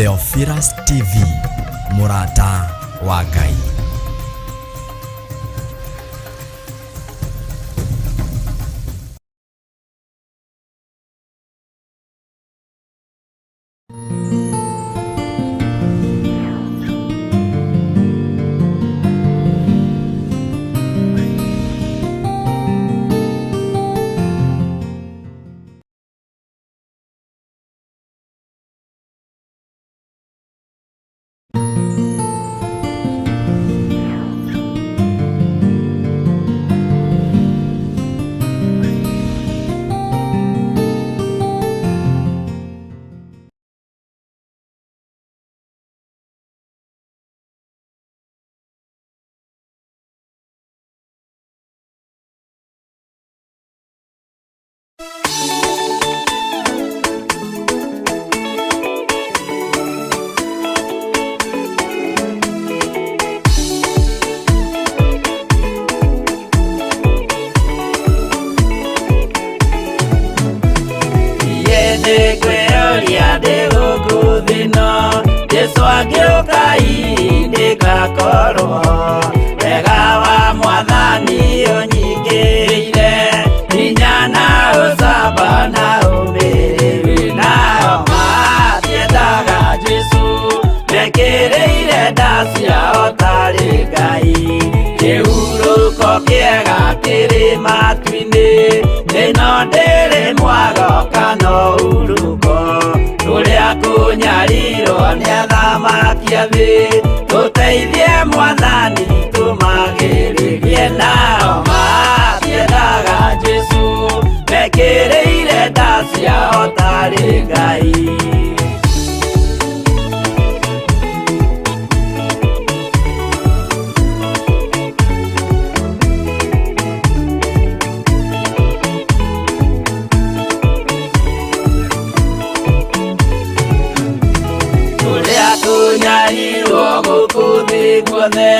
Theophilus TV, mũrata wa Ngai. Nĩngwĩyũria ndĩ gũkũ thĩ ĩno, Jesũ angĩũka hihi nĩngakorwo. Wega wa Mwathani ũnyingĩrĩire, hinya na ũcamba na ũmĩrĩru. Nao matiendaga Jesũ, mekĩrĩire nda ciao tarĩ Ngai. Kĩhurũko kĩega kĩrĩ matu-inĩ, ĩno ndĩrĩ mwago kana ũhurũko. Kũrĩa kũnyarirwo nĩ athamaki a thĩ, tũteithie Mwathani tũmagĩrĩrie. Nao matiendaga Jesũ, mekĩrĩire nda ciao tarĩ Ngai. Kũrĩa tũnyarirwo gũkũ thĩ guothe,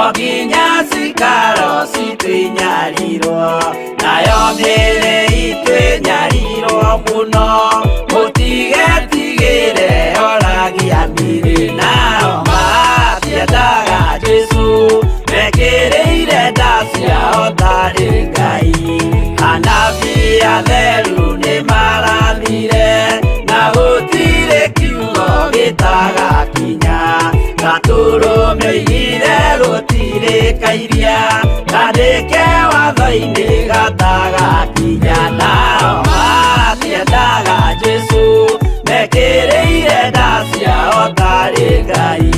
o nginya cikaro citũ inyarirwo, nayo mĩĩrĩ itũ ĩnyarirwo mũno, mũtigetigĩre oragia mĩĩrĩ. Nao matiendaga Jesũ, mekĩrĩire nda ciao tarĩ Ngai. Anabii atheru nĩmarathire, na gũtirĩ kiugo gĩtagakinya. Gatũrũme oigire gũtirĩ kairia, kandĩke watho-inĩ gatagakinya. Nao matiendaga Jesũ, mekĩrĩire nda ciao tarĩ Ngai.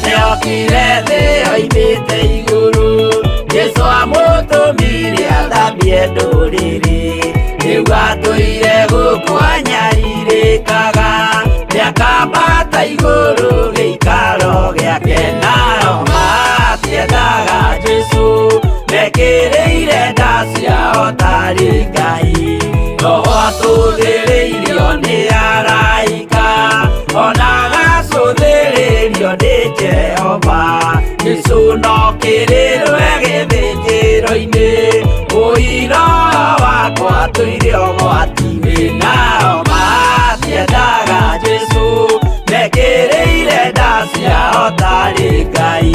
Nĩokire thĩ oimĩte igũrũ, Jesũ amũtũmire athambie ndũrĩrĩ. Rĩu atũire gũkũ anyarirĩkaga, nĩakambata igũrũ gĩikaro gĩake. Nao matiendaga Jesũ, mekĩrĩire nda ciao tarĩ Ngai. Roho atũthĩrĩirio nĩ araika, ona agacũthĩrĩrio nĩ Jehova. Jesũ no kĩrĩrwe gĩthĩnjĩro-inĩ, ũira wakwa tũire ũgwati-inĩ. Nao matiendaga Jesũ, mekĩrĩire nda ciao tarĩ Ngai.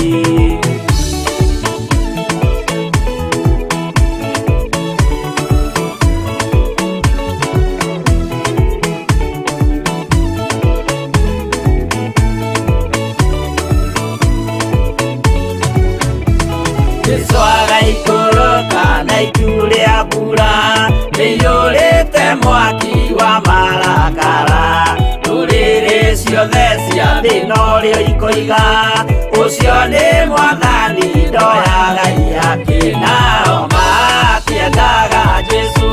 Jesũ agaikũrũka na itu rĩa mbura, rĩiyũrĩte mwaki wa marakara. Ndũrĩrĩ ciothe cia thĩ norĩo ikoiga, ũcio nĩ Mwathani ndoyaga ihaki. Nao matiendaga Jesũ,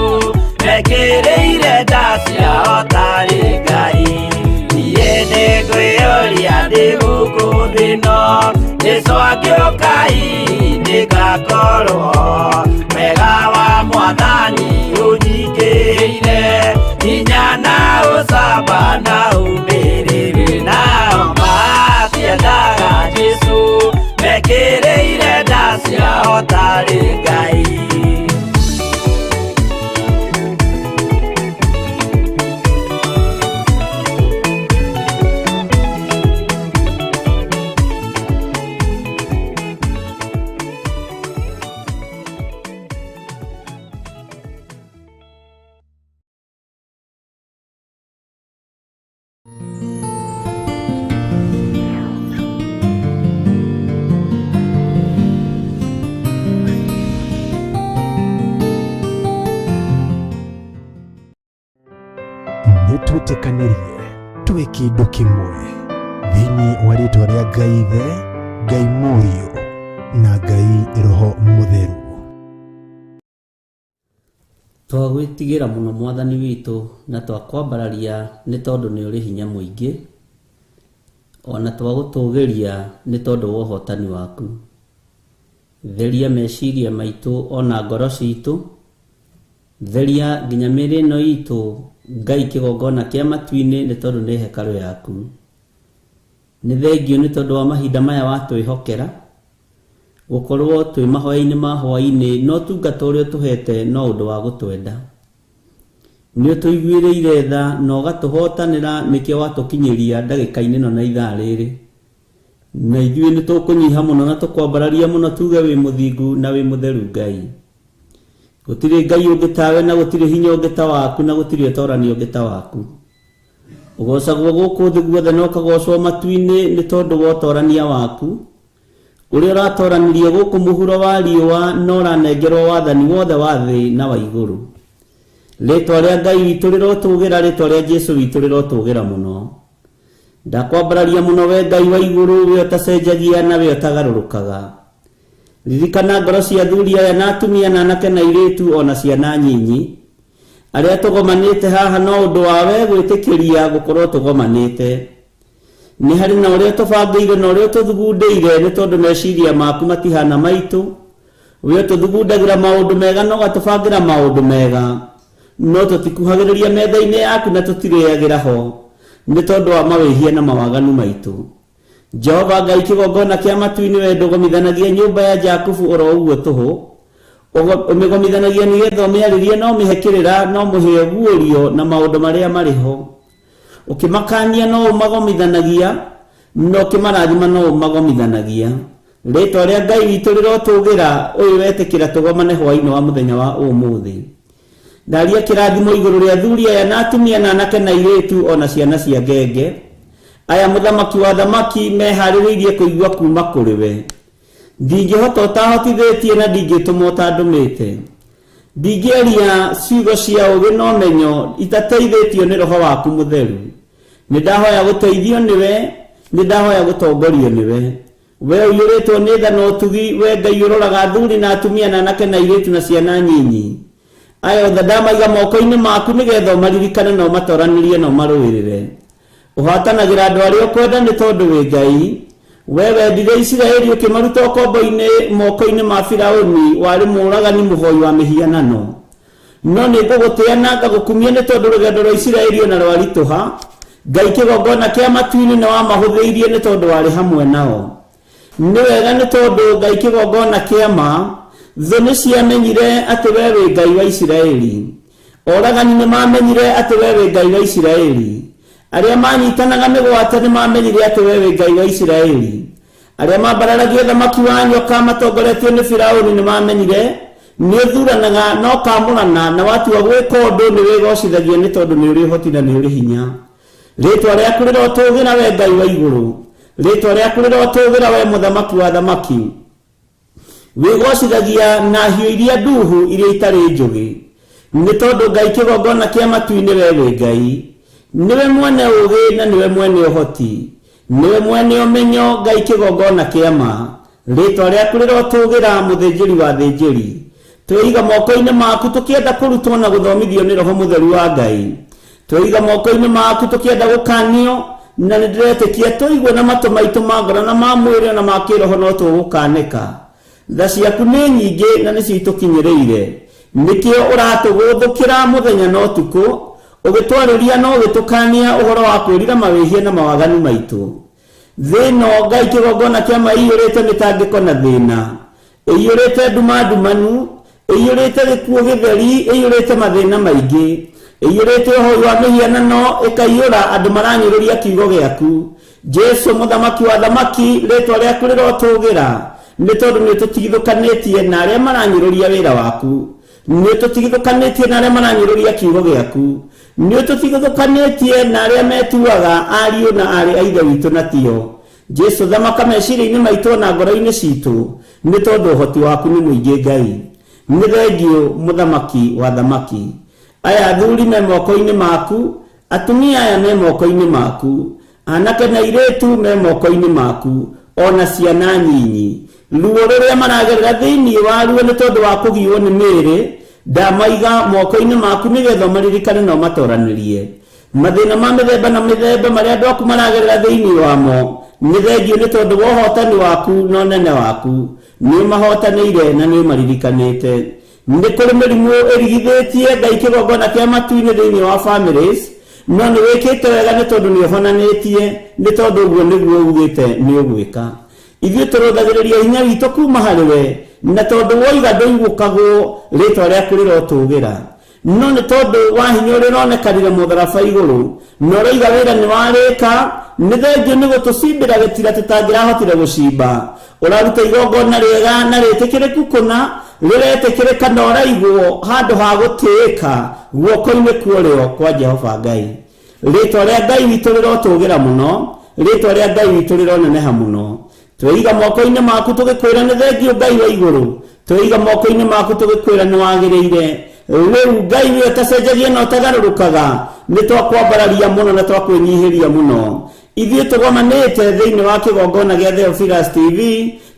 mekĩrĩire nda ciao tarĩ Ngai. Niĩ nĩngwĩyũria ndĩ gũkũ thĩ ĩno, Jesũ angĩũka hihi nĩngakorwo. Wega wa Mwathani ũnyingĩrĩire, hinya na ũcamba Twĩtĩkanĩrie tũbe kĩndũ kĩmwe thĩinĩ wa rĩtwa rĩa Ngai Ithe, Ngai Mũriũ na Ngai Roho Mũtheru. Twagwĩtigĩra mũno Mwathani witũ na twakwambararia nĩ tondũ nĩ ũrĩ hinya mũingĩ, ona twagũtũgĩria nĩ tondũ wa ũhotani waku. Theria meciria maitũ ona ngoro citũ, theria nginya mĩĩrĩ ĩno itũ Ngai kĩgongona kĩa matu-inĩ nĩ tondũ nĩ hekarũ yaku. Nĩ thengio nĩ tondũ wa mahinda maya watwĩhokera gũkorwo twĩ mahoya-inĩ ma hwaĩ-inĩ no tungata ũrĩa ũtũhete no ũndũ wa gũtwenda. Nĩ ũtũiguĩrĩire tha na ũgatũhotanĩra nĩkĩo watũkinyĩria ndagĩka-inĩ ĩno na ithaa rĩrĩ. Na ithuĩ nĩ tũkũnyiha mũno na tũkwambararia mũno tuge wĩ mũthingu na wĩ mũtheru Ngai. Gũtirĩ Ngai ũngĩ tawe na gũtirĩ hinya ũngĩ ta waku na gũtirĩ ũtorani ũngĩ ta waku. Ũgocagwo gũkũ thĩ guothe na ũkagocwo matu-inĩ nĩ tondũ wa ũtorania waku. Ũrĩa ũratoranirie gũkũ mũhuro wa riũa na ũranengerwo wathani wothe wa thĩ na wa igũrũ. Rĩtwa rĩa Ngai witũ rĩrotũgĩra, rĩtwa rĩa Jesũ witũ rĩrotũgĩra mũno. Ndakwambararia mũno we Ngai wa igũrũ, we ũtacenjagia na we ũtagarũrũkaga. Ririkana ngoro cia athuri aya na atumia na anake na airĩtu ona ciana nyinyi arĩa tũgomanĩte haha no ũndũ wa we gwĩtĩkĩria gũkorwo tũgomanĩte. Nĩ harĩ na ũrĩa tũbangĩire na ũrĩa ũtũthugundĩire nĩ tondũ meciria maku matihana maitũ. We ũtũthugundagĩra maũndũ mega na ũgatũbangĩra maũndũ mega, no tũtikuhagĩrĩria metha-inĩ yaku na tũtirĩagĩra ho nĩ tondũ wa mawĩhia na mawaganu maitũ. Jehova Ngai kĩgongona kĩa matu-inĩ we ndũgomithanagia nyũmba ya Jakubu oro ũguo tũhũ, ũmĩgomithanagia nĩgetha ũmĩarĩrie na ũmĩhe kĩrĩra na ũmũhe ũguũrio na maũndũ marĩa marĩ ho. Ũkĩmakania no ũmagomithanagia na ũkĩmarathima no ũmagomithanagia. Rĩtwa rĩa Ngai witũ rĩrotũgĩra, ũyũ wetĩkĩra tũgomane hwaĩ-inĩ wa mũthenya wa ũmũthĩ. Ndaria kĩrathimo igũrũ rĩa athuri aya na atumia na anake na airĩtu ona ciana cia ngenge. Aya mũthamaki wa thamaki meharĩrĩirie kũigua kuma kũrĩ we. Ndingĩhota ũtahotithĩtie na ndingĩtũma ũtandũmĩte. Ndingĩaria ciugo cia ũũgĩ na ũmenyo itateithĩtio nĩ Roho waku mũtheru. Nĩ ndahoya gũteithio nĩwe, nĩ ndahoya gũtongorio nĩwe. We ũiyũrĩtwo nĩ tha na ũtugi, we Ngai ũroraga athuri na atumia na anake na airĩtu na ciana nyinyi. Aya othe ndamaiga moko-inĩ maku nĩgetha ũmaririkane na ũmatoranĩrie na ũmarũĩrĩre. Ũhatanagĩra andũ arĩa ũkwenda nĩ tondũ wĩ Ngai. We wendire Isiraeli ũkĩmaruta ũkombo-inĩ moko-inĩ ma Firaũni, warĩ mũũragani mũhoi wa mĩhianano. No nĩ ngũgũtĩa na ngagũkumia nĩ tondũ rũgendo rwa Isiraeli ona rwaritũha. Ngai kĩgongona kĩa matu-inĩ nĩ wamahũthĩirie nĩ tondũ warĩ hamwe nao. Nĩ wega nĩ tondũ Ngai kĩgongona kĩa ma, thũ nĩ ciamenyire atĩ we wĩ Ngai wa Isiraeli. Oragani nĩ mamenyire atĩ we wĩ Ngai wa Isiraeli. Arĩa manyitanaga mĩgwate nĩ mamenyire atĩ we wĩ Ngai wa Isiraeli. Arĩa mambararagia thamaki wa nyoka matongoretio nĩ Firaũni nĩ mamenyire nĩ ũthuranaga na ũkamũrana na watua gwĩka ũndũ nĩ wĩgocithagia nĩ tondũ nĩ ũrĩ ũhoti na nĩ ũrĩ hinya. Rĩtwa rĩaku rĩrotũgĩra we Ngai wa igũrũ. Rĩtwa rĩaku rĩrotũgĩra we mũthamaki wa thamaki. Wĩgocithagia na hiũ iria nduhu iria itarĩ njũgĩ. Nĩ tondũ Ngai kĩgongona kĩa matu-inĩ we wĩ Ngai. Nĩwe mwene ũũgĩ na nĩwe mwene ũhoti. Nĩwe mwene ũmenyo Ngai kĩgongona kĩa ma. Rĩtwa rĩaku rĩrotũgĩra mũthĩnjĩri wa thĩnjĩri. Twĩiga moko-inĩ maku tũkĩenda kũrutwo na gũthomithio nĩ Roho Mũtheru wa Ngai. Twĩiga moko-inĩ maku tũkĩenda gũkanio na nĩ ndĩretĩkia tũigue na matũ maitũ ma ngoro na ma mwĩrĩ na ma kĩroho no tũgũkanĩka. Tha ciaku nĩ nyingĩ na nĩcio itũkinyĩrĩire. Nĩkĩo ũratũgũthũkĩra mũthenya na ũtukũ, ũgĩtwarĩria na ũgĩtũkania ũhoro wa kwĩrira mawĩhia na mawaganu maitũ. Thĩ ĩno Ngai kĩgongona kĩa ma ĩiyũrĩte mĩtangĩko na thĩna, ĩiyũrĩte nduma ndumanu, ĩiyũrĩte gĩkuũ gĩtheri, ĩiyũrĩte mathĩna maingĩ, ĩiyũrĩte ũhoi wa mĩhianano, ĩkaiyũra andũ maranyũrũria kiugo gĩaku. Jesũ mũthamaki wa thamaki, rĩtwa rĩaku rĩrotũgĩra nĩ tondũ nĩ ũtũtigithũkanĩtie na arĩa maranyũrũria wĩra waku. Nĩ ũtũtigithũkanĩtie na arĩa maranyũrũria kiugo gĩaku. Nĩ ũtũtigithũkanĩtie na arĩa metuaga ariũ na aarĩ a Ithe witũ na tio. Jesũ thamaka meciria-inĩ maitũ na ngoro-inĩ citũ nĩ tondũ ũhoti waku nĩ mũingĩ Ngai. Nĩ thengio mũthamaki wa thamaki. Aya athuri me moko-inĩ maku, Atumia aya me moko-inĩ maku, anake na airĩtu me moko-inĩ maku, ona ciana nyinyi. Ruo rũrĩa maragerera thĩinĩ wa ruo nĩ tondũ wa kũgiwo nĩ mĩĩrĩ, ndamaiga moko-inĩ maku nĩgetha ũmaririkane na ũmatoranĩrie. Mathĩna ma mĩthemba na mĩthemba marĩa andũ aku maragerera thĩinĩ wamo, nĩ thengiũ nĩ tondũ wa ũhotani waku na ũnene waku. Nĩ ũmahotanĩire na nĩ ũmaririkanĩte. Nĩ kũrĩ mĩrimũ ĩrigithĩtie Ngai kĩgongona kĩa matu-inĩ thĩinĩ wa families, no nĩ wĩkĩte wega nĩ tondũ nĩ ũhonanĩtie, nĩ tondũ ũguo nĩguo ugĩte nĩ ũgwĩka. Ithuĩ tũrũthagĩrĩria hinya witũ kuma harĩ we, na tondũ woiga ndũigũkagwo, rĩtwa rĩaku rĩrotũgĩra. No nĩ tondũ wa hinya ũrĩa ũronekanire mũtharaba igũrũ, na ũroiga wĩra nĩ warĩka, nĩ thengiũ nĩ gũtũcimbĩra gĩtira tũtangĩrahotire gũcimba. Ũraruta igongona rĩega na rĩtĩkĩrĩku kũna, rĩretĩkĩrĩka na ũraigwo handũ ha gũtĩĩka guoko-inĩ kwa ũrĩo kwa Jehova Ngai. Rĩtwa rĩa Ngai witũ rĩrotũgĩra mũno, rĩtwa rĩa Ngai witũ rĩroneneha mũno. Tweiga moko-inĩ maku tũgĩkwĩra nĩ thengiũ Ngai wa igũrũ, tweiga moko-inĩ maku tũgĩkwĩra nĩ wagĩrĩire. Rĩu Ngai nĩwe ũtacenjagia na ũtagarũrũkaga, nĩ twakwambararia mũno na twakwĩnyihĩria mũno. Ithuĩ tũgomanĩte thĩinĩ wa kĩgongona gĩa Theophilus TV,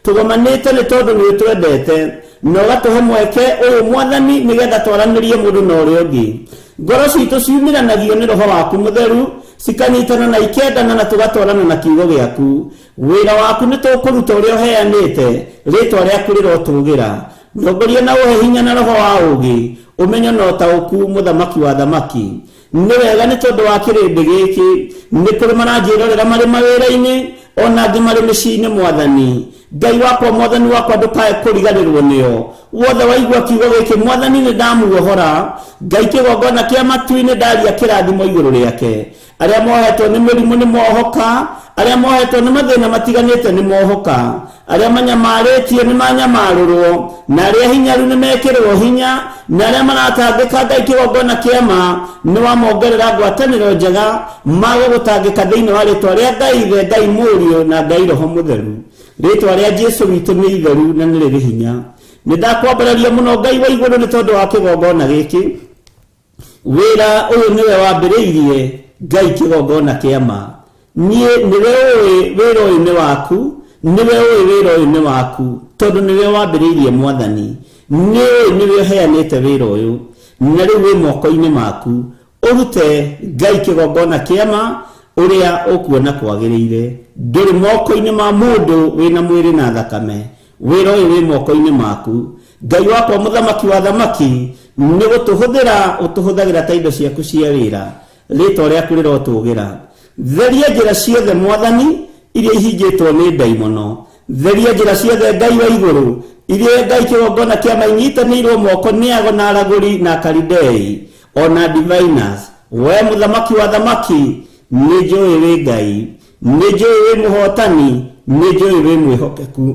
tũgomanĩte nĩ tondũ nĩ ũtwendete na ũgatũhe mweke ũyũ Mwathani nĩgetha twaranĩrie mũndũ na ũrĩa ũngĩ. Ngoro citũ ciumĩranagio nĩ Roho waku Mũtheru, cikanyitana na ikendana na tũgatwarana na kiugo gĩaku. Wĩra waku nĩ tũkũruta ũrĩa ũheanĩte, rĩtwa rĩaku rĩrotũgĩra. Ndongoria na ũhe hinya na roho wa ũũgĩ, ũmenyo na ũtaũku, mũthamaki wa thamaki. Nĩ wega nĩ tondũ wa kĩrĩndĩ gĩkĩ, nĩ kũrĩ maranjĩrorera marĩ mawĩra-inĩ, ona angĩ marĩ mĩciĩ-inĩ Mwathani. Ngai wakwa, Mwathani wakwa, ndũkae kũriganĩrwo nĩo. Wothe waigua kiugo gĩkĩ, Mwathani nĩ ndamuohora. Ngai kĩgongona kĩa matu-inĩ ndaria kĩrathimo igũrũ rĩake. Arĩa mohetwo nĩ mĩrimũ nĩ mohoka, arĩa mohetwo nĩ mathĩna matiganĩte nĩ mohoka, arĩa manyamarĩtio nĩ manyamarũrwo, na arĩa hinyaru nĩ mekĩrwo hinya, na arĩa maratangĩka Ngai kĩgongona kĩa ma nĩ wamongerera ngwatanĩro njega magũgũtangĩka thĩinĩ wa rĩtwa rĩa Ngai Ithe, Ngai Mũriũ na Ngai Roho Mũtheru. Rĩtwa rĩa Jesu witũ nĩ itheru na nĩ rĩrĩ hinya. Nĩ ndakwambararia mũno Ngai wa igũrũ nĩ tondũ wa kĩgongona gĩkĩ. Wĩra ũyũ nĩwe wambĩrĩirie Ngai kĩgongona kĩa ma. Niĩ nĩwe ũĩ wĩra ũyũ nĩ waku, nĩwe ũĩ wĩra ũyũ nĩ waku, tondũ nĩwe wambĩrĩirie Mwathani. Nĩ ũĩ nĩwe ũheanĩte wĩra ũyũ, na rĩu wĩ moko-inĩ maku. Ũrute Ngai kĩgongona kĩa ma ũrĩa ũkuona kwagĩrĩire. Ndũrĩ moko-inĩ ma mũndũ wĩna mwĩrĩ na thakame. Wĩra ũyũ wĩ moko-inĩ maku. Ngai wakwa mũthamaki wa thamaki, nĩ gũtũhũthĩra ũtũhũthagĩra ta indo ciaku cia wĩra. Rĩtwa rĩaku rĩrotũgĩra. Theria njĩra ciothe Mwathani iria ihingĩtwo nĩ ndaimono. Theria njĩra ciothe Ngai wa igũrũ iria Ngai kĩgongona kĩa ma inyitanĩirwo moko nĩ ago na aragũri na akaridei ona diviners. We mũthamaki wa thamaki, nĩ njũĩ wĩ Ngai, nĩ njũĩ wĩ mũhotani, nĩ njũĩ wĩ mwĩhokeku.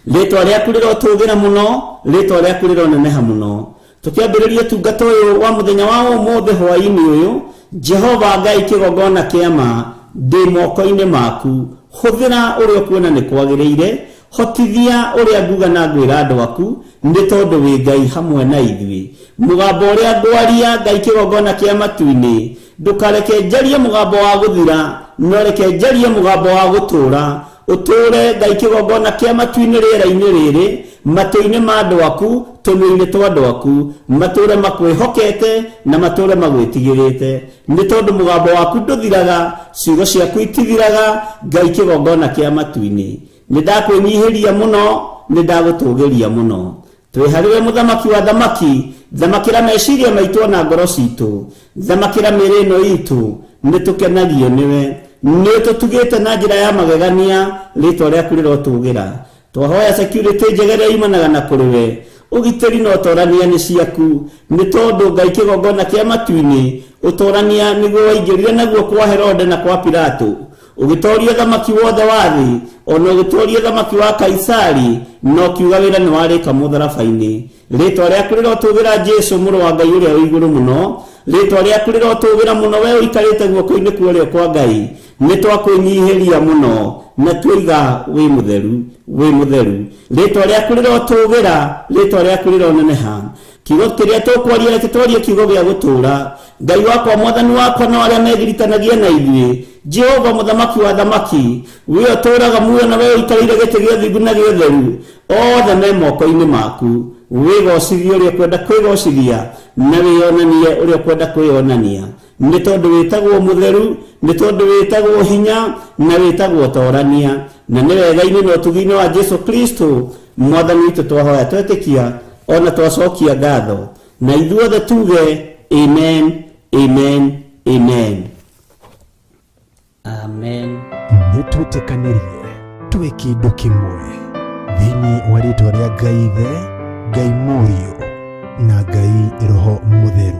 Rĩtwa rĩaku rĩrotũgĩra mũno, rĩtwa rĩaku rĩroneneha mũno. Tũkĩambĩrĩria ũtungata ũyũ wa mũthenya wa ũmũthĩ hwaĩ-inĩ ũyũ, Jehova Ngai kĩgongona kĩa ma, ndĩ moko-inĩ maku. Hũthĩra ũrĩa ũkuona nĩ kwagĩrĩire, hotithia ũrĩa nguga na ngwĩra andũ aku, nĩ tondũ wĩ Ngai hamwe na ithuĩ. Mũgambo ũrĩa ngwaria Ngai kĩgongona kĩa matu-inĩ, ndũkareke njarie mũgambo wa gũthira, no reke njarie mũgambo wa gũtũũra. Ũtũũre Ngai kĩgongona kĩa matu-inĩ rĩera-inĩ rĩrĩ, matũ-inĩ ma andũ aku, tũnua-inĩ twa andũ aku, matũũre makwĩhokete na matũũre magwĩtigĩrĩte. Nĩ tondũ mũgambo waku ndũthiraga, ciugo ciaku itithiraga, Ngai kĩgongona kĩa matu-inĩ. Nĩ ndakwĩnyihĩria mũno, nĩ ndagũtũgĩria mũno. Twĩ harĩ we mũthamaki wa thamaki, thamakĩra meciria maitũ ona ngoro citũ, thamakĩra mĩĩrĩ ĩno itũ, nĩ tũkenagio nĩwe. Nĩ ũtũtugĩte na njĩra ya magegania, rĩtwa rĩaku rĩrotũgĩra. Twahoya security njega ĩrĩa yumanaga na kũrĩ we, ũgitĩri na ũtorania nĩ ciaku, nĩ tondũ Ngai kĩgongona kĩa matu-inĩ, ũtorania nĩguo waingĩrire naguo kwa Herode na kwa Pilato, ũgĩtoria thamaki wothe wa thĩ, ona ũgĩtoria thamaki wa Kaisari, na ũkiuga wĩra nĩ warĩka mũtharaba-inĩ. Rĩtwa rĩaku rĩrotũgĩra Jesu mũrũ wa Ngai ũrĩa wĩ igũrũ mũno, rĩtwa rĩaku rĩrotũgĩra mũno we ũikarĩte guoko-inĩ kwa ũrĩo kwa Ngai. Nĩ twakwĩnyihĩria mũno na tuoiga wĩ mũtheru, wĩ mũtheru. Rĩtwa rĩaku rĩrotũgĩra, rĩtwa rĩaku rĩroneneha. Kiugo kĩrĩa tũkwaria reke twarie kiugo gĩa gũtũũra. Ngai wakwa, mwathani wakwa, na arĩa megiritanagia na ithuĩ, Jehova mũthamaki wa thamaki, we ũtũũraga muoyo na we ũikarĩire gĩtĩ gĩa ũthingu na gĩa ũtheru, othe me moko-inĩ maku. Wĩgocithie ũrĩa ũkwenda kwĩgocithia na wĩyonanie ũrĩa ũkwenda kwĩyonania, nĩ tondũ wĩtagwo mũtheru, nĩ tondũ wĩtagwo hinya na wĩtagwo torania, na nĩ wega-inĩ na ũtugi-inĩ wa Jesu Kristo mwathani witũ twahoya twetĩkia ona twacokia ngatho, na ithuothe tuge amen, amen, amen, amen. Nĩ twĩtĩkanĩrie twĩ kĩndũ kĩmwe thĩinĩ wa rĩtwa rĩa Ngai Ithe, Ngai Mũriũ na Ngai Roho Mũtheru.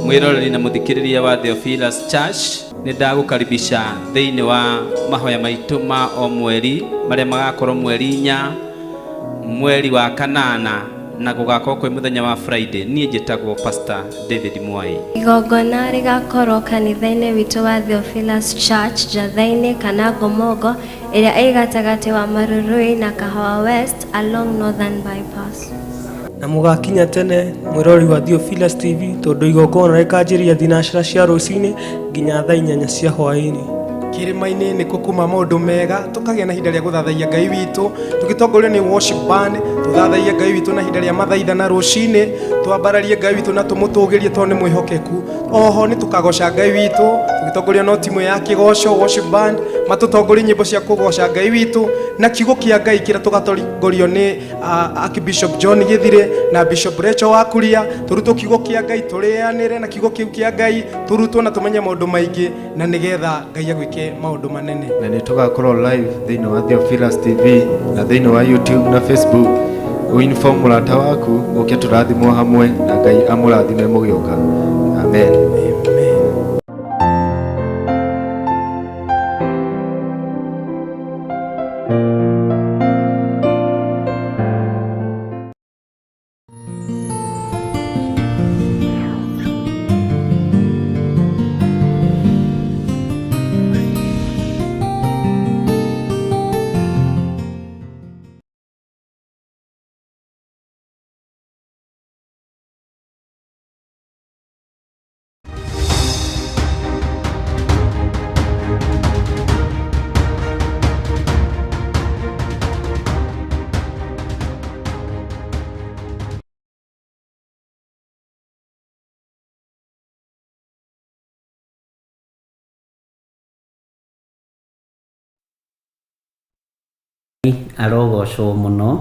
Mwiroreri na muthikiriria wa Theophilus Church, nĩ ndagũkaribisha thĩinĩ wa mahoya maitũ ma o mweri marĩa magakorwo mweri 4 mweri wa 8 na gũgakorwo kwĩ mũthenya wa Friday. Niĩ njĩtagwo Pastor David Mwai. Igongona rĩgakorwo kanitha-inĩ witũ wa Theophilus Church Njatha-inĩ kana Ngomongo ĩrĩa ĩ gatagatĩ wa Marurui na Kahawa West along Northern Bypass. Na mũgakinya tene mwĩrori wa Theophilus TV tondũ igongona rĩkanjĩrĩria 9 cia rũcinĩ nginya thaa 8 cia hwaĩ-inĩ. Kĩrĩma-inĩ nĩkuo kuma maũndũ mega, tũkagĩa na ihinda rĩa gũthathaiya Ngai witũ tũgĩtongorio nĩ worship band, tũthathaiye Ngai witũ na ihinda rĩa mathaitha na rũcinĩ, twambararie Ngai witũ na tũmũtũgĩrie tondũ nĩ mwĩhokeku. Oho nĩ tũkagoca Ngai witũ tũgĩtongorio no timu ya kĩgoco worship band, matũtongorie nyĩmbo cia kũgoca Ngai witũ na kiugo kĩa Ngai kĩrĩa tũgatongorio nĩ Archbishop John Githire na Bishop Rachel Wakuria, tũrutwo kiugo kĩa Ngai, tũrĩanĩre na kiugo kĩu kĩa Ngai, tũrutwo na tũmenye maũndũ maingĩ na nĩgetha Ngai agwĩke maũndũ manene. Na nĩ tũgakorwo live thĩinĩ wa Theophilus TV na thĩinĩ wa YouTube na Facebook. Uinform mũrata waku ũke tũrathimwo hamwe na Ngai amũrathime mũgĩũka. Amen. Amen. Arogocwo mũno.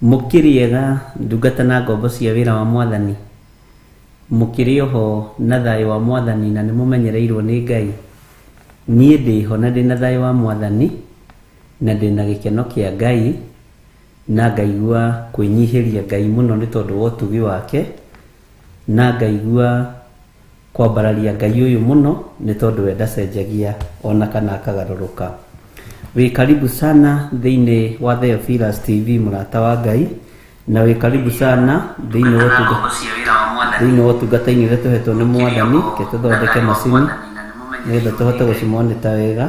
Mũkĩrĩega ndungata na ngombo cia wĩra wa mwathani, mũkĩrĩ oho na thayũ wa mwathani na nĩ mũmenyereirwo nĩ Ngai. Niĩ ndĩho na ndĩna thayũ wa mwathani na ndĩna gĩkeno kĩa Ngai na ngaigua kwĩnyihĩria Ngai mũno nĩ tondũ wa ũtugi wake, na ngaigua kwambararia Ngai ũyũ mũno nĩ tondũ we ndacenjagia ona kana akagarũrũka. Wĩ karibu sana thĩinĩ wa Theophilus TV mũrata wa Ngai, na wĩ karibu sana thĩinĩ wa ũtungata-inĩ ũrĩa tũhetwo nĩ mwathani. Ke tũthondeke macini nĩgetha tũhote gũcimonita wega.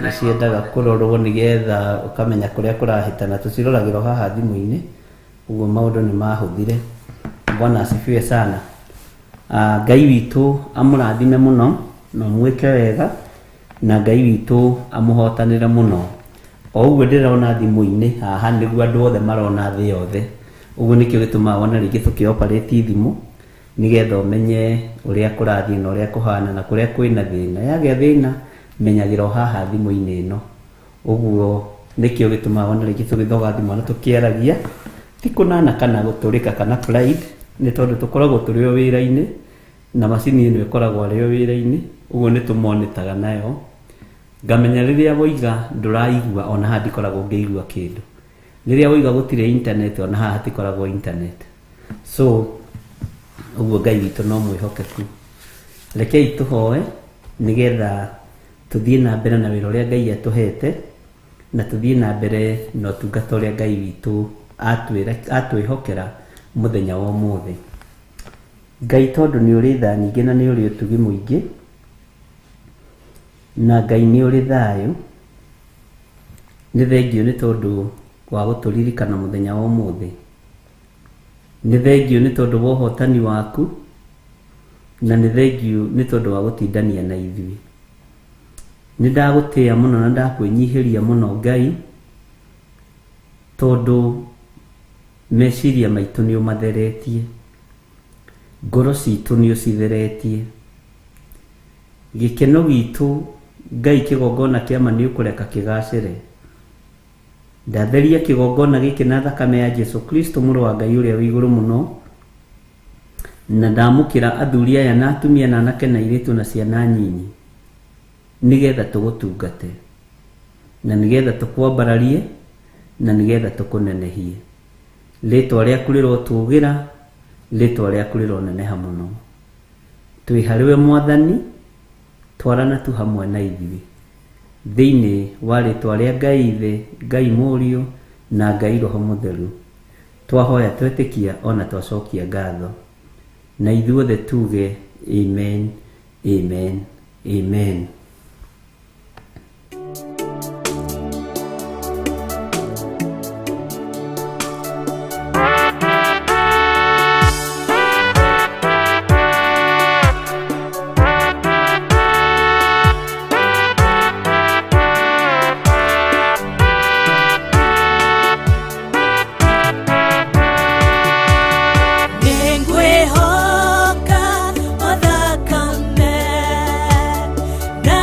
Nĩ ciendaga kũrorwo nĩgetha ũkamenya kũrĩa kũrahĩtana. Tũciroragĩrwo haha thimũ-inĩ, ũguo maũndũ nĩ mahũthire. Bwana asifiwe sana. Ngai witũ amũrathime mũno na amwĩke wega, na Ngai witũ amũhotanĩre mũno. O ũguo ndĩrona thimũ-inĩ haha nĩguo andũ othe marona thĩ yothe. Ũguo nĩkĩo gĩtũmaga wone rĩngĩ tũkĩ operate thimũ, nĩgetha ũmenye ũrĩa kũrathiĩ na ũrĩa kũhana na kũrĩa kwĩna thĩna. Yagĩa thĩna, menyagĩra o haha thimũ-inĩ ĩno. Ũguo nĩkĩo gĩtũmaga wone rĩngĩ tũgĩthoga thimũ na tũkĩaragia, ti kũnana kana gũtũrĩka kana pride, nĩ tondũ tũkoragwo tũrĩ o wĩra-inĩ, na macini ĩno ĩkoragwo arĩ o wĩra-inĩ, ũguo nĩ tũmonitaga nayo. Ngamenya rĩrĩa woiga ndũraigua, ona haha ndikoragwo ngĩigua kĩndũ. Rĩrĩa woiga gũtirĩ internet, ona haha hatikoragwo internet. So ũguo Ngai witũ no mwĩhokeku. Rekei tũhoe nĩgetha tũthiĩ na mbere na wĩra ũrĩa Ngai atũhete, na tũthiĩ na mbere na ũtungata ũrĩa Ngai witũ atwĩhokera mũthenya wa ũmũthĩ. Ngai tondũ nĩ ũrĩ tha nyingĩ na nĩ ũrĩ ũtugi mũingĩ, na Ngai nĩ ũrĩ thayũ, nĩ thengiũ nĩ tondũ wa gũtũririkana mũthenya wa ũmũthĩ. Nĩ thengiũ nĩ tondũ wa ũhotani waku, na nĩ thengiũ nĩ tondũ wa gũtindania na ithuĩ. Nĩ ndagũtĩĩa mũno na ndakwĩnyihĩria mũno Ngai, tondũ meciria maitũ nĩ ũmatheretie, ngoro citũ nĩ ũcitheretie, gĩkeno gitũ Ngai kĩgongona kĩa ma nĩ ũkũreka kĩgacĩre. Ndatheria kĩgongona gĩkĩ na thakame ya Jesu Kristo mũrũ wa Ngai ũrĩa wĩ igũrũ mũno, na ndamũkĩra athuri aya na atumia na anake na airĩtu na ciana nyinyi, nĩgetha tũgũtungate, na nĩgetha tũkwambararie, na nĩgetha tũkũnenehie. Rĩtwa rĩaku rĩrotũgĩra, rĩtwa rĩaku rĩroneneha mũno. Twĩ harĩwe Mwathani, twarana tu hamwe na ithuĩ. Thĩinĩ wa rĩtwa rĩa Ngai Ithe, Ngai Mũriũ, na Ngai Roho Mũtheru, twahoya twetĩkia ona twacokia ngatho. Na ithuothe tuge amen, amen, amen. Nĩngwĩhoka o thakame na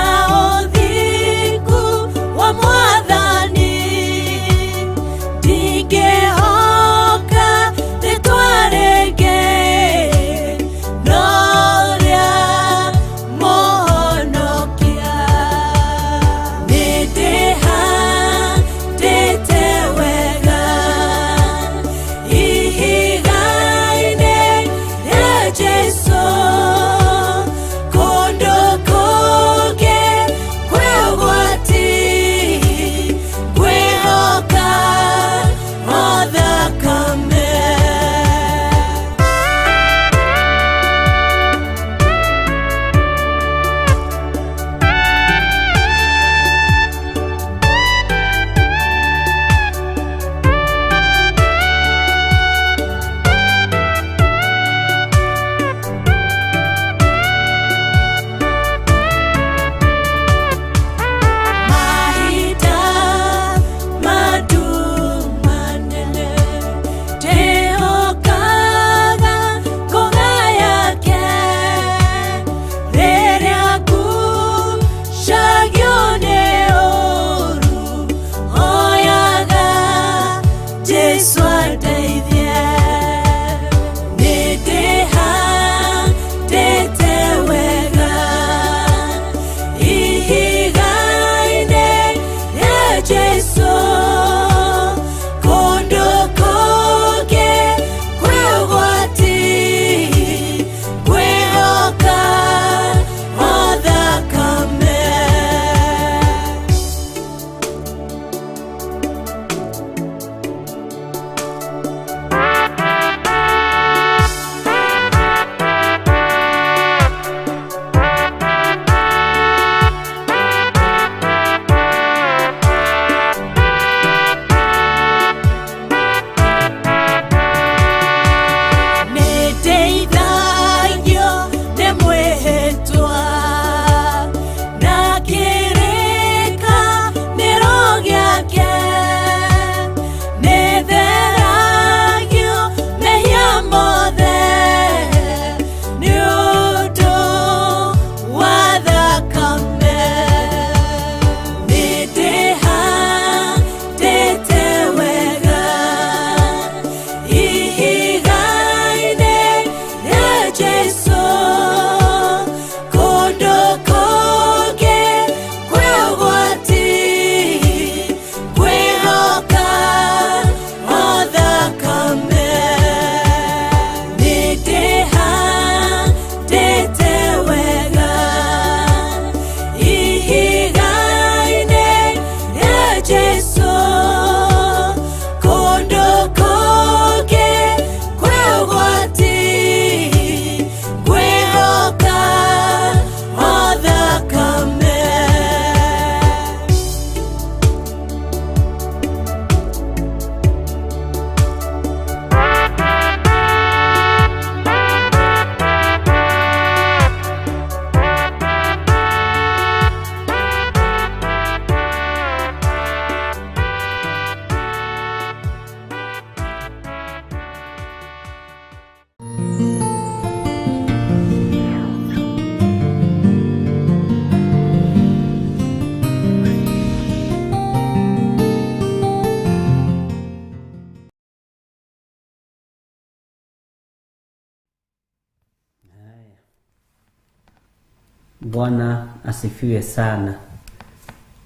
Bwana asifiwe sana.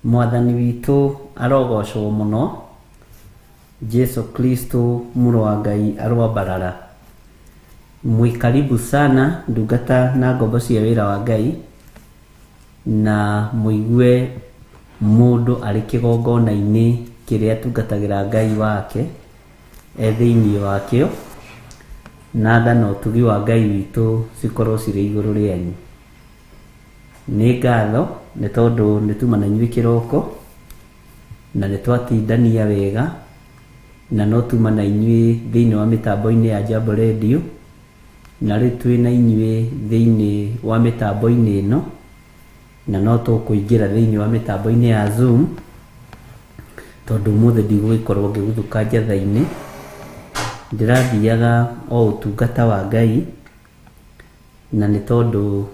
Mwathani witũ arogocwo mũno. Jesu Kristo mũrũ wa Ngai aroambarara. Mwĩ karibu sana ndungata na ngombo cia wĩra wa Ngai, na mũigue mũndũ arĩ kĩgongona-inĩ kĩrĩa atungatagĩra Ngai wake e thĩinĩ wakĩo, na tha na ũtugi wa Ngai witũ cikorwo cirĩ igũrũ rĩanyu. Nĩ ngatho nĩ tondũ nĩ tuma na inyuĩ kĩroko na nĩ twatindania wega, na no tuma na inyuĩ thĩinĩ wa mĩtambo-inĩ ya Jambo Radio, na rĩu twĩ na inyuĩ thĩinĩ wa mĩtambo-inĩ ĩno, na no tũkũingĩra thĩinĩ wa mĩtambo-inĩ ya Zoom, tondũ ũmũthĩ ndigũgĩkorwo ngĩguthũka njatha-inĩ. Ndĩrathiaga o ũtungata wa Ngai, na nĩ tondũ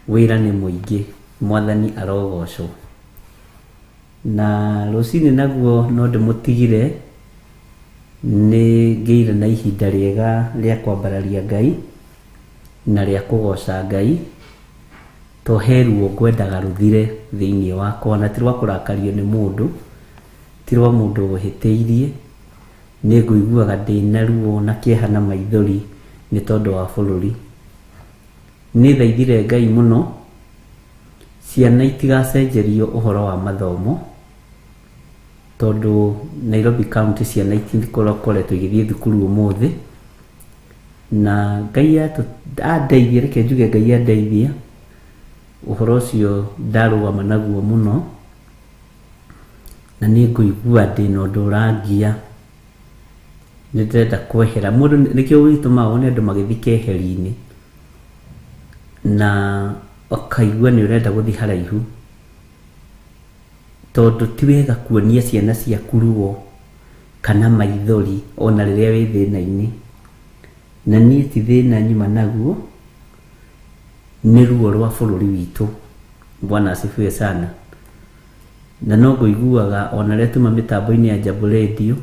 wĩra nĩ mũingĩ. Mwathani arogocwo. Na rũcinĩ naguo no ndĩmũtigire, nĩ ngĩire na ihinda rĩega rĩa kwambararia Ngai na rĩa kũgoca Ngai, to he ruo ngwendaga rũthire thĩinĩ wakwa, na ti rwa kũrakario nĩ mũndũ, ti rwa mũndũ ũhĩtĩirie. Nĩ ngũiguaga ndĩna ruo na kĩeha na maithori nĩ tondũ wa bũrũri. Nĩ thaithire Ngai mũno ciana itigacenjerio ũhoro wa mathomo, tondũ Nairobi County ciana itikoretwo igĩthiĩ thukuru ũmũthĩ, na Ngai andeithia, reke njuge Ngai andeithia, ũhoro ũcio ndarũgama naguo mũno, na nĩ ngũigua ndĩna ũndũ ũrangia, nĩ ndĩrenda kwehera mũndũ. Nĩkĩo gĩtũmaga wone andũ magĩthiĩ keheri-inĩ, na ũkaigua nĩ ũrenda gũthiĩ haraihu, tondũ ti wega kuonia ciana ciaku ruo kana maithori ona rĩrĩa wĩ thĩna-inĩ. Na niĩ ti thĩna nyuma naguo, nĩ ruo rwa bũrũri witũ. Bwana asifiwe sana. Na no ngũiguaga ona rĩrĩa tuma mĩtambo-inĩ ya Jambo Radio,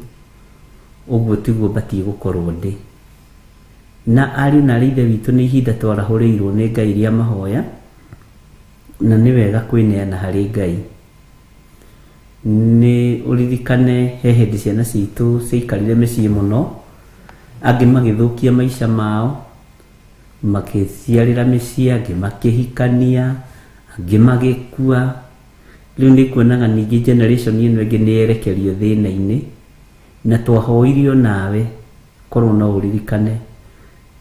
ũguo tiguo batiĩ gũkorwo ndĩ. Na ariũ na arĩ ithe witũ, nĩ ihinda twarahũrĩirwo nĩ Ngai rĩa mahoya, na nĩ wega kwĩneana harĩ Ngai. Nĩ ũririkane he hĩndĩ ciana citũ ciaikarire mĩciĩ mũno, angĩ magĩthũkia maica mao, makĩciarĩra mĩciĩ, angĩ makĩhikania, angĩ magĩkua. Rĩu nĩ kuonaga ningĩ generation ĩno ĩngĩ nĩ yerekerio thĩna-inĩ, na twahoirio nawe korwo no ũririkane,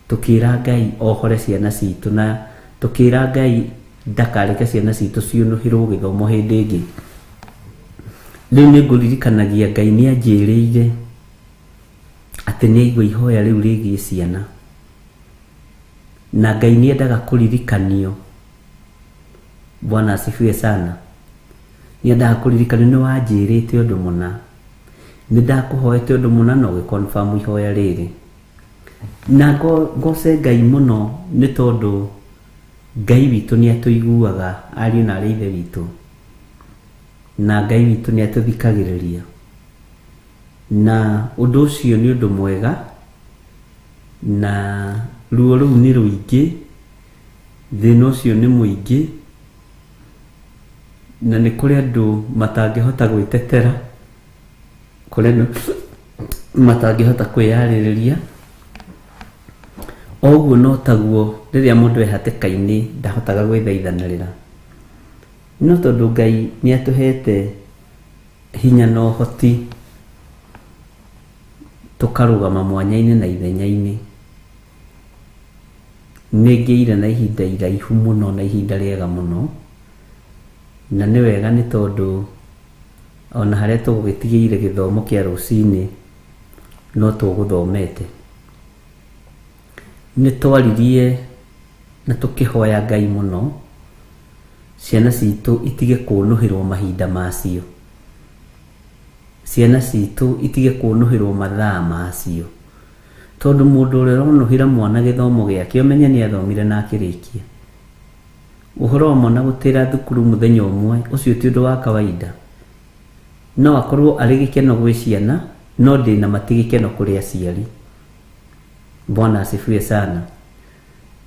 tũkĩra Ngai ohore ciana citũ, na tũkĩra Ngai ndakareke ciana citũ ciũnũhĩrwo gĩthomo hĩndĩ ĩngĩ. Rĩu nĩ ngũririkanagia Ngai nĩ anjĩrĩire atĩ nĩ aigua ihoya rĩu rĩgiĩ ciana, na Ngai nĩ endaga kũririkanio. Bwana asifiwe sana. Nĩ endaga kũririkanio, nĩ wanjĩrĩte ũndũ mũna, nĩ ndakũhoete ũndũ mũna, na ũgĩconfirm ihoya rĩrĩ. Na ngoce Ngai mũno nĩ tondũ Ngai witũ nĩ atũiguaga, ariũ na arĩ ithe witũ, na Ngai witũ nĩ atũthikagĩrĩria, na ũndũ ũcio nĩ ũndũ mwega. Na ruo rũu nĩ rũingĩ, thĩna ũcio nĩ mũingĩ, na nĩ kũrĩ andũ matangĩhota gwĩtetera, kũrĩ andũ matangĩhota kwĩyarĩrĩria. O ũguo no taguo rĩrĩa mũndũ e hatĩka-inĩ ndahotaga gwĩthaithanĩrĩra, no tondũ Ngai nĩ atũhete hinya na ũhoti, tũkarũgama mwanya-inĩ na ithenya-inĩ. Nĩ ngĩire na ihinda iraihu mũno na ihinda rĩega mũno, na nĩ wega nĩ tondũ ona harĩa tũgũgĩtigĩire gĩthomo kĩa rũcinĩ no tũgũthomete. Nĩ twaririe na tũkĩhoya Ngai mũno ciana citũ itige kũnũhĩrwo mahinda macio, ciana citũ itige kũnũhĩrwo mathaa macio, tondũ mũndũ ũrĩa ũronũhĩra mwana gĩthomo gĩake ũmenye nĩ athomire na akĩrĩkia. Ũhoro wa mwana gũtĩra thukuru mũthenya ũmwe, ũcio ti ũndũ wa kawaida. No akorwo arĩ gĩkeno gwĩ ciana, no ndĩna ma ti gĩkeno kũrĩ aciari. Bwana asifiwe sana.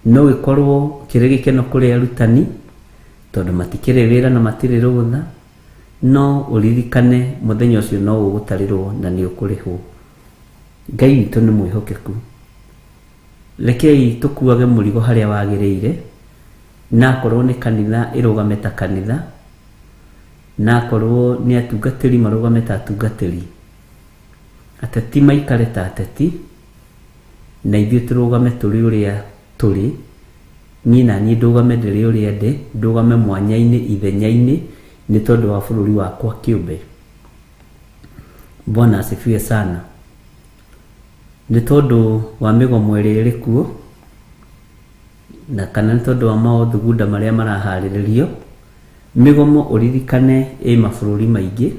No gĩkorwo kĩrĩ gĩkeno kũrĩ arutani, Tondũ matikĩrĩ wĩra na matirĩ rũtha, no ũririkane mũthenya ũcio no ũgũtarĩrwo na nĩ ũkũrĩhwo. Ngai witũ nĩ mwĩhokeku. Rekei tũkuage mũrigo harĩa wagĩrĩire, na akorwo nĩ kanitha ĩrũgame ta kanitha, na akorwo nĩ atungatĩri marũgame ta atungatĩri, ateti maikare ta ateti, na ithuĩ tũrũgame tũrĩ ũrĩa tũrĩ. Niĩ na niĩ ndũgame ndĩrĩ ũrĩa ndĩ, ndũgame mwanya-inĩ ithenya-inĩ nĩ tondũ wa bũrũri wakwa kĩũmbe. Bwana asifiwe sana. Nĩ tondũ wa mĩgomo ĩrĩa ĩrĩ kuo, na kana nĩ tondũ wa maũthugunda marĩa maraharĩrĩrio. Mĩgomo ũririkane ĩ mabũrũri maingĩ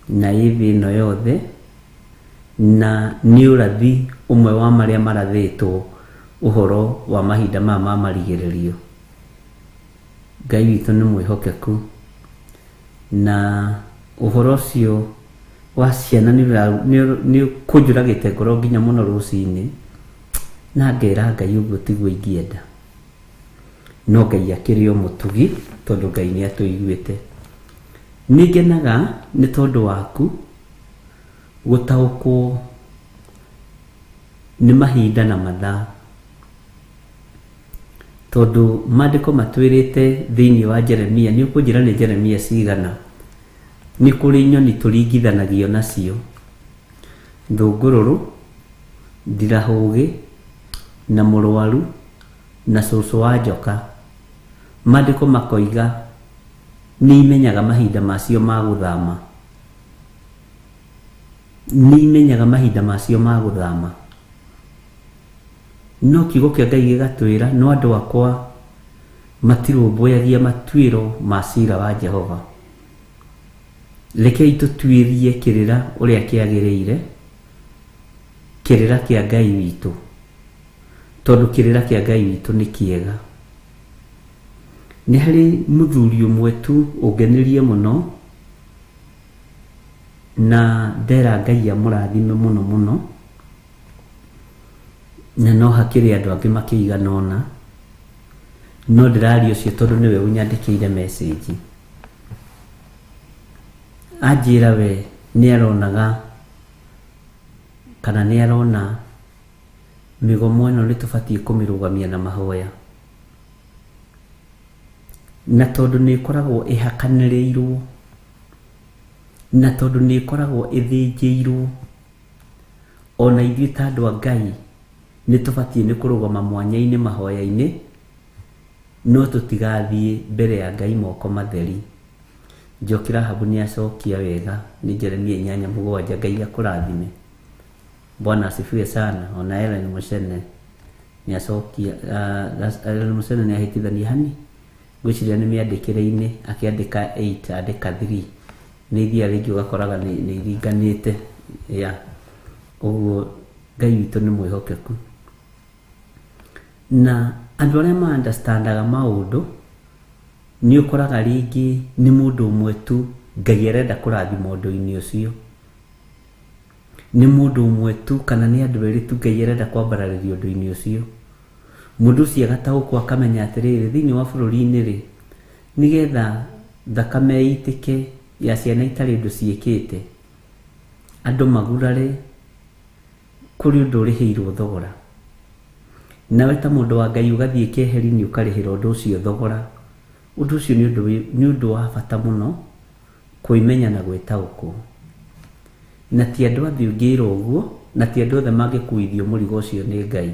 na ĩ thĩ ĩno yothe, na nĩ ũrathi ũmwe wa marĩa marathĩtwo ũhoro wa mahinda maya ma marigĩrĩrio. Ngai witũ nĩ mwĩhokeku, na ũhoro ũcio wa ciana nĩ ũkũnjũragĩte ngoro nginya mũno rũcinĩ, na ngera Ngai ũguo tiguo ingĩenda, no Ngai akĩrĩ o mũtugi tondũ Ngai nĩ atũiguĩte. Nĩ ngenaga nĩ tondũ waku gũtaũkwo nĩ mahinda na mathaa, tondũ maandĩko matwĩrĩte thĩinĩ wa Jeremia. Nĩ ũkũnjĩra nĩ Jeremia cigana? Nĩ kũrĩ nyoni tũringithanagio nacio, thũngũrũrũ, ndirahũgĩ, na mũrwaru, na cũcũ wa njoka. Maandĩko makoiga nĩ imenyaga mahinda macio ma gũthama, nĩ imenyaga mahinda macio ma gũthama. No kiugo kĩa Ngai gĩgatwĩra no andũ akwa matirũmbũyagia matuĩro ma cira wa Jehova. Rekei tũtuĩrie kĩrĩra ũrĩa kĩagĩrĩire, kĩrĩra kĩa Ngai witũ, tondũ kĩrĩra kĩa Ngai witũ nĩ kĩega. Nĩ harĩ mũthuri ũmwe tu ũngenirie mũno, na ndera Ngai amũrathime mũno mũno, na no hakĩrĩ andũ angĩ makĩigana ũna, no ndĩraria ũcio tondũ nĩwe ũnyandĩkĩire message. Anjĩra we nĩ aronaga kana nĩ arona mĩgomo ĩno nĩ tũbatiĩ kũmĩrũgamia na mahoya, na tondũ nĩ ĩkoragwo ĩhakanĩrĩirwo, na tondũ nĩ ĩkoragwo ĩthĩnjĩirwo, ona ithuĩ ta andũ a Ngai nĩ tũbatiĩ nĩ kũrũgama mwanya-inĩ mahoya-inĩ, no tũtigathiĩ mbere ya Ngai moko matheri. Njoki Rahabu nĩ acokia wega, nĩ Jeremia 8:7. Ngai akũrathime. Bwana asifiwe sana. Ona Ellen Mucene nĩ acokia, Ellen Mucene nĩ ahĩtithania hani, ngwĩciria nĩ mĩandĩkĩre-inĩ, akĩandĩka 8 andĩka 3, nĩ ithiaga rĩngĩ ũgakoraga nĩ iringanĩte ya ũguo. Ngai witũ nĩ mwĩhokeku, na andũ arĩa ma understandaga maũndũ nĩ ũkoraga rĩngĩ nĩ mũndũ ũmwe tu Ngai arenda kũrathima ũndũ-inĩ ũcio, nĩ mũndũ ũmwe tu kana nĩ andũ erĩ tu Ngai arenda kwambararĩria ũndũ-inĩ ũcio. Mũndũ ũcio agataũkwo akamenya atĩrĩrĩ, thĩinĩ wa bũrũri-inĩ rĩ, nĩgetha thakame ĩitĩke ya ciana itarĩ ũndũ ciĩkĩte, andũ magurare, kũrĩ ũndũ ũrĩhĩirwo thogora. Nawe ta mũndũ wa Ngai ũgathiĩ keheri-inĩ ũkarĩhĩra ũndũ ũcio thogora. Ũndũ ũcio nĩ ũndũ wa bata mũno kwĩmenya na gwĩtaũkwo. Na ti andũ othe ũngĩĩra ũguo, na ti andũ othe mangĩkuithio mũrigo ũcio nĩ Ngai.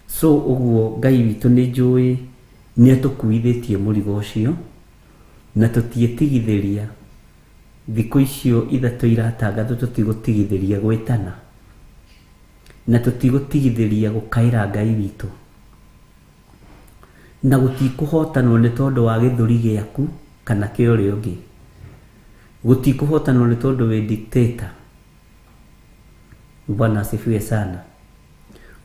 So ũguo Ngai witũ nĩ njũĩ nĩ atũkuithĩtie mũrigo ũcio, na tũtiĩtigithĩria. Thikũ icio ithatũ iratangathwo tũtigũtigithĩria gwĩtana, na tũtigũtigithĩria gũkaĩra Ngai witũ, na gũtikũhotanwo nĩ tondũ wa gĩthũri gĩaku kana kĩa ũrĩa ũngĩ, gũtikũhotanwo nĩ tondũ wĩ dictator. Bwana asifiwe sana.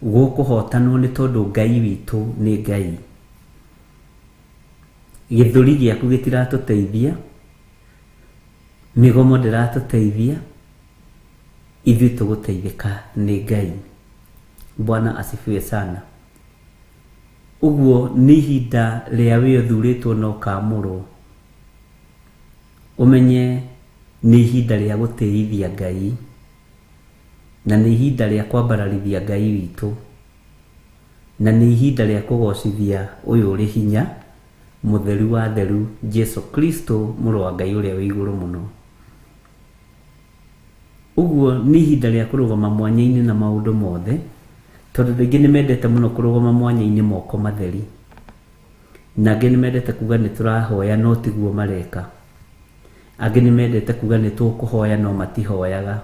Gũkũhotanwo nĩ tondũ Ngai witũ nĩ Ngai. Gĩthũri gĩaku gĩtiratũteithia, mĩgomo ndĩratũteithia, ithuĩ tũgũteithĩka nĩ Ngai. Bwana asifiwe sana. Ũguo nĩ ihinda rĩa wĩ ũthurĩtwo na ũkamũrwo, ũmenye nĩ ihinda rĩa gũtĩithia Ngai, na nĩ ihinda rĩa kwambararithia Ngai witũ, na nĩ ihinda rĩa kũgocithia ũyũ ũrĩ hinya, mũtheru wa theru, Jesu Kristo, mũrũ wa Ngai ũrĩa wĩ igũrũ mũno. Ũguo nĩ ihinda rĩa kũrũgama mwanya-inĩ na maũndũ mothe, tondũ andũ aingĩ nĩ mendete mũno kũrũgama mwanya-inĩ moko matheri, na angĩ nĩ mendete kuga nĩ tũrahoya no tiguo mareka, angĩ nĩ mendete kuga nĩ tũkũhoya no matihoyaga.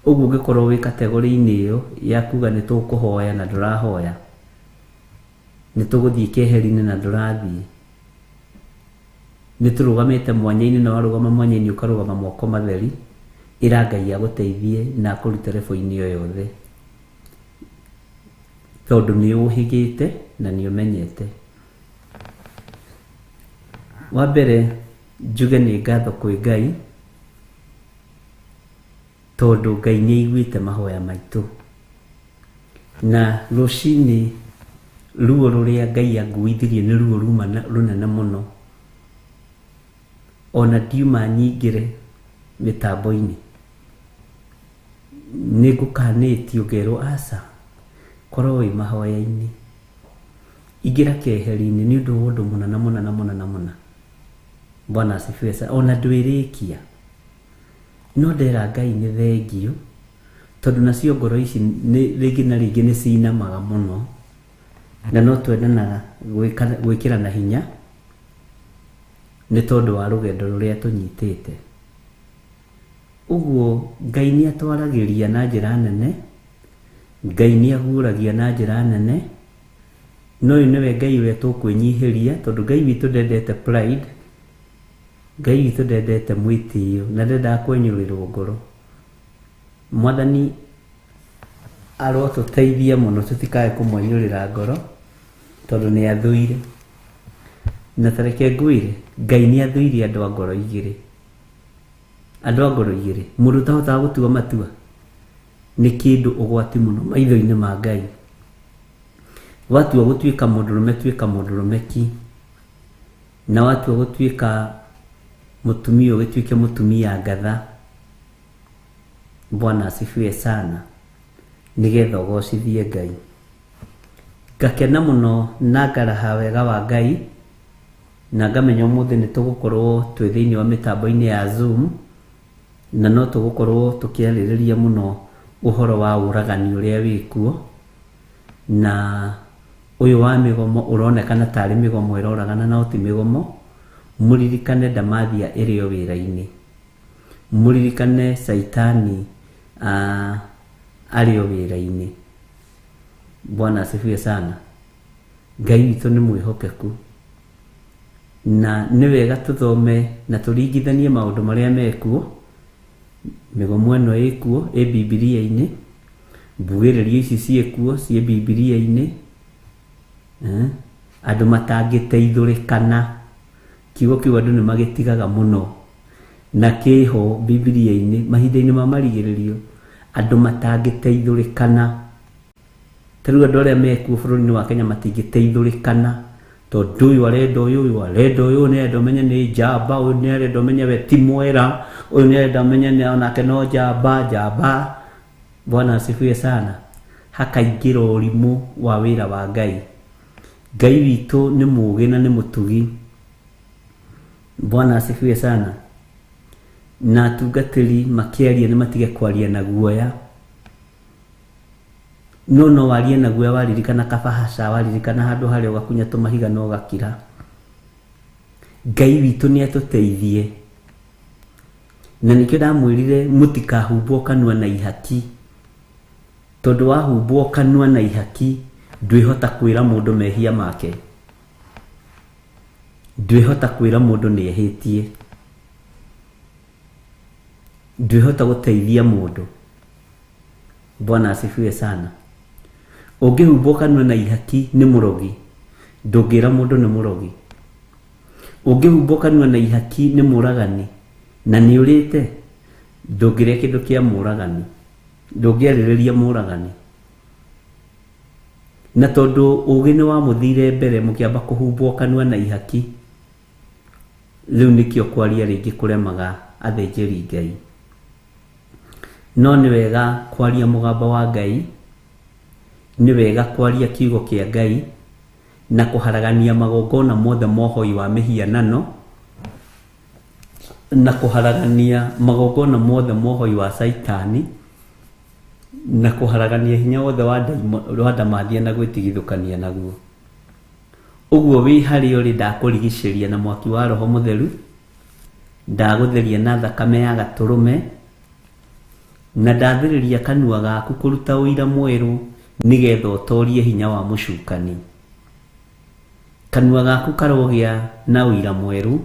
Ũguo ũngĩkorwo wĩ kategori-inĩ ĩyo ya kuga nĩ tũkũhoya na ndũrahoya, nĩ tũgũthiĩ keheri-inĩ na ndũrathiĩ, nĩ tũrũgamĩte mwanya-inĩ na warũgama mwanya-inĩ ũkarũgama moko matheri, ĩra Ngai agũteithie na akũrute rebo-inĩ o yothe, tondũ nĩ ũhĩgĩte na nĩ ũmenyete. Wa mbere njuge nĩ ngatho kwĩ Ngai, tondũ Ngai nĩ aiguĩte mahoya maitũ. Na rũcinĩ ruo rũrĩa Ngai anguithirie nĩ ruo ruma rũnene mũno, ona ndiuma nyingĩre mĩtambo-inĩ nĩ ngũkanĩtio ngerwo aca, korwo wĩ mahoya-inĩ, ingĩra keheri-inĩ nĩ ũndũ wa ũndũ mũna na mũna na mũna na mũna. Bwana asifiwe sana. Ona ndwĩrĩkia, no ndera Ngai nĩ thengio, tondũ nacio ngoro ici rĩngĩ na rĩngĩ nĩ cinamaga mũno, na no twendanaga gwĩkĩrana hinya nĩ tondũ wa rũgendo rũrĩa tũnyitĩte. Ũguo Ngai nĩ atwaragĩria na njĩra nene, Ngai nĩ aguũragia na njĩra nene, no ũyũ nĩwe Ngai ũrĩa tũkwĩnyihĩria, tondũ Ngai witũ ndendete pride, Ngai witũ ndendete mwĩtĩo, na ndendaga kwenyũrĩrwo ngoro. Mwathani arotũteithia mũno tũtikae kũmwenyũrĩra ngoro, tondũ nĩ athũire. Na ta reke ngwĩre, Ngai nĩ athũire andũ a ngoro igĩrĩ. Andũ a ngoro igĩrĩ, mũndũ ũtahotaga gũtua matua, nĩ kĩndũ ũgwati mũno maitho-inĩ ma Ngai. Watua gũtuĩka mũndũrũme, tuĩka mũndũrũme ki. Na watua gũtuĩka mũtumia, ũgĩtuĩke mũtumia ngatha. Bwana asifiwe sana. Nĩgetha ũgocithie Ngai. Ngakena mũno na ngaraha wega wa Ngai, na ngamenya ũmũthĩ nĩ tũgũkorwo twĩ thĩinĩ wa mĩtambo-inĩ ya Zoom, na no tũgũkorwo tũkĩarĩrĩria mũno ũhoro wa ũragani ũrĩa wĩkuo, na ũyũ wa mĩgomo ũronekana tarĩ mĩgomo ĩroragana no ti mĩgomo. Mũririkane ndamathia ĩrĩ o wĩra-inĩ, mũririkane Saitani arĩ o wĩra-inĩ. Bwana asifiwe sana. Ngai witũ nĩ mwĩhokeku, na nĩ wega tũthome na tũringithanie maũndũ marĩa mekuo. Mĩgomo ĩno ĩkuo ĩ Bibilia-inĩ, mbugĩrĩrio ici ciĩkuo ciĩ Bibilia-inĩ, andũ matangĩteithũrĩkana, kiugo kĩu andũ nĩ magĩtigaga mũno, na kĩho Bibilia-inĩ mahinda-inĩ ma marigĩrĩrio, andũ matangĩteithũrĩkana. Ta rĩu andũ arĩa mekuo bũrũri-inĩ wa Kenya matingĩteithũrĩkana, tondũ ũyũ arenda ũyũ, ũyũ arenda ũyũ, nĩ arenda ũmenye nĩ njamba, ũyũ nĩ arenda ũmenye we ti mwera, ũyũ nĩ arenda ũmenye nĩ onake no njamba, njamba. Bwana asifiwe sana. Hakaingĩra ũrimũ wa wĩra wa Ngai. Ngai witũ nĩ mũũgĩ na nĩ mũtugi. Bwana asifiwe sana. Na atungatĩri makĩaria nĩ matige kwaria na guoya. No no warie na guoya waririkana kabahaca, waririkana handũ harĩa ũgakunya tũmahiga na ũgakira. Ngai witũ nĩ atũteithie. Na nĩkĩo ndamwĩrire mũtikahumbwo kanua na ihaki, tondũ wahumbwo kanua na ihaki ndwĩhota kwĩra mũndũ mehia make, ndwĩhota kwĩra mũndũ nĩ ehĩtie, ndwĩhota gũteithia mũndũ. Bwana asifiwe sana. Ũngĩhumbwo kanua na ihaki nĩ mũrogi, ndũngĩra mũndũ nĩ mũrogi. Ũngĩhumbwo kanua na ihaki nĩ mũragani na nĩ ũrĩte, ndũngĩrĩa kĩndũ kĩa mũragani, ndũngĩarĩrĩria mũragani. Na tondũ ũgĩ nĩ wamũthire mbere mũkĩamba kũhumbwo kanua na ihaki, rĩu nĩkĩo kwaria rĩngĩ kũremaga athĩnjĩri Ngai. No nĩ wega kwaria mũgambo wa Ngai, nĩ wega kwaria kiugo kĩa Ngai, na kũharagania magongona mothe ma ũhoi wa mĩhianano, na kũharagania magongona mothe ma ũhoi wa Caitani, na kũharagania hinya wothe wa ndaimo- wa ndamathia na gwĩtigithũkania naguo. Ũguo wĩ harĩa ũrĩ ndakũrigicĩria na mwaki wa Roho Mũtheru, ndagũtheria na thakame ya gatũrũme, na ndathĩrĩria kanua gaku kũruta ũira mwerũ nĩgetha ũtorie hinya wa mũcukani. Kanua gaku karogĩa na ũira mwerũ,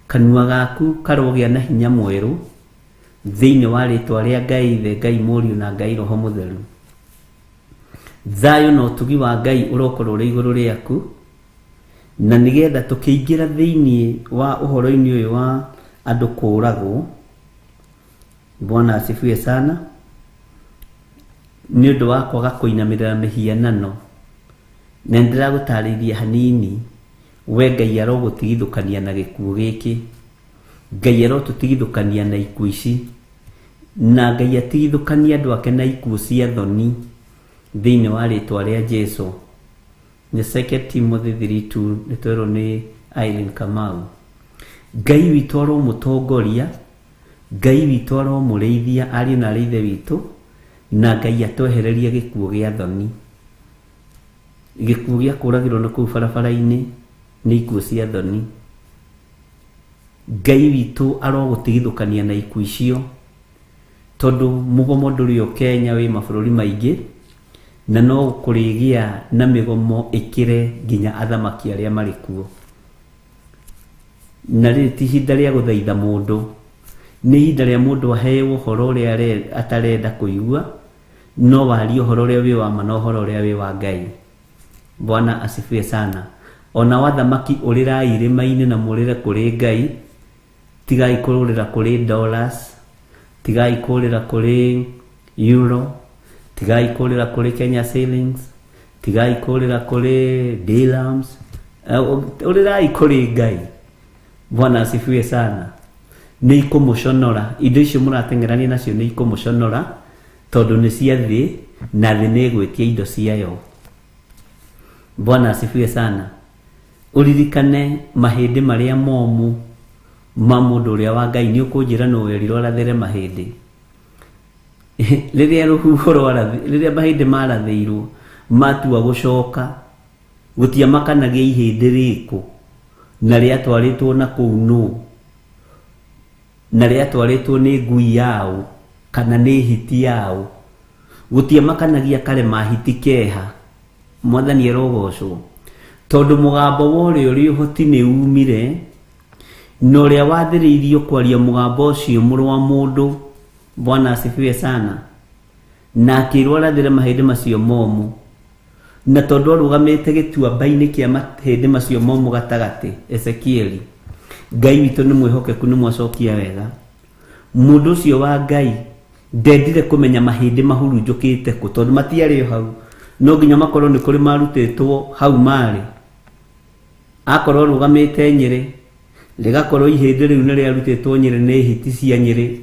kanua gaku karogĩa na hinya mwerũ thĩinĩ wa rĩtwa rĩa Ngai Ithe, Ngai Mũriũ na Ngai Roho Mũtheru. Thayũ na ũtugi wa Ngai ũrokorwo ũrĩ igũrũ rĩaku, na nĩgetha tũkĩingĩra thĩinĩ wa ũhoro-inĩ ũyũ wa andũ kũũragwo. Bwana asifiwe sana. Nĩ ũndũ wa kwaga kũinamĩrĩra mĩhianano, na nĩndĩragũtarĩirie hanini, we Ngai arogũtigithũkania na gĩkuũ gĩkĩ, Ngai arotũtigithũkania na ikuũ ici, na Ngai atigithũkanie andũ ake na ikuũ cia thoni thĩinĩ wa rĩtwa rĩa Jesu. Nĩ 2 Timothy 3:2 nĩ twerwo nĩ Irene Kamau. Ngai witũ aromũtongoria, Ngai witũ aromũrĩithia ariũ na arĩ ithe witũ, na Ngai atwehererie gĩkuũ gĩa thoni. Gĩkuũ gĩa kũragĩrwo na kũu barabara-inĩ nĩ ikuũ cia thoni. Ngai witũ arogũtigithũkania na ikuũ icio, tondũ mũgomo ndũrĩ o Kenya, wĩ mabũrũri maingĩ, na no kũrĩgĩa na mĩgomo ĩkĩre nginya athamaki arĩa marĩ kuo. Na rĩrĩ ti ihinda rĩa gũthaitha mũndũ, nĩ ihinda rĩa mũndũ aheo ũhoro ũrĩa atarenda kũigua, no warie ũhoro ũrĩa wĩ wa ma na ũhoro ũrĩa wĩ wa Ngai. Bwana asifiwe sana. Ona wathamaki ũrĩrai irĩma-inĩ na mũrĩre kũrĩ Ngai, tigai kũrĩra kũrĩ dollars, tigai kũrĩra kũrĩ euro, tigai kũrĩra kũrĩ Kenya shillings, tigai kũrĩra kũrĩ dirhams, ũrĩrai kũrĩ Ngai. Bwana asifiwe sana. Nĩ ikũmũconora, indo icio mũrateng'erania nacio nĩ ikũmũconora, tondũ nĩ cia thĩ, na thĩ nĩ ĩgwĩtia indo ciayo. Bwana asifiwe sana. Ũririkane mahĩndĩ marĩa momũ ma mũndũ ũrĩa wa Ngai, nĩ ũkũnjĩra nũ werirwo arathĩre mahĩndĩ. Rĩrĩa rũhuho rwarathi, rĩrĩa mahĩndĩ marathĩirwo matua gũcoka, gũtiamakanagia ihĩndĩ rĩkũ, na rĩatwarĩtwo na kũu nũ, na rĩatwarĩtwo nĩ ngui yao kana nĩ hiti yao, gũtiamakanagia karema hiti keha. Mwathani arogocwo, tondũ mũgambo wa ũrĩa ũrĩ ũhoti nĩ umire, na ũrĩa wathĩrĩirio kwaria mũgambo ũcio mũrũ wa mũndũ. Bwana asifiwe sana. Na akĩrwo arathĩre mahĩndĩ macio momũ, na tondũ arũgamĩte gĩtuamba-inĩ kĩa mahĩndĩ macio momũ gatagatĩ, Ezekieli, Ngai witũ nĩ mwĩhokeku, nĩ mwacokia wega. Mũndũ ũcio wa Ngai ndendire kũmenya mahĩndĩ mahurunjũkĩte kũ, tondũ matiarĩ o hau, no nginya makorwo nĩ kũrĩ marutĩtwo hau marĩ. Akorwo arũgamĩte Nyĩrĩ, rĩgakorwo ihĩndĩ rĩu nĩ rĩarutĩtwo Nyĩrĩ nĩ hiti cia Nyĩrĩ,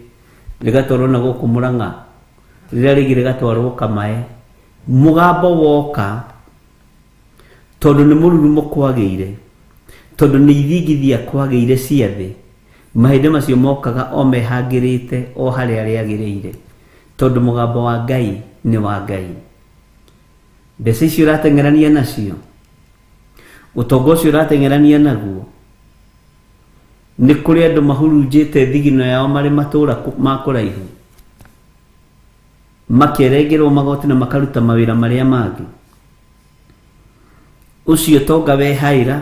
rĩgatwarwo na gũkũ Mũrang'a, rĩrĩa rĩngĩ rĩgatwarwo Kamae. Mũgambo woka, tondũ nĩ mũrurumo kwagĩire, tondũ nĩ ithingithia kwagĩire cia thĩ, mahĩndĩ macio mokaga o mehangĩrĩte o harĩa rĩagĩrĩire, tondũ mũgambo wa Ngai nĩ wa Ngai. Mbeca icio ũrateng'erania nacio, ũtonga ũcio ũrateng'erania naguo, nĩ kũrĩ andũ mahurunjĩte thigino yao marĩ matũũra ma kũraihu, makerengerwo magoti na makaruta mawĩra marĩa mangĩ. Ũcio ũtonga wehaĩra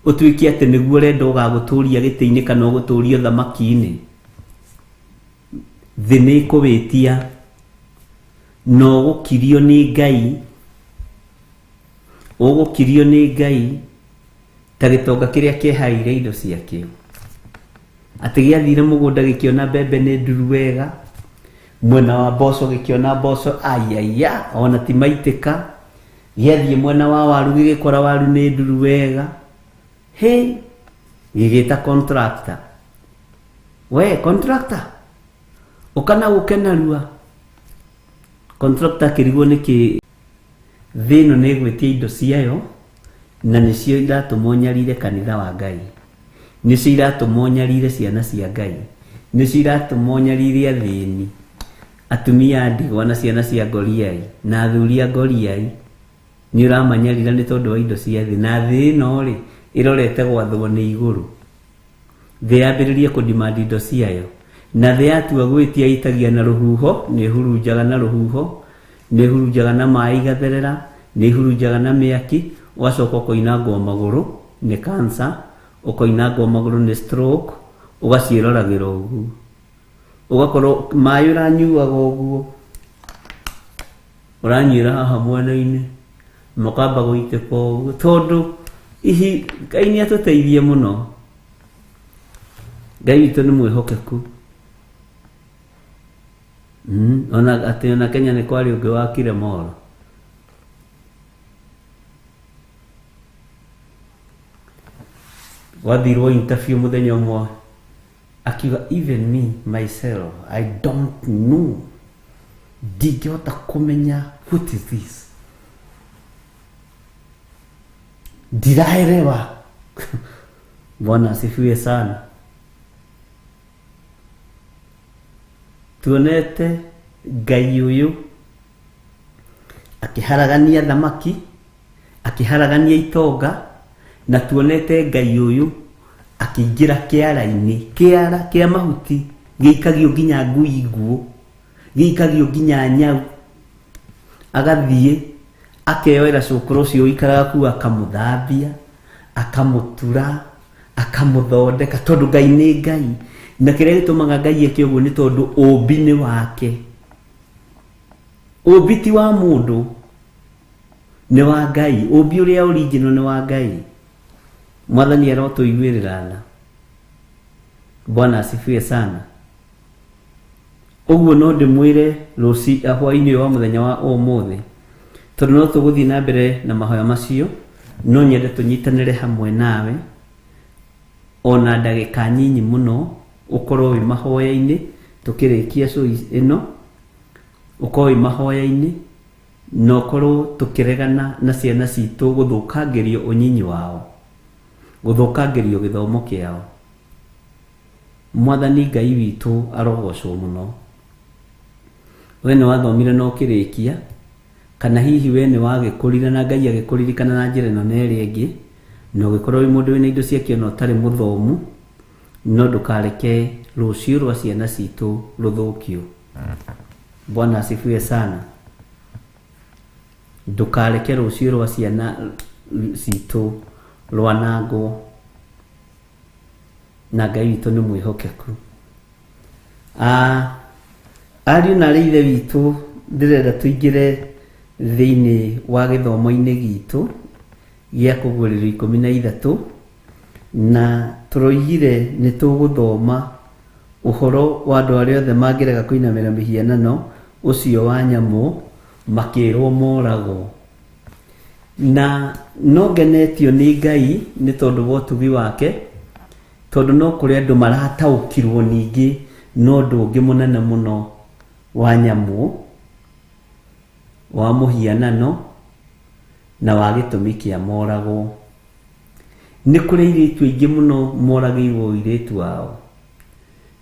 ũtuĩke atĩ nĩguo ũrenda ũgagũtũria gĩtĩ-inĩ kana ũgũtũria ũthamaki-inĩ, thĩ nĩ ĩkũwĩtia na ũgũkirio nĩ Ngai, ũgũkirio nĩ Ngai ta gĩtonga kĩrĩa kĩehaĩire indo ciakĩo. Atĩ gĩathire mũgũnda gĩkĩona mbembe nĩ nduru wega, Mwena wa mboco gĩkĩona mboco aiaiya ona ti maitĩka. Gĩathiĩ mwena wa waru gĩgĩkora waru nĩ nduru wega. Hĩ, gĩgĩta contractor. We contractor, ũka na ũke narua. Contractor akĩrigwo nĩkĩ thĩ ĩno nĩ ĩgwĩtia indo ciayo na nĩcio iratũma ũnyarire kanitha wa Ngai, nĩcio iratũma ũnyarire ciana cia Ngai, nĩcio iratũma ũnyarire athĩni, atumia a ndigwa na ciana cia ngoriai na athuri a ngoriai. Nĩ ũramanyarira nĩ tondũ wa indo cia thĩ, na thĩ ĩno rĩ ĩrorete gwathwo nĩ igũrũ. Thĩ yambĩrĩrie kũdimandi indo ciayo, na thĩ yatua gwĩtia ĩtagia na rũhuho, nĩ ĩhurunjaga na rũhuho, nĩ ĩhurunjaga na maĩ igatherera, nĩ ĩhurunjaga na mĩaki, ũgacoka ũkoinangwo magũrũ nĩ cancer, ũkoinangwo magũrũ nĩ stroke, ũgaciĩroragĩra ũguo, ũgakorwo maĩ ũranyuaga ũguo, ũranyuĩra haha mwena-inĩ, makamba gũitĩka ũguo, tondũ ihi Ngai nĩ atũteithie mũno. Ngai witũ nĩ mwĩhokeku. Ona atĩ ona Kenya nĩ kwarĩ ũngĩ wakire moro. Gwathirwo interview mũthenya ũmwe akiuga, even me myself I don't know, ndingĩhota kũmenya what is this, ndiraelewa. Bwana asifiwe sana. Tuonete Ngai ũyũ akĩharagania thamaki, akĩharagania itonga, na tuonete Ngai ũyũ akĩingĩra kĩara-inĩ, kĩara kĩa mahuti gĩikagio nginya ngui nguũ, gĩikagio nginya nyau, agathiĩ akeyoera cũkũrũ ũcio ũikaraga kũu, akamũthambia, akamũtura, akamũthondeka, tondũ Ngai nĩ Ngai. Na kĩrĩa gĩtũmaga Ngai eke ũguo nĩ tondũ ũmbi nĩ wake. Ũmbi ti wa mũndũ, nĩ wa Ngai. Ũmbi ũrĩa original nĩ wa Ngai. Mwathani arotũiguĩrĩra tha. Bwana asifiwe sana. Ũguo no ndĩmwĩre rũci hwaĩ-inĩ wa mũthenya wa ũmũthĩ, tondũ no tũgũthiĩ na mbere na mahoya macio, no nyende tũnyitanĩre hamwe nawe ona ndagĩka nyinyi mũno, ũkorwo wĩ mahoya-inĩ tũkĩrĩkia show ĩno, ũkorwo wĩ mahoya-inĩ na ũkorwo tũkĩregana na ciana citũ gũthũkangĩrio ũnyinyi wao, gũthũkangĩrio gĩthomo kĩao. Mwathani Ngai witũ arogocwo mũno. We nĩ wathomire na ũkĩrĩkia, kana hihi we nĩ wagĩkũrire na Ngai agĩkũririkana na njĩra ĩno na ĩrĩa ĩngĩ, na ũgĩkorwo wĩ mũndũ wĩna indo ciake ona ũtarĩ mũthomu, no ndũkareke rũciũ rwa ciana citũ rũthũkio. Bwana asifiwe sana. Ndũkareke rũciũ rwa ciana citũ rwanangwo, na Ngai witũ nĩ mwĩhokeku. Ariũ na arĩ ithe witũ, ndĩrenda tũingĩre thĩinĩ wa gĩthomo-inĩ gitũ gĩa kũguũrĩrio 13, na tũroigire nĩ tũgũthoma ũhoro wa andũ arĩa othe mangĩrega kũinamĩra mĩhianano ũcio wa nyamũ makĩrwo moragwo. Na no ngenetio nĩ Ngai nĩ tondũ wa ũtugi wake, tondũ no kũrĩ andũ marataũkirwo ningĩ na ũndũ ũngĩ mũnene mũno wa nyamũ, wa mũhianano na wa gĩtũmi kĩa moragwo. Nĩ kũrĩ airĩtu aingĩ mũno moragĩirwo ũirĩtu wao,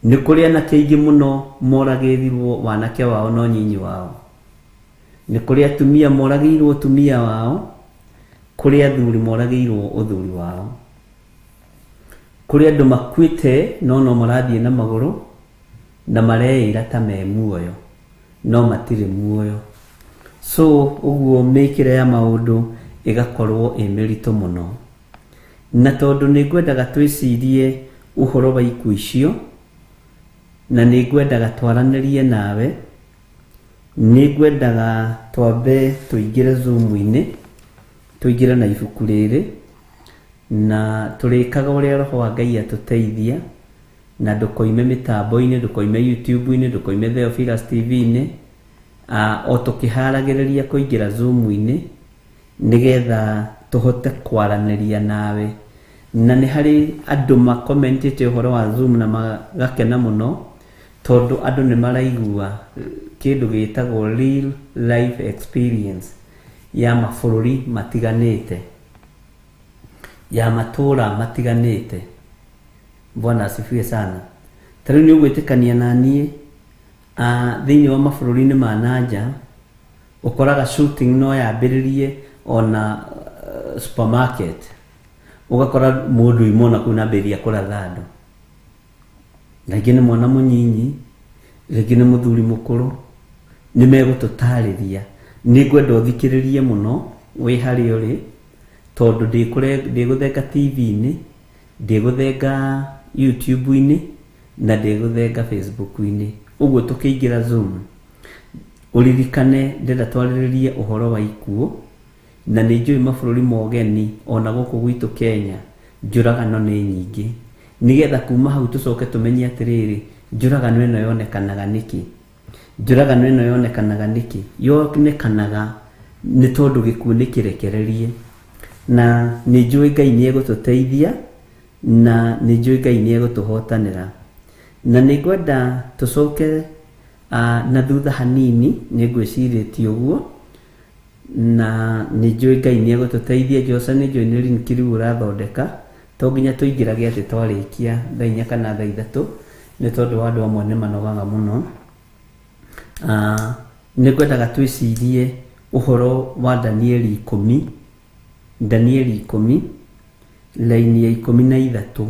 nĩ kũrĩ anake aingĩ mũno moragĩirwo wanake wao na ũnyinyi wao, nĩ kũrĩ atumia moragĩirwo ũtumia wao, kũrĩ athuri moragĩirwo ũthuri wao, kũrĩ andũ makuĩte no no marathiĩ na magũrũ na mareĩra ta me muoyo no matirĩ muoyo. So ũguo mĩkĩre ya maũndũ ĩgakorwo ĩ mĩritũ mũno. Na tondũ nĩ ngwendaga twĩcirie ũhoro wa ikuũ icio, na nĩ ngwendaga twaranĩrie nawe, nĩ ngwendaga twambe tũingĩre Zoom-inĩ, tũingĩre na ibuku rĩrĩ, na tũrĩkaga ũrĩa Roho wa Ngai atũteithia, Na ndũkoime mĩtambo-inĩ, ndũkoime YouTube-inĩ, ndũkoime Theophilus TV-inĩ, o tũkĩharagĩrĩria kũingĩra Zoom-inĩ nĩgetha tũhote kwaranĩria nawe. Na nĩ harĩ andũ makomentĩte ũhoro wa Zoom na magakena mũno tondũ andũ nĩ maraigua kĩndũ gĩtagwo real life experience ya mabũrũri matiganĩte, ya matũra matiganĩte. Bwana asifiwe sana. Ta rĩu nĩ ũgwĩtĩkania na niĩ, thĩinĩ wa mabũrũri-inĩ ma nanja ũkoraga shooting no yambĩrĩrie ona supermarket, ũgakora mũndũ imona kũu na ambĩrĩria kũratha andũ, rĩngĩ nĩ mwana mũnyinyi, rĩngĩ nĩ mũthuri mũkũrũ. Nĩ megũtũtarĩria. Nĩ ngwenda ũthikĩrĩrie mũno wĩ harĩa ũrĩ, tondũ ndĩgũthenga TV-inĩ, ndĩgũthenga YouTube-inĩ na ndĩgũthenga Facebook-inĩ. Ũguo tũkĩingĩra Zoom, ũririkane ndĩrenda twarĩrĩrie ũhoro wa ikuũ, na nĩ njũĩ mabũrũri ma ũgeni ona gũkũ gwitũ Kenya njũragano nĩ nyingĩ, nĩgetha kuma hau tũcoke tũmenye atĩrĩrĩ, njũragano ĩno yonekanaga nĩkĩ? Njũragano ĩno yonekanaga nĩkĩ? Yonekanaga nĩ tondũ gĩkuũ nĩ kĩrekererie. Na nĩ njũĩ Ngai nĩ egũtũteithia, na nĩ njũĩ Ngai nĩ egũtũhotanĩra. Na nĩ ngwenda tũcoke na thutha hanini, nĩ ngwĩcirĩtie ũguo, na nĩ njũĩ Ngai nĩ egũtũteithia. Joca nĩ njũĩ nĩ link rĩu ũrathondeka, to nginya tũingĩrage atĩ twarĩkia thaa 4 kana thaa 3, nĩ tondũ wa andũ amwe nĩ manogaga mũno. Nĩ ngwendaga twĩcirie ũhoro wa Danieli 10, Danieli 10 laini ya 13.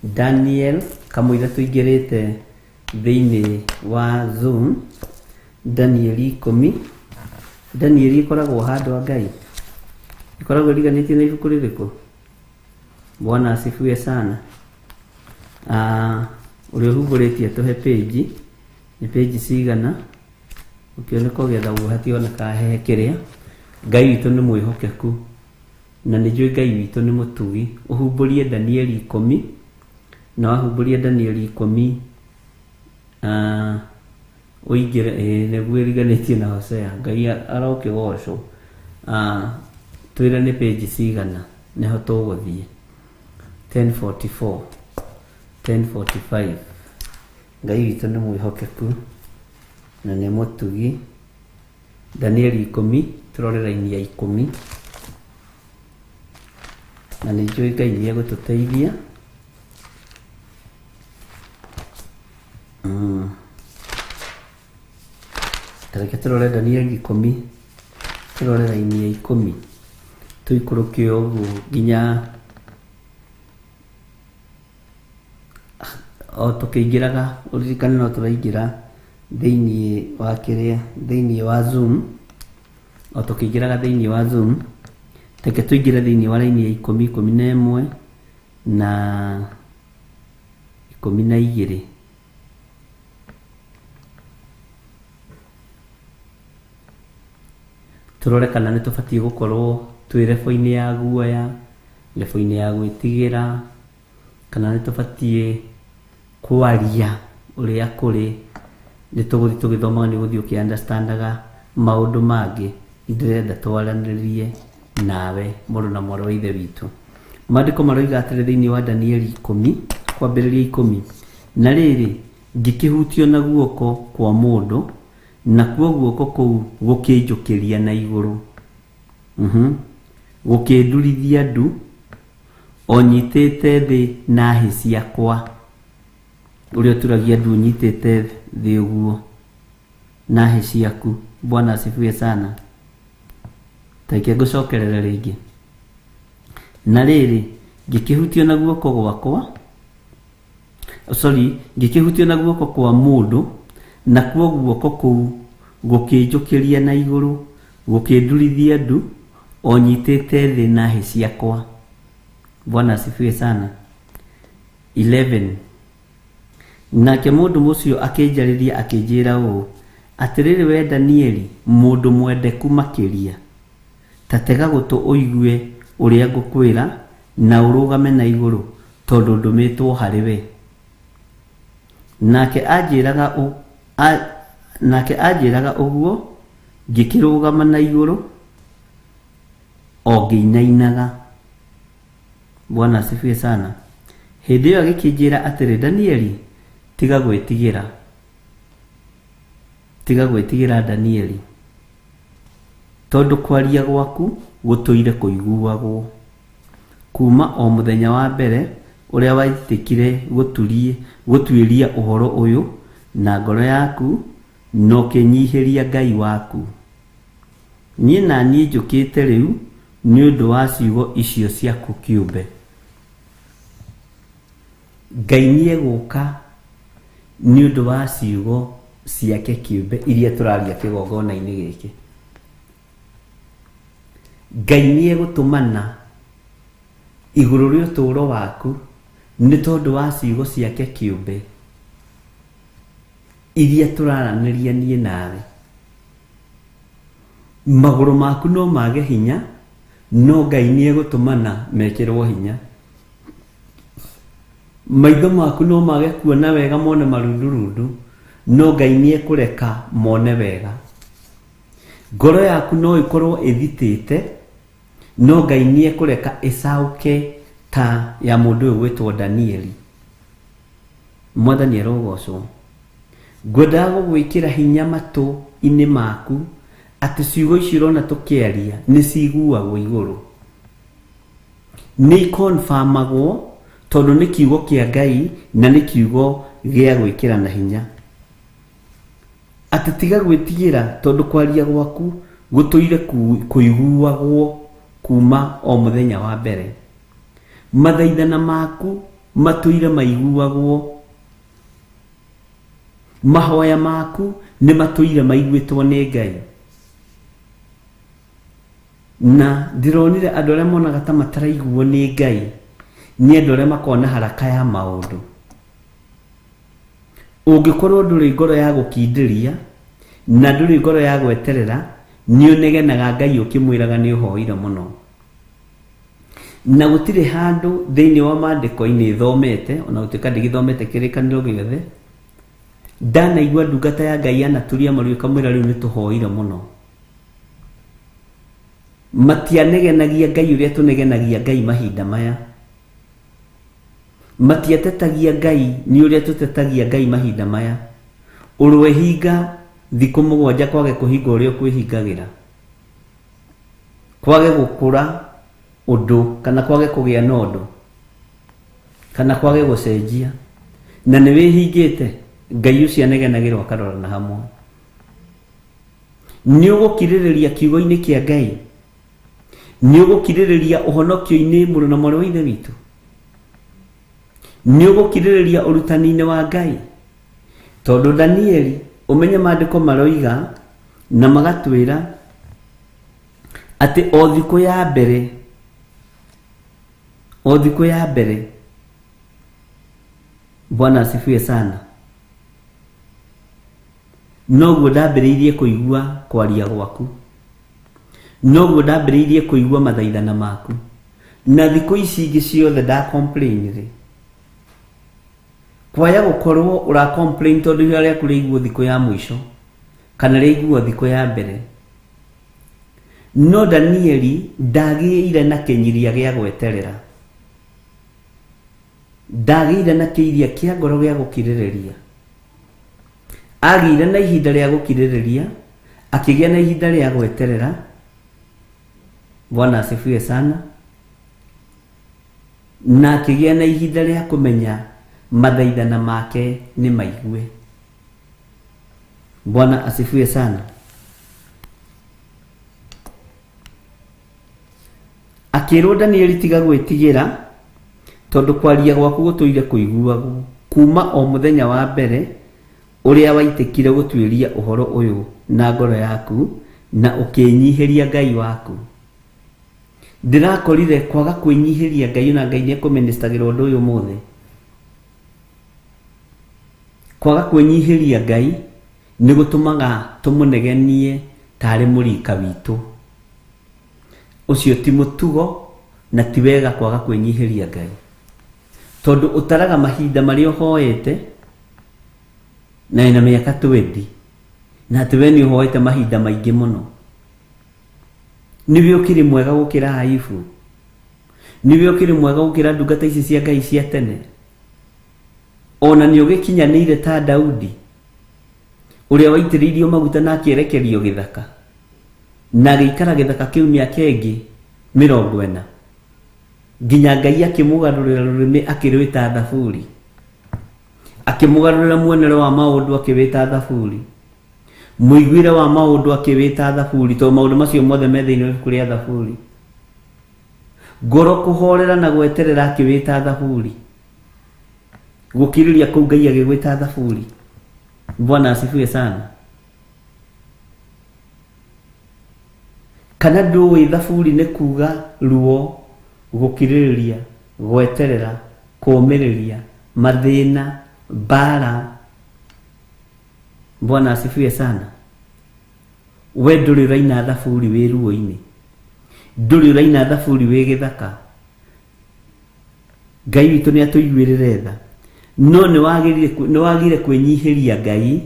Daniel kamũira tũingĩrĩte thĩinĩ wa Zoom, Danieli 10. Danieli ĩkoragwo handũ a Ngai, ĩkoragwo ĩriganĩtie na ibuku rĩrĩkũ? Bwana asifiwe sana. Ũrĩa ũhumbũrĩtie tũhe page, nĩ page cigana? Ũkĩoneka ũgĩetha ũguo hationekaga hehe kĩrĩa. Ngai witũ nĩ mwĩhokeku, na nĩ njũĩ Ngai witũ nĩ mũtugi. Ũhumbũrie Danieli 10, na wahumbũria Danieli 10, ũingĩre, nĩguo ĩriganĩtie na Hosea. Ngai arokĩgocwo. Twĩre nĩ page cigana, nĩho tũgũthiĩ. 1044, 1045. Ngai witũ nĩ mwĩhokeku na nĩ mũtugi. Danieli 10, tũrore raini ya 10, na nĩ njũĩ Ngai nĩ egũtũteithia. Reke tũrore Danieli 10, tũrore raini ya 10, tũikũrũke ũguo nginya o tũkĩingĩraga. Ũririkane no tũraingĩra thĩinĩ wa kĩrĩa, thĩinĩ wa Zoom, o tũkĩingĩraga thĩinĩ wa Zoom. Reke tũingĩre thĩinĩ wa raini ya 10, 11 na 12. Tũrore kana nĩ tũbatiĩ gũkorwo twĩ rebo-inĩ ya guoya, rebo-inĩ ya gwĩtigĩra, kana nĩ tũbatiĩ kwaria ũrĩa kũrĩ. Nĩ tũgũthiĩ tũgĩthomaga, nĩ ũgũthiĩ ũkĩ-understandaga maũndũ mangĩ. Ndĩrenda twaranĩrie nawe mũrũ na mwarĩ wa ithe witũ. Maandĩko maroiga atĩrĩ thĩinĩ wa Danieli 10, kwambĩrĩria 10, na rĩrĩ, ngĩkĩhutio na guoko kwa mũndũ, nakuo guoko kũu gũkĩnjũkĩria na igũrũ, gũkĩndurithia ndu, o nyitĩte thĩ na hĩ ciakwa. Ũrĩa ũturagia ndu ũnyitĩte thĩ ũguo na hĩ ciaku. Bwana asifiwe sana. Reke ngũcokerere rĩngĩ. Na rĩrĩ, ngĩkĩhutio na guoko gwakwa, sorry, ngĩkĩhutio na guoko kwa mũndũ, nakuo guoko kũu gũkĩnjũkĩria na igũrũ, gũkĩndurithia ndu, o nyitĩte thĩ na hĩ ciakwa. Bwana asifiwe sana. 11. Nake mũndũ ũcio akĩnjarĩria akĩnjĩra ũũ, atĩrĩrĩ we Danieli, mũndũ mwendeku makĩria, ta tega gũtũ ũigue ũrĩa ngũkwĩra, na ũrũgame na igũrũ, tondũ ndũmĩtwo harĩ we. Nake anjĩraga ũ- a- nake anjĩraga ũguo ngĩkĩrũgama na igũrũ o ngĩinainaga. Bwana asifiwe sana. Hĩndĩ ĩyo agĩkĩnjĩra atĩrĩ, Danieli, tiga gwĩtigĩra. Tiga gwĩtigĩra Danieli, tondũ kwaria gwaku gũtũire kũiguagwo kuuma o mũthenya wa mbere ũrĩa waitĩkire gũturie gũtuĩria ũhoro ũyũ na ngoro yaku na ũkĩnyihĩria Ngai waku. Niĩ na niĩ njũkĩte rĩu nĩ ũndũ wa ciugo icio ciaku kĩũmbe. Ngai nĩ egũka nĩ ũndũ wa ciugo ciake kĩũmbe iria tũraria kĩgongona-inĩ gĩkĩ. Ngai nĩ egũtũmana igũrũ rĩa ũtũũro waku nĩ tondũ wa ciugo ciake kĩũmbe iria tũraranĩria niĩ nawe. Magũrũ maku no mage hinya, no Ngai nĩ egũtũmana mekĩrwo hinya. Maitho maku no mage kuona wega mone marundurundu, no Ngai nĩ ekũreka mone wega. Ngoro yaku no ĩkorwo ĩthitĩte, no Ngai nĩ ekũreka ĩcaũke ta ya mũndũ ũyũ gwĩtwo Danieli. Mwathani arogocwo. Ngwendaga gũgwĩkĩra hinya matũ-inĩ maku atĩ ciugo ici ũrona tũkĩaria nĩ ciguagwo igũrũ. Nĩ ikonfamagwo tondũ nĩ kiugo kĩa Ngai na nĩ kiugo gĩa gwĩkĩrana hinya. Atĩ tiga gwĩtigĩra tondũ kwaria gwaku gũtũire kũiguagwo kuma o mũthenya wa mbere. Mathaithana maku matũire maiguagwo. Mahoya maku nĩ matũire maiguĩtwo nĩ Ngai. Na ndĩronire andũ arĩa monaga ta mataraiguo nĩ Ngai nĩ andũ arĩa makoragwo na haraka ya maũndũ. Ũngĩkorwo ndũrĩ ngoro ya gũkindĩria na ndũrĩ ngoro ya gweterera, nĩ ũnegenaga Ngai ũkĩmwĩraga nĩ ũhoire mũno. Na gũtirĩ handũ thĩinĩ wa maandĩko-inĩ thomete, ona gũtuĩka ndigĩthomete kĩrĩkanĩro gĩothe, ndanaigua ndungata ya Ngai yanaturia maru ĩkamwĩra rĩu nĩ tũhoire mũno. Matianegenagia Ngai ũrĩa tũnegenagia Ngai mahinda maya. Matiatetagia Ngai nĩ ũrĩa tũtetagia Ngai mahinda maya. Ũrwehinga thikũ mũgwanja kwage kũhinga ũrĩa ũkwĩhingagĩra. Kwage gũkũra ũndũ kana kwage kũgĩa na ũndũ kana kwage gũcenjia na nĩ wĩhingĩte Ngai ũcio anegenagĩrwo akarorana hamwe. Nĩ ũgũkirĩrĩria kiugo-inĩ kĩa Ngai, nĩ ũgũkirĩrĩria ũhonokio-inĩ mũrũ na mwarĩ wa Ithe witũ, nĩ ũgũkirĩrĩria ũrutani-inĩ wa Ngai, tondũ Danieli ũmenye maandĩko maroiga na magatwĩra atĩ o thikũ ya mbere, o thikũ ya mbere, Bwana asifiwe sana, noguo ndambĩrĩirie kũigua kwaria gwaku, noguo ndambĩrĩirie kũigua mathaithana maku, na thikũ ici ingĩ ciothe nda complain rĩ, kwaya gũkorwo ũra complain tondũ ihoya rĩaku rĩaiguo thikũ ya mũico kana rĩaiguo thikũ ya mbere. No Danieli ndagĩire na kĩnyiria gĩa gweterera, ndagĩire na kĩiria kĩa ngoro gĩa gũkirĩrĩria. Agĩire na ihinda rĩa gũkirĩrĩria, akĩgĩa na ihinda rĩa gweterera. Bwana asifiwe sana. Na akĩgĩa na ihinda rĩa kũmenya mathaithana make nĩ maigue. Bwana asifiwe sana. Akĩrwo Danieli tiga gwĩtigĩra tondũ kwaria gwaku gũtũire kũiguagwo kuma o mũthenya wa mbere ũrĩa waitĩkire gũtuĩria ũhoro ũyũ na ngoro yaku na ũkĩnyihĩria Ngai waku. Ndĩrakorire kwaga kwĩnyihĩria Ngai ona Ngai nĩ ekũministagĩra ũndũ ũyũ ũmũthĩ. Kwaga kwĩnyihĩria Ngai nĩ gũtũmaga tũmũnegenie tarĩ mũrika witũ. Ũcio ti mũtugo na ti wega kwaga kwĩnyihĩria Ngai. Tondũ ũtaraga mahinda marĩa ũhoete. Na wĩna mĩaka 20 na atĩ we nĩ ũhoete mahinda maingĩ mũno. Nĩwe ũkĩrĩ mwega gũkĩra Ayubu? Nĩwe ũkĩrĩ mwega gũkĩra ndungata ici cia Ngai cia tene? Ona nĩ ũgĩkinyanĩire ta Daudi ũrĩa waitĩrĩirio maguta na akĩerekerio gĩthaka na agĩikara gĩthaka kĩu mĩaka ĩngĩ 40 nginya Ngai akĩmũgarũrĩra rũrĩmĩ akĩrwĩta thaburi, akĩmũgarũrĩra muonere wa maũndũ akĩwĩta thaburi, mũiguĩre wa maũndũ akĩwĩta thaburi, tondũ maũndũ macio mothe me thĩinĩ wa ibuku rĩa thaburi. Ngoro kũhorera na gweterera akĩwĩta thaburi, gũkirĩria kũu Ngai agĩgwĩta thaburi. Bwana asifiwe sana. Kana ndũĩ thaburi nĩ kuga ruo, gũkirĩrĩria, gweterera, kũũmĩrĩria, mathĩna, mbara. Bwana asifiwe sana. We ndũrĩ ũraina thaburi wĩ ruo-inĩ, ndũrĩ ũraina thaburi wĩ gĩthaka. Ngai witũ nĩ atũiguĩrĩre tha, no nĩ wagire kwĩnyihĩria Ngai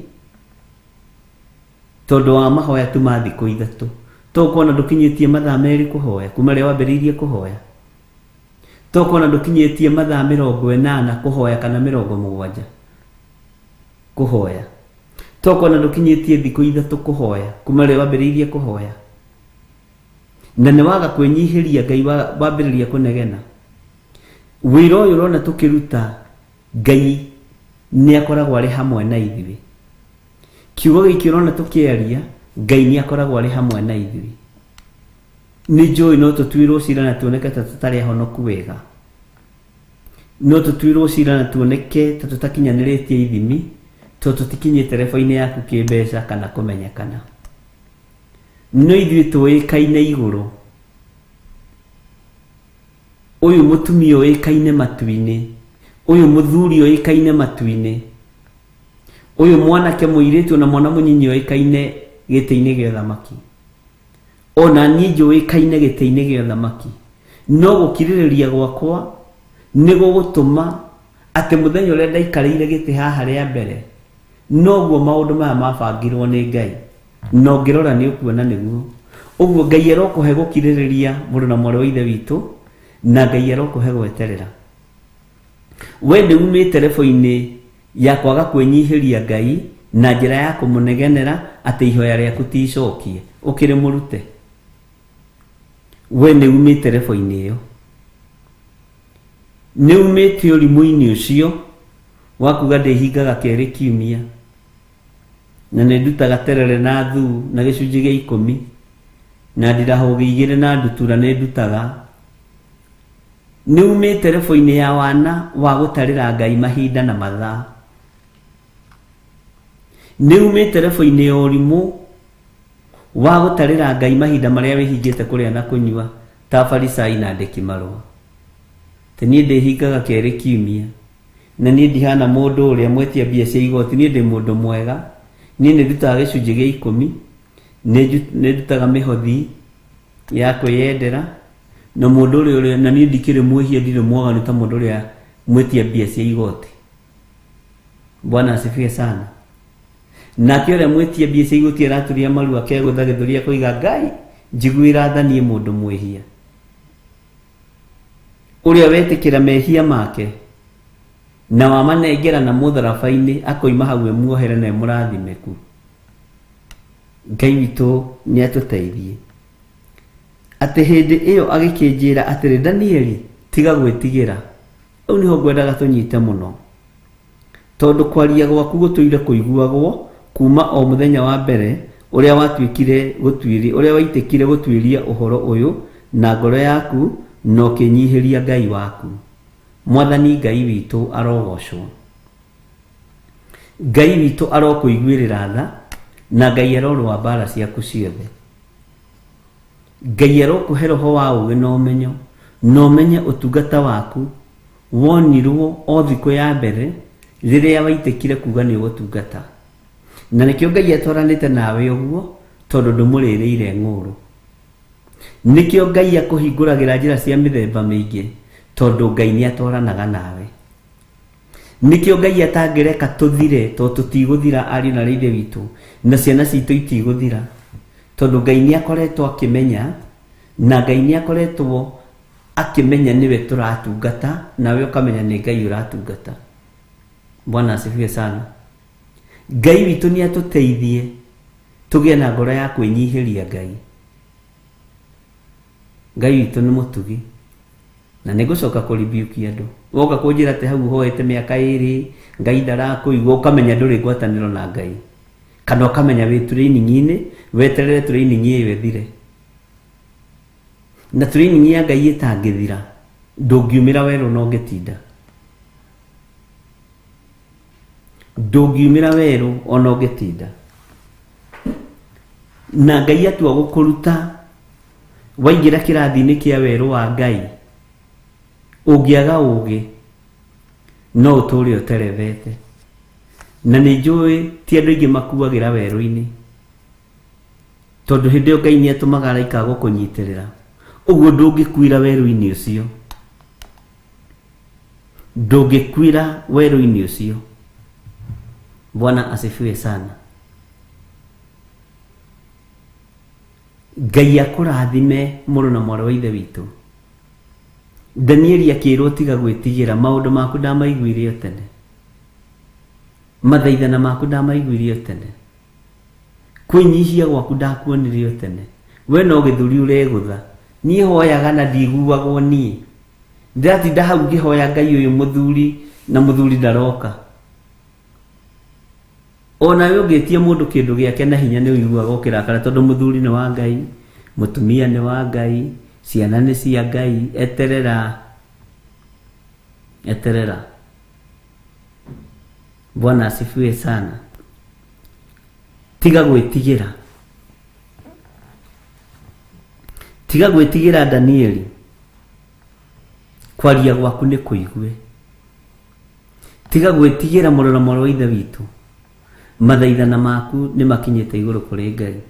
tondũ wa mahoya tu ma thikũ 3. Tũkuona ndũkinyĩtie mathaa 2 kũhoya kuma rĩrĩa wambĩrĩirie kũhoya, tũkuona ndũkinyĩtie mathaa 80 kũhoya kana 70 kũhoya, tũkuona ndũkinyĩtie thikũ 3 kũhoya kuma rĩrĩa wambĩrĩirie kũhoya, na nĩ waga kwĩnyihĩria Ngai wambĩrĩria kũnegena. Wĩra ũyũ ũrona tũkĩruta, Ngai nĩ akoragwo arĩ hamwe na ithuĩ. Kiugo gĩkĩ ũrona tũkĩaria, Ngai nĩ akoragwo arĩ hamwe na ithuĩ. Nĩ njũĩ no tũtuĩrwo cira na tuoneke ta tũtarĩ ahonoku wega, no tũtuĩrwo cira na tuoneke ta tũtakinyanĩrĩtie ithimi, tondũ tũtikinyĩte rebo-inĩ yaku kĩmbeca kana kũmenyekana. No ithuĩ tũĩkaine igũrũ. Ũyũ mũtumia ũĩkaine matu-inĩ, ũyũ mũthuri ũĩkaine matu-inĩ, ũyũ mwanake mũirĩtu na mwana mũnyinyi ũĩkaine gĩtĩ-inĩ gĩa ũthamaki, ona niĩ njũĩkaine gĩtĩ-inĩ gĩa ũthamaki. No gũkirĩrĩria gwakwa nĩ gũgũtũma atĩ mũthenya ũrĩa ndaikarĩire gĩtĩ haha rĩa mbere, noguo maũndũ maya mabangirwo nĩ Ngai. Na ũngĩrora nĩ ũkuona nĩguo. Ũguo Ngai arokũhe gũkirĩrĩria mũrũ na mwarĩ wa Ithe witũ, na Ngai arokũhe gweterera. We nĩ umĩte rebo-inĩ ya kwaga kwĩnyihĩria Ngai na njĩra ya kũmũnegenera atĩ ihoya rĩaku ti icokie, ũkĩrĩ mũrute. We nĩ umĩte rebo-inĩ ĩyo, nĩ umĩte ũrimũ-inĩ ũcio wa kuga ndĩhingaga kerĩ kiumia na nĩ ndutaga terere na thuu na gĩcunjĩ gĩa 10 na ndirahũgĩ 2 na ndutura nĩ ndutaga. Nĩ umĩte rebo-inĩ ya wana wa gũtarĩra Ngai mahinda na mathaa. Nĩ umĩte rebo-inĩ ya ũrimũ wa gũtarĩra Ngai mahinda marĩa wĩhingĩte kũrĩa na kũnyua ta Farisai na andĩki marũa. Atĩ niĩ ndĩhingaga kerĩ kiumia na niĩ ndihana mũndũ ũrĩa mwetia mbia cia igoti, niĩ ndĩ mũndũ mwega, niĩ nĩ ndutaga gĩcunjĩ gĩa 10, nĩ ndutaga mĩhothi ya kwĩyendera, na mũndũ ũrĩa, na niĩ ndikĩrĩ mwĩhia, ndirĩ mwaganu ta mũndũ ũrĩa mwetia mbia cia igoti. Bwana asifiwe sana. Nake ũrĩa mwĩtia mbia cia igoti araturia maru akegũtha gĩthũri akoiga, Ngai njiguĩra tha niĩ mũndũ mwĩhia. Ũrĩa wetĩkĩra mehia make na wamanengera na mũtharaba-inĩ akoima hau emuohere na emũrathime ku. Ngai witũ nĩ atũteithie. Atĩ hĩndĩ ĩyo agĩkĩnjĩra atĩrĩ, Danieli, tiga gwĩtigĩra. Hau nĩho ngwendaga tũnyite mũno, tondũ kwaria gwaku gũtũire kũiguagwo kuma o mũthenya wa mbere ũrĩa watuĩkire gũtuĩria, ũrĩa waitĩkire gũtuĩria ũhoro ũyũ na ngoro yaku na ũkĩnyihĩria Ngai waku. Mwathani Ngai witũ arogocwo. Ngai witũ arokũiguĩrĩra tha, na Ngai arorũa mbara ciaku ciothe. Ngai arokũhe roho wa ũũgĩ na ũmenyo, na ũmenye ũtungata waku wonirwo o thikũ ya mbere rĩrĩa waitĩkire kuga nĩ ũgũtungata. Na nĩkĩo Ngai atwaranĩte nawe ũguo, tondũ ndũmũrĩrĩire ng'ũrũ. Nĩkĩo Ngai akũhingũragĩra njĩra cia mĩthemba mĩingĩ, tondũ Ngai nĩ atwaranaga nawe. Nĩkĩo Ngai atangĩreka tũthire, tondũ tũtigũthira ariũ na ithe witũ, na ciana citũ itigũthira, tondũ Ngai nĩ akoretwo akĩmenya, na Ngai nĩ akoretwo akĩmenya nĩwe tũratungata, nawe ũkamenya nĩ Ngai ũratungata. Bwana asifiwe sana. Ngai witũ nĩ atũteithie tũgĩe na ngoro ya kwĩnyihĩria Ngai. Ngai witũ nĩ mũtugi, na nĩ ngũcoka kũribiukia andũ. Woka kũnjĩra atĩ hau ũhoete mĩaka 2 Ngai ndarakũigua, ũkamenya ndũrĩ ngwatanĩro na Ngai, kana ũkamenya wĩ training-inĩ, weterere training ĩyo ĩthire. Na training ya Ngai ĩtangĩthira, ndũngiumĩra werũ na ũngĩtinda. Ndũngiumĩra werũ ona ũngĩtinda. Na Ngai atua gũkũruta, waingĩra kĩrathi-inĩ kĩa werũ wa Ngai, ũngĩaga ũgĩ no ũtũre ũterethete. Na nĩ njũĩ ti andũ aingĩ makuagĩra werũ-inĩ, tondũ hĩndĩ ĩyo Ngai nĩ atũmaga araika gũkũnyitĩrĩra. Ũguo ndũngĩkuĩra werũ-inĩ ũcio. Ndũngĩkuĩra werũ-inĩ ũcio. Bwana asifiwe sana. Ngai akũrathime mũrũ na mwarĩ wa ithe witũ. Danieli akĩrwo tiga gwĩtigĩra, maũndũ maku ndamaiguire o tene, mathaithana maku ndamaiguire o tene, kwĩnyihia gwaku ndakuonire o tene. We no gĩthũri ũregũtha, niĩ hoyaga na ndiguagwo niĩ. Ndĩratinda hau ngĩhoya Ngai ũyũ mũthuri, na mũthuri ndaroka. Ona we ũngĩtia mũndũ kĩndũ gĩake na hinya nĩ ũiguaga ũkĩrakara, tondũ mũthuri nĩ wa Ngai, mũtumia nĩ wa Ngai, ciana nĩ cia Ngai. Eterera, eterera. Bwana asifiwe sana. Tiga gwĩtigĩra, tiga gwĩtigĩra Danieli, kwaria gwaku nĩ kũigue. Tiga gwĩtigĩra mũrũ na mwarĩ wa ithe witũ, mathaithana maku nĩ makinyĩte igũrũ kũrĩ Ngai.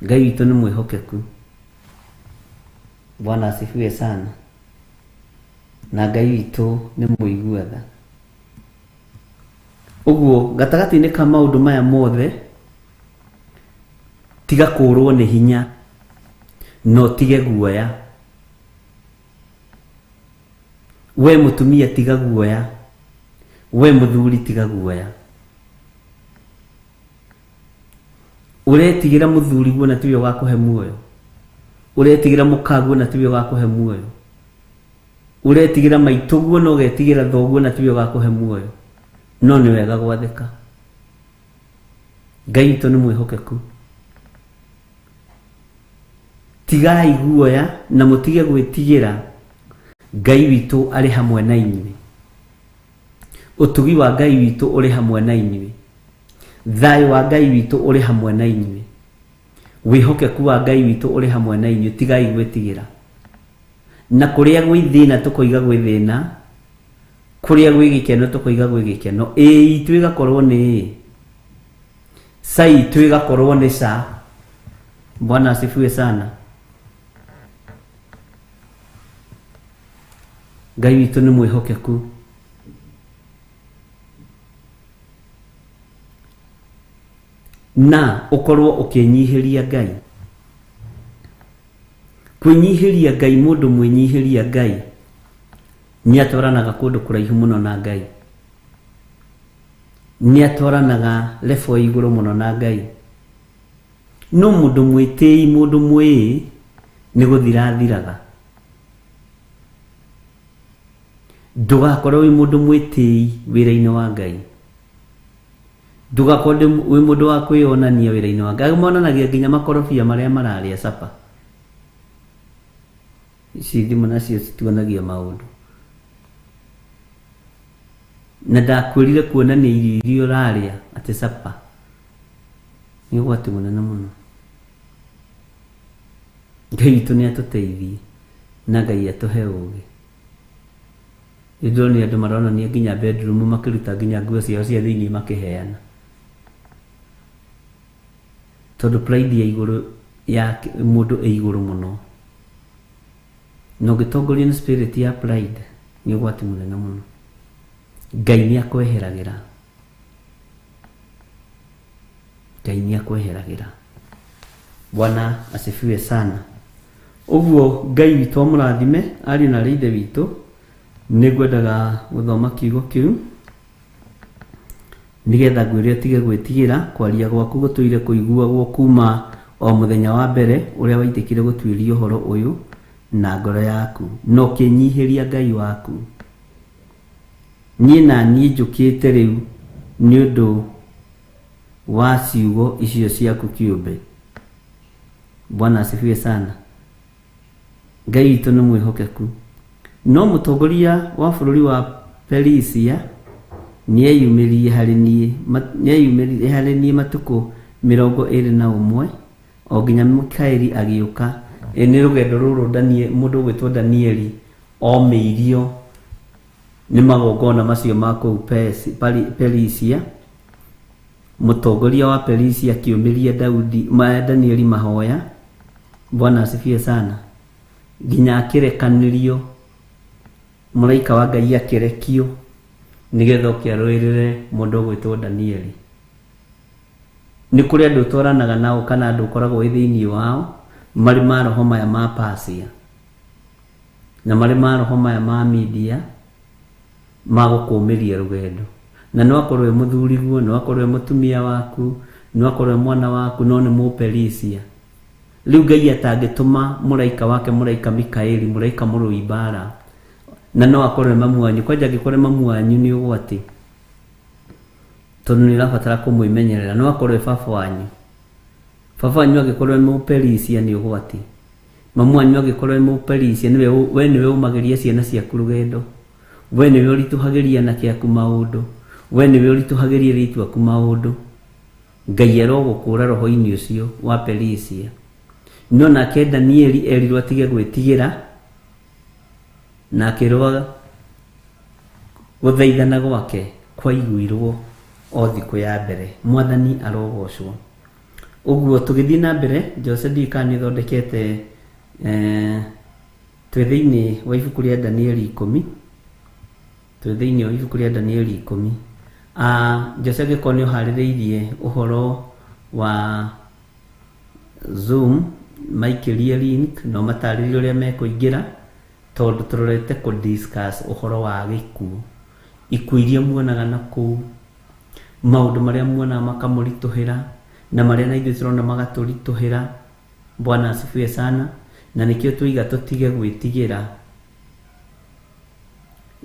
Ngai witũ nĩ mwĩhokeku. Bwana asifiwe sana. Na Ngai witũ nĩ mũigua tha. Ũguo gatagatĩ-inĩ ka maũndũ maya mothe, tiga kũrwo nĩ hinya, na ũtige guoya. We mũtumia tiga guoya, we mũthuri tiga guoya. Ũretigĩra mũthuri guo na tiwe ũgakũhe muoyo, ũretigĩra mũkaguo na tiwe ũgakũhe muoyo, ũretigĩra maitũguo na ũgetigĩra thoguo na tiwe ũgakũhe muoyo. No nĩ wega gwathĩka. Ngai witũ nĩ mwĩhokeku. Tigai guoya na mũtige gwĩtigĩra, Ngai witũ arĩ hamwe na inyuĩ. Ũtugi wa Ngai witũ ũrĩ hamwe na inyuĩ. Thayũ wa Ngai witũ ũrĩ hamwe na inyuĩ. Wĩhokeku wa Ngai witũ ũrĩ hamwe na inyuĩ. Tigai gwĩtigĩra. Na kũrĩa gwĩ thĩna tũkoiga gwĩ thĩna, kũrĩa gwĩ gĩkeno tũkoiga gwĩ gĩkeno. Ĩĩ itũ ĩgakorwo nĩ ĩĩ, ca itũ ĩgakorwo nĩ ca. Bwana asifiwe sana. Ngai witũ nĩ mwĩhokeku. Na ũkorwo ũkĩnyihĩria Ngai. Kwĩnyihĩria Ngai, mũndũ mwĩnyihĩria Ngai nĩ atwaranaga kũndũ kũraihu mũno na Ngai, nĩ atwaranaga level ya igũrũ mũno na Ngai. No mũndũ mwĩtĩi, mũndũ mwĩĩ nĩ gũthira athiraga. Ndũgakorwo wĩ mũndũ mwĩtĩi wĩra-inĩ wa Ngai, ndũgakorwo wĩ mũndũ wa kwĩyonania wĩra-inĩ wa Ngai. Monanagia nginya makorobia marĩa mararĩa capa. Ici thimũ nacio cituonagia maũndũ. Na ndakwĩrire kuonania irio iria ũrarĩa atĩ capa nĩ ũgwati mũnene mũno. Ngai witũ nĩ atũteithie na Ngai atũhe ũgĩ. Nĩ ndĩronire andũ maronania nginya bedroom makĩruta nginya nguo ciao cia thĩinĩ makĩheana, tondũ pride ya igũrũ ya mũndũ ĩ igũrũ mũno. Na ũngĩtongorio nĩ spirit ya pride, Nĩ ũgwati mũnene mũno. Ngai nĩ akweheragĩra. Ngai nĩ akweheragĩra. Bwana asifiwe sana. Ũguo Ngai witũ amũrathime ariũ na aarĩ a Ithe witũ. Nĩ ngwendaga gũthoma kiugo kĩu nĩgetha ngwĩre ũtige gwĩtigĩra. Kwaria gwaku gũtũire kũiguagwo kuma o mũthenya wa mbere ũrĩa waitĩkire gũtuĩria ũhoro ũyũ na ngoro yaku, na ũkĩnyihĩria Ngai waku. Niĩ na niĩ njũkĩte rĩu nĩ ũndũ wa ciugo icio ciaku kĩũmbe. Bwana asifiwe sana. Ngai witũ nĩ mwĩhokeku. No mũtongoria wa bũrũri wa Perisia nĩeyumĩririe harĩ niĩ, nĩeyumĩririe harĩ niĩ matukũ 21 o nginya Mikaeli agĩũka. Ĩ nĩ rũgendo rũrũ Daniel, mũndũ ũgwĩtwo Danieli omĩirio nĩ magongona macio ma kũu Perisia. Mũtongoria wa Perisia akĩũmĩria Daudi, Danieli mahoya. Bwana asifiwe sana. Nginya akĩrekanĩrio, mũraika wa Ngai akĩrekio nĩgetha oke arũĩrĩre mũndũ ũgwĩtwo Danieli. Nĩ kũrĩ andũ ũtwaranaga nao kana andũ ũkoragwo wĩ thĩinĩ wao marĩ maroho maya ma Persia na marĩ maroho maya ma Media ma gũkũmĩria rũgendo. Na no akorwo wĩ mũthuriguo, no akorwo wĩ mũtumia waku, no akorwo wĩ mwana waku, no nĩ Mũperisia. Rĩu Ngai atangĩtũma mũraika wake, mũraika Mikaeli, mũraika mũrũi mbara, na no akorwo wĩ mamu wanyu. Kwanja angĩkorwo mamu wanyu nĩ ũgwati, tondũ nĩ ũrabatara kũmwĩmenyerera. No akorwo wĩ baba wanyu. Baba wanyu angĩkorwo wĩ Mũperisia nĩ ũgwati. Mamu wanyu angĩkorwo wĩ Mũperisia, nĩwe we nĩwe ũmagĩria ciana ciaku rũgendo. We nĩwe ũritũhagĩria anake aku maũndũ. We nĩwe ũritũhagĩria airĩtu aku maũndũ. Ngai arogũkũra roho-inĩ ũcio wa Perisia. No nake Danieli erirwo atige gwĩtigĩra na akĩrwo gũthaithana gwake kwaiguirwo o thikũ ya mbere. Mwathani arogocwo. Ũguo tũgĩthiĩ na mbere, Jose ndiũĩ kana nĩ ũthondekete twĩ thĩinĩ wa ibuku rĩa Danieli 10. Twĩ thĩinĩ wa ibuku rĩa Danieli 10. Jose angĩkorwo nĩ ũharĩrĩirie ũhoro wa Zoom, maikĩrie link no matarĩrie ũrĩa mekũingĩra, tondũ tũrorete kũ discuss ũhoro wa gĩkuũ. Ikuũ iria muonaga na kũu, maũndũ marĩa muonaga makamũritũhĩra, na marĩa na ithuĩ tũrona magatũritũhĩra. Bwana asifiwe sana. Na nĩkĩo tũiga tũtige gwĩtigĩra.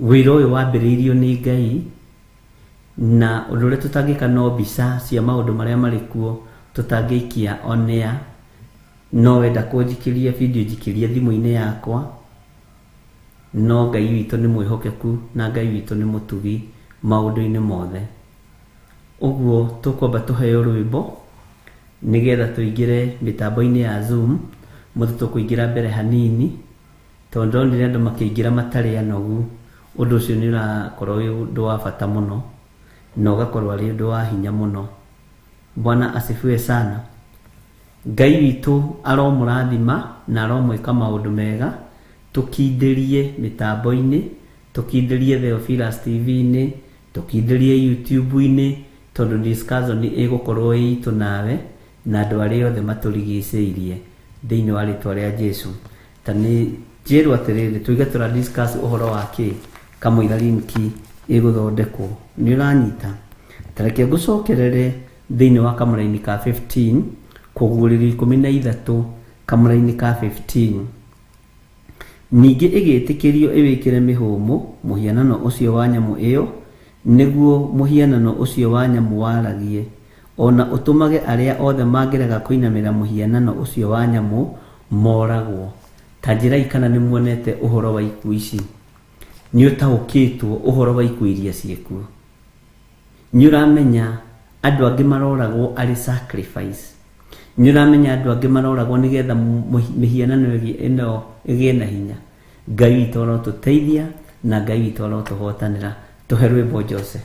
Wĩra ũyũ wambĩrĩirio nĩ Ngai, na ũndũ ũrĩa tũtangĩka no mbica cia maũndũ marĩa marĩ kuo tũtangĩikia on air. No wenda kũnjikĩria video, njikĩria thimũ-inĩ yakwa. No Ngai witũ nĩ mwĩhokeku na Ngai witũ nĩ mũtugi maũndũ-inĩ mothe. Ũguo tũkwamba tũheo rwĩmbo nĩgetha tũingĩre mĩtambo-inĩ ya Zoom. Mũthĩ tũkũingĩra mbere hanini tondũ ndonire andũ makĩingĩra matarĩ anogu. Ũndũ ũcio nĩ ũrakorwo wĩ ũndũ wa bata mũno na ũgakorwo arĩ ũndũ wa hinya mũno. Bwana asifiwe sana. Ngai witũ aromũrathima na aromwĩka maũndũ mega. Tũkindĩrie mĩtambo-inĩ, tũkindĩrie Theophilus TV-inĩ, tũkindĩrie YouTube-inĩ, tondũ discussion ĩgũkorwo ĩ itũ nawe na andũ arĩa othe matũrigicĩirie thĩinĩ wa rĩtwa rĩa Jesu. Ta nĩ njĩrwo atĩrĩrĩ, tuige tũra discuss ũhoro wa kĩ kamũira linki ĩgũthondekwo. Nĩ ũranyita? Ta reke ngũcokerere thĩinĩ wa kamũraini ka 15, kũguũrĩrio 13, kamũraini ka 15. Ningĩ ĩgĩtĩkĩrio ĩwĩkĩre mĩhũmũ mũhianano ũcio wa nyamũ ĩyo, nĩguo mũhianano ũcio wa nyamũ waragie, ona ũtũmage arĩa othe mangĩrega kũinamĩra mũhianano ũcio wa nyamũ moragwo. Ta njĩrai kana nĩ muonete ũhoro wa ikuũ ici? Nĩ ũtaũkĩtwo ũhoro wa ikuũ iria ciĩkuo? Nĩ ũramenya andũ angĩ maroragwo arĩ sacrifice? Nĩ ũramenya andũ angĩ maroragwo nĩgetha mĩhianano ĩno ĩgĩe na hinya? Ngai witũ arotũteithia na Ngai witũ arotũhotanĩra. Tũhe rwĩmbo Jose.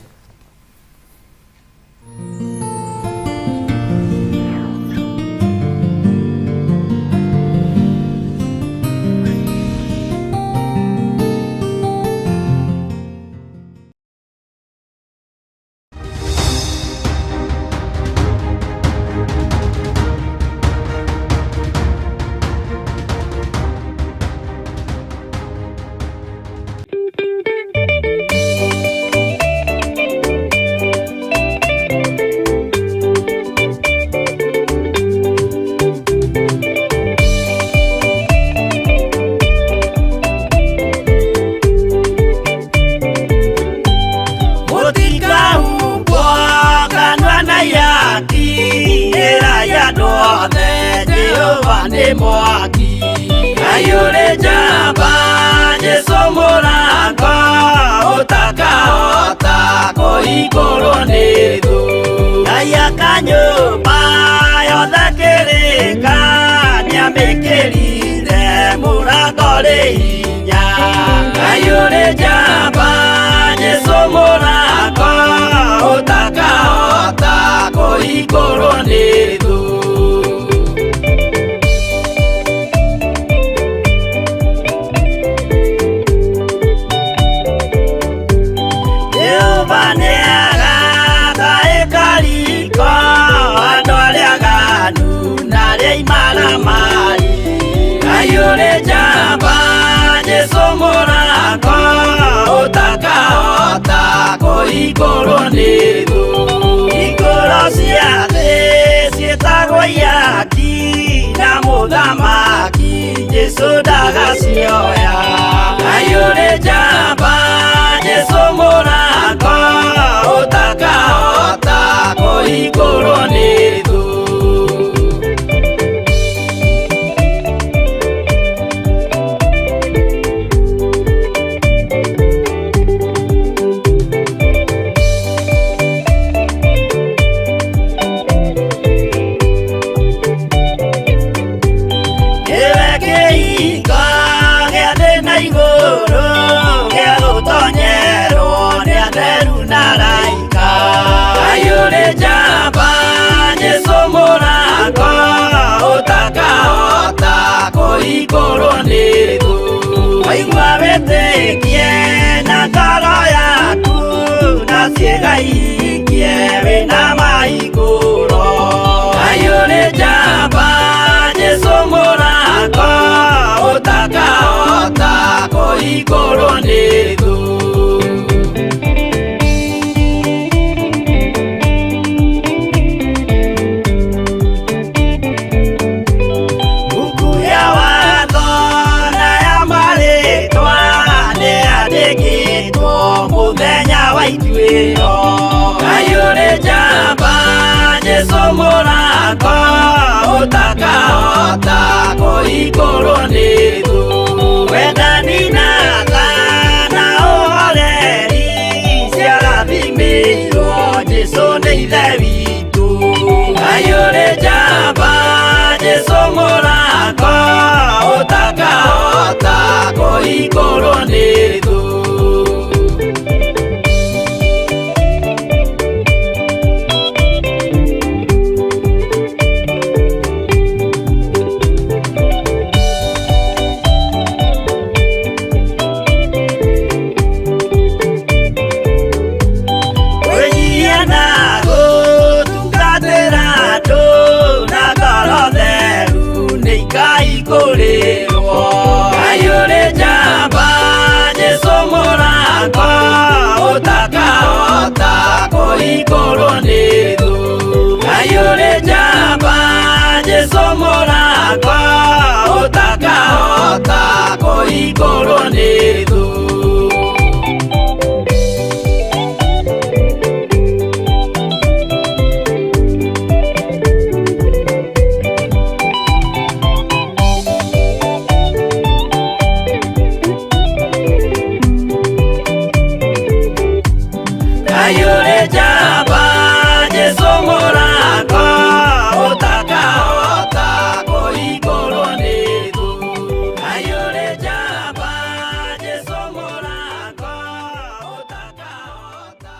yothe Jehova nĩ mwaki. Ngai ũrĩ njamba Jesũ mũrango ũtakahota kũhingũrwo nĩ thũ. Ngai aka nyũmba yothe kĩrĩka nĩamĩkĩrire mũrango rĩ hinya. Ngai ũrĩ njamba Jesũ mũrango ũtakahota kũhingũrwo nĩ thũ. Jehova nĩagaka ĩkariko andũ arĩa aganu na arĩa imaramari. Ngai ũrĩ njamba Jesũ mũrango ũtakahota kũhingũrwo nĩ thũ. Hingũro cia thĩ ciĩtagwo ihaki na mũthamaki Jesũ ndagacioya. Ngai ũrĩ njamba Jesũ mũrango ũtakahota kũhingũrwo nĩ thũ. Nĩwe kĩhingo gĩa thĩ na igũrũ gĩa gũtonyerwo nĩ atheru na araika. Ngai ũrĩ njamba Jesũ mũrango ũtakahota kũhingũrwo nĩ thũ. Waigua wĩtĩkie na ngoro yaku na ciĩga ihingie wĩna mahingũro. Ngai ũrĩ njamba Jesũ mũrango ũtakahota kũhingũrwo nĩ thũ. Buku ya watho na ya marĩtwa nĩyandĩkĩtwo mũthenya wa ituĩro. Ngai ũrĩ njamba Jesũ mũrango ũtakahota kũhingũrwo nĩ thũ. Wendani na tha na ũhoreri ciarathimĩirwo Jesũ nĩ Ithe witũ. Ngai ũrĩ njamba Jesũ mũrango ũtakahota kũhingũrwo nĩ thũ. Kwĩnyihia na gũtungatĩra andũ na ngoro theru nĩ ikahingũrĩrwo. Ngai ũrĩ njamba Jesũ mũrango ũtakahota kũhingũrwo nĩ thũ. Ngai ũrĩ njamba Jesũ mũrango ũtakahota kũhingũrwo nĩ thũ. Ngai ũrĩ njamba Jesũ mũrango ũtakahota kũhingũrwo nĩ thũ. Ngai ũrĩ njamba Jesũ mũrango ũtakahota.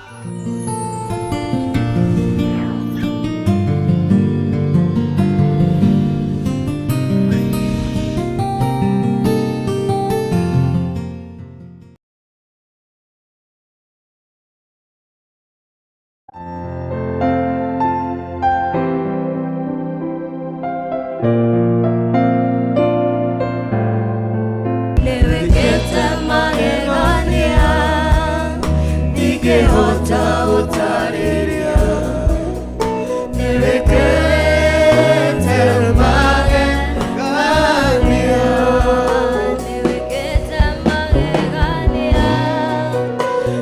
Nĩwĩkĩte magegania ndingĩhota gũtarĩria. Nĩwĩkĩte magegania. Nĩwĩkĩte magegania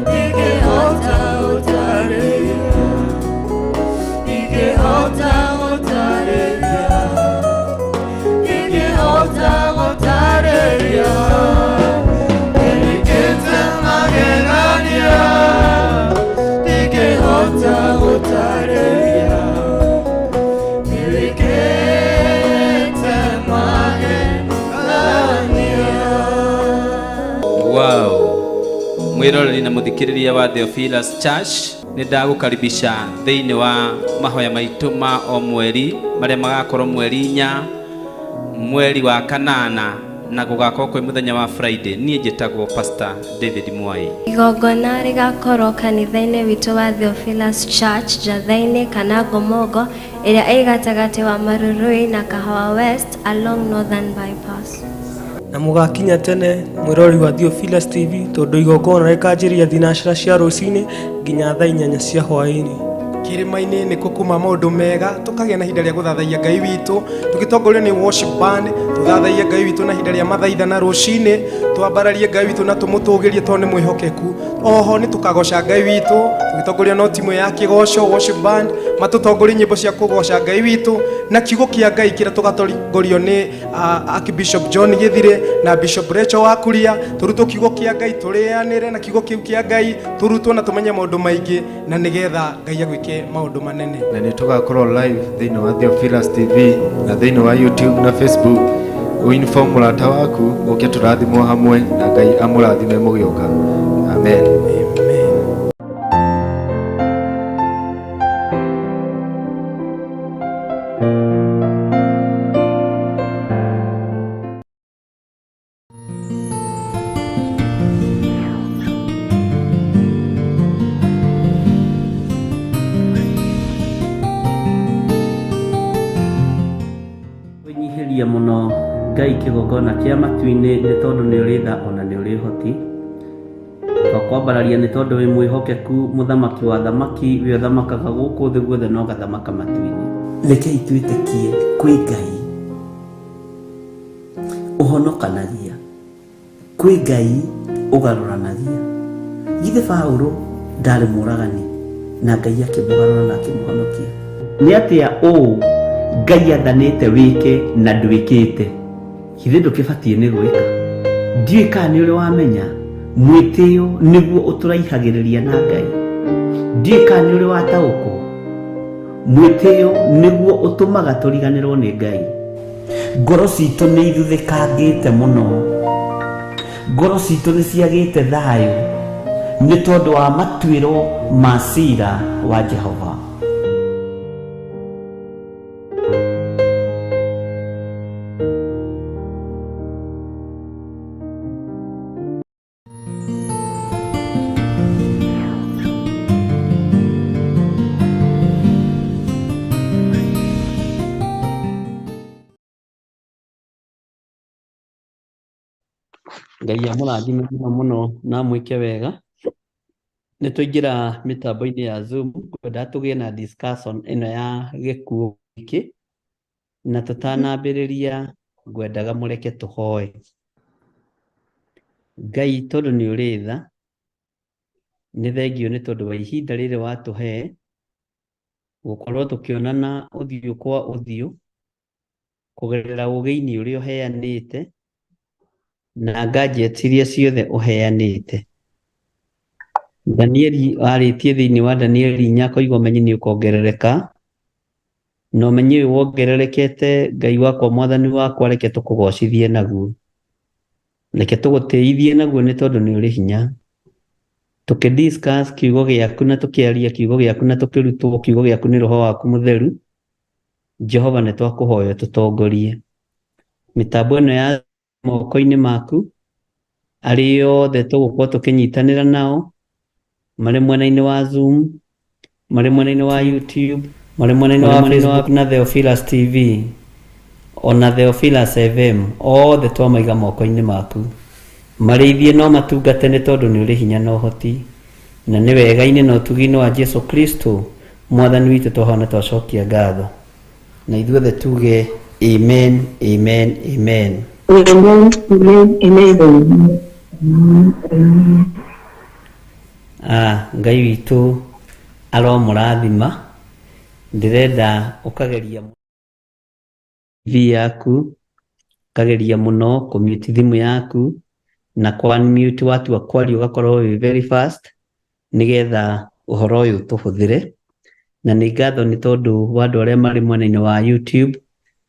ndingĩhota gũtarĩria. Ndingĩhota gũtarĩria. Mwĩroreri na mũthikĩrĩria wa Theophilus Church, nĩ ndagũkaribisha thĩinĩ wa mahoya maitũ ma o mweri marĩa magakorwo mweri 4 mweri wa 8 na gũgakorwo kwĩ mũthenya wa Friday. Niĩ njĩtagwo Pastor David Mwai. Igongona rĩgakorwo kanitha-inĩ witũ wa Theophilus Church Njatha-inĩ kana Ngomongo ĩrĩa ĩ gatagatĩ wa Marurui na Kahawa West along Northern Bypass. Na mũgakinya tene mwĩroreri wa Theophilus TV tondũ igongona rĩkanjĩrĩria thinacara cia rũcinĩ nginya thaa 8 cia hwaĩ-inĩ. Kĩrĩma-inĩ nĩkuo kuma maũndũ mega, tũkagĩa na ihinda rĩa gũthathaiya Ngai witũ, tũgĩtongorio nĩ worship band, tũthathaiye Ngai witũ na ihinda rĩa mathaitha na rũcinĩ, twambararie Ngai witũ na tũmũtũgĩrie tondũ nĩ mwĩhokeku. Oho nĩ tũkagoca Ngai witũ, tũgĩtongorio no timu ya kĩgoco worship band, matũtongorie nyĩmbo cia kũgoca Ngai witũ na kiugo kĩa Ngai kĩrĩa tũgatongorio nĩ Archbishop John Githire na Bishop Rachel Wakuria, tũrutwo kiugo kĩa Ngai, tũrĩanĩre na kiugo kĩu kĩa Ngai, tũrutwo na tũmenye maũndũ maingĩ na nĩgetha Ngai agwĩke maũndũ manene. Na nĩ tũgakorwo live thĩinĩ wa Theophilus TV na thĩinĩ wa YouTube na Facebook. Ũinform mũrata waku ũke tũrathimwo hamwe na Ngai amũrathime mũgĩũka. Amen. Amen. Kwĩnyihĩria mũno Ngai kĩgongona kĩa matu-inĩ nĩ tondũ nĩ ũrĩ tha ona nĩ ũrĩ ũhoti. Twakwambararia nĩ tondũ wĩ mwĩhokeku, mũthamaki wa thamaki, wĩ ũthamakaga gũkũ thĩ guothe na ũgathamaka matu-inĩ. Rekei twĩtĩkie kwĩ Ngai ũhonokanagia, kwĩ Ngai ũgarũranagia. Githĩ Paũlũ ndarĩ mũragani na Ngai akĩmũgarũra na akĩmũhonokia? Nĩ atĩa ũũ Ngai athanĩte wĩke na ndwĩkĩte? Githĩ ndũkĩbatiĩ nĩ gwĩka? Ndiũĩ kana nĩ ũrĩ wamenya mwĩtĩo nĩguo ũtũraihagĩrĩria na Ngai. Ndiũĩ kana nĩ ũrĩ wataũkwo mwĩtĩo nĩguo ũtũmaga tũriganĩrwo nĩ Ngai. Ngoro citũ nĩ ithuthĩkangĩte mũno, ngoro citũ nĩ ciagĩte thayũ nĩ tondũ wa matuĩro ma cira wa Jehova. Ngai amũrathime mũno mũno na amwĩke wega. Nĩ twaingĩra mĩtambo-inĩ ya Zoom, ngwenda tũgĩe na discussion ĩno ya gĩkuũ gĩkĩ, na tũtanambĩrĩria ngwendaga mũreke tũhoe. Ngai tondũ nĩ ũrĩ tha, nĩ thengio nĩ tondũ wa ihinda rĩrĩ watũhe gũkorwo tũkĩonana ũthiũ kwa ũthiũ kũgerera ũgĩ-inĩ ũrĩa ũheanĩte na gadgets iria ciothe ũheanĩte. Danieli arĩtie thĩinĩ wa Danieli 4 akoiga ũmenyi nĩ ũkongerereka, na ũmenyi ũyũ wongererekete Ngai wakwa mwathani wakwa reke tũkũgocithie naguo, reke tũgũtĩithie naguo nĩ tondũ nĩ ũrĩ hinya. Tũkĩ discuss kiugo gĩaku na tũkĩaria kiugo gĩaku na tũkĩrutwo kiugo gĩaku nĩ roho waku mũtheru, Jehova nĩ twakũhoya tũtongorie mĩtambo ĩno ya moko-inĩ maku, arĩa othe tũgũkorwo tũkĩnyitanĩra nao marĩ mwena-inĩ wa Zoom, marĩ mwena-inĩ wa YouTube, marĩ mwena-inĩ wa Facebook na Theophilus TV ona Theophilus FM, othe twamaiga moko-inĩ maku. Marĩithie no matungate nĩ tondũ nĩ ũrĩ hinya na ũhoti, na nĩ wega-inĩ na ũtugi-inĩ wa Jesu Kristo mwathani witũ twahona twacokia ngatho. Na ithuothe tuge amen, amen, amen. Amen, amen, amen. Ngai witũ aromũrathima. Ndĩrenda ũkageria TV yaku, ũkageria mũno kũmute thimũ yaku na kũ-unmute watua kwaria ũgakorwo wĩ very fast nĩgetha ũhoro ũyũ tũhũthĩre. Na nĩ ngatho nĩ tondũ wa andũ arĩa marĩ mwena-inĩ wa YouTube,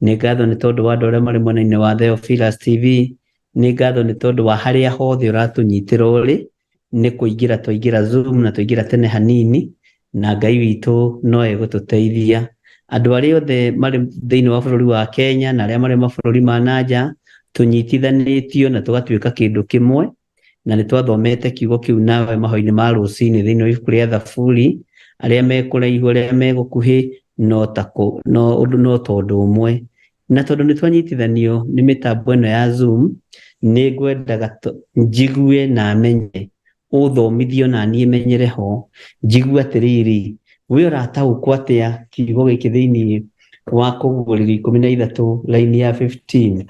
nĩ ngatho nĩ tondũ wa andũ arĩa marĩ mwena-inĩ wa Theophilus TV, nĩ ngatho nĩ tondũ wa harĩa hothe ũratũnyitĩra ũrĩ. Nĩ kũingĩra twaingĩra Zoom na twaingĩra tene hanini, na Ngai witũ no egũtũteithia. Andũ arĩa othe marĩ thĩinĩ wa bũrũri wa Kenya na arĩa marĩ mabũrũri ma na nja, tũnyitithanĩtio na tũgatuĩka kĩndũ kĩmwe, na nĩ twathomete kiugo kĩu nawe mahoya-inĩ ma rũcinĩ thĩinĩ wa ibuku rĩa Thaburi. Arĩa me kũraihu, arĩa me gũkuhĩ, no ta no ũndũ no tondũ ũmwe. Na tondũ nĩ twanyitithanio nĩ mĩtambo ĩno ya Zoom, nĩ ngwendaga njigue na menye, ũthomithio na niĩ menyere ho, njigue atĩrĩrĩ, we ũrataũkwo atĩa kiugo gĩkĩ thĩinĩ wa Kũguũrĩrio 13 line ya 15.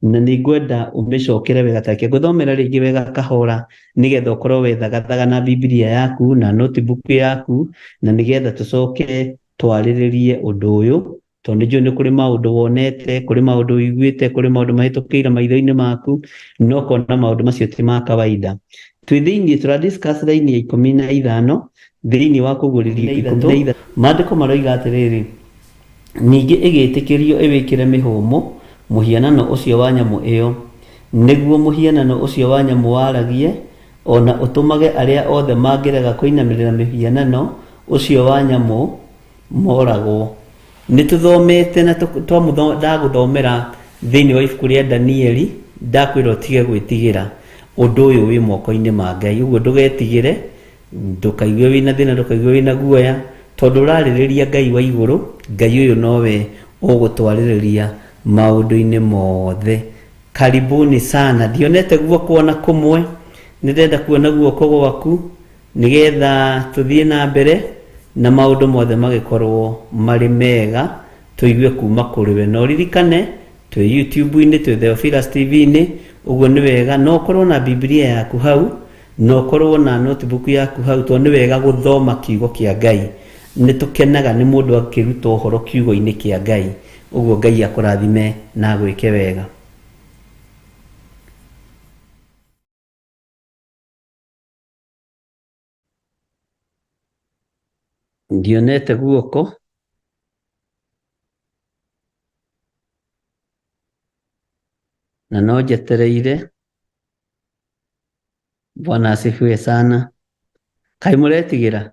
Na nĩ ngwenda ũmĩcokere wega, take ngũthomera rĩngĩ wega kahora, nĩgetha ũkorwo wethagathaga na Bibilia yaku na notebook yaku, na nĩgetha tũcoke twarĩrĩrie ũndũ ũyũ, tondũ nĩ njũĩ nĩ kũrĩ maũndũ wonete, kũrĩ maũndũ ũiguĩte, kũrĩ maũndũ mahĩtũkĩire maitho-inĩ maku, no ũkona maũndũ macio ti ma kawaida. Twĩ thĩinĩ tũra discuss line ya 15 thĩinĩ wa Kũguũrĩrio 13. Maandĩko maroiga atĩrĩrĩ, ningĩ ĩgĩtĩkĩrio ĩwĩkĩre mĩhũmũ mũhianano ũcio wa nyamũ ĩyo, nĩguo mũhianano ũcio wa nyamũ waragie, ona ũtũmage arĩa othe mangĩrega kũinamĩrĩra mĩhianano ũcio wa nyamũ moragwo. Nĩ tũthomete na ndagũthomera thĩinĩ wa ibuku rĩa Danieli, ndakwĩra ũtige gwĩtigĩra, ũndũ ũyũ wĩ moko-inĩ ma Ngai. Ũguo ndũgetigĩre, ndũkaigue wĩna thĩna, ndũkaigue wĩna guoya, tondũ ũrarĩrĩria Ngai wa igũrũ. Ngai ũyũ nowe ũgũtwarĩrĩria maũndũ-inĩ mothe. Karibuni sana. Ndionete guoko ona kũmwe, nĩ ndĩrenda kuona guoko gwaku nĩgetha tũthiĩ na mbere na maũndũ mothe magĩkorwo marĩ mega, tũigue kuma kũrĩ we. Na ũririkane twĩ YouTube-inĩ, twĩ Theophilus TV-inĩ, ũguo nĩ wega no ũkorwo na Bibilia yaku hau, na ũkorwo na notebook yaku hau, tondũ nĩ wega gũthoma kiugo kĩa Ngai. Nĩ tũkenaga nĩ mũndũ akĩruta ũhoro kiugo-inĩ kĩa Ngai. Ũguo Ngai akũrathime na agwĩke wega. Ndionete guoko. Na no njetereire. Bwana asifiwe sana. Kaĩ mũretigĩra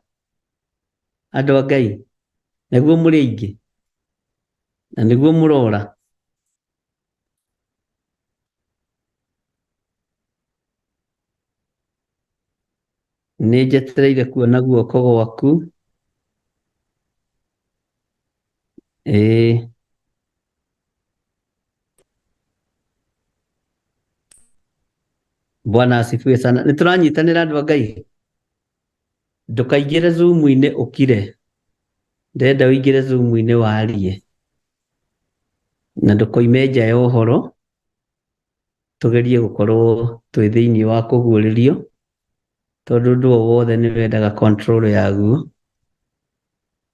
andũ a Ngai, nĩguo mũrĩ aingĩ na nĩguo mũrora. Nĩ njetereire kuona guoko gwaku. Ĩĩ. Bwana asifiwe sana. Nĩ tũranyitanĩra andũ a Ngai. Ndũkaingĩre Zoom-inĩ ũkire, ndĩrenda ũingĩre Zoom-inĩ warie, na ndũkoime nja ya ũhoro. Tũgerie gũkorwo twĩ thĩinĩ wa kũguũrĩrio, tondũ ũndũ o wothe nĩ wendaga control yaguo,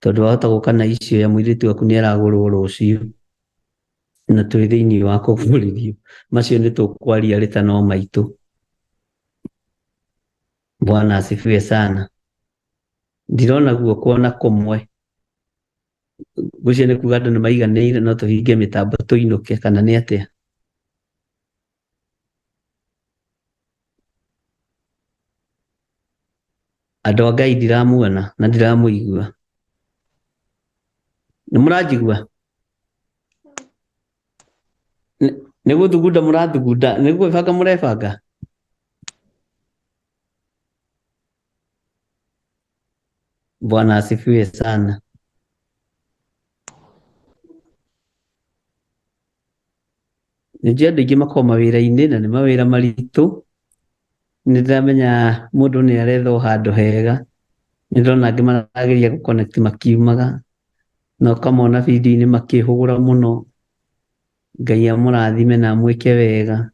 tondũ wahota gũka na icio ya mũirĩtu waku nĩ aragũrwo rũciũ, na twĩ thĩinĩ wa kũguũrĩrio. Macio nĩ tũkwaria rĩta no maitũ. Bwana asifiwe sana. Ndirona guoko ona kũmwe. Ngwĩciria nĩ kuga andũ nĩ maiganĩire, no tũhinge mĩtambo tũinũke, kana nĩ atĩa? Andũ a Ngai ndiramuona na ndiramũigua. Nĩ mũranjigua? Nĩ gũthugunda mũrathugunda, nĩ gwĩbanga mũrebanga? Bwana asifiwe sana. Nĩ njũĩ andũ aingĩ makoragwo mawĩra-inĩ na nĩ mawĩra maritũ. Nĩ ndĩramenya mũndũ nĩ aretha o handũ hega. Nĩ ndĩrona angĩ marageria gũ-connect makiumaga, na ũkamona video-inĩ makĩhũgũra mũno. Ngai amũrathime na amwĩke wega.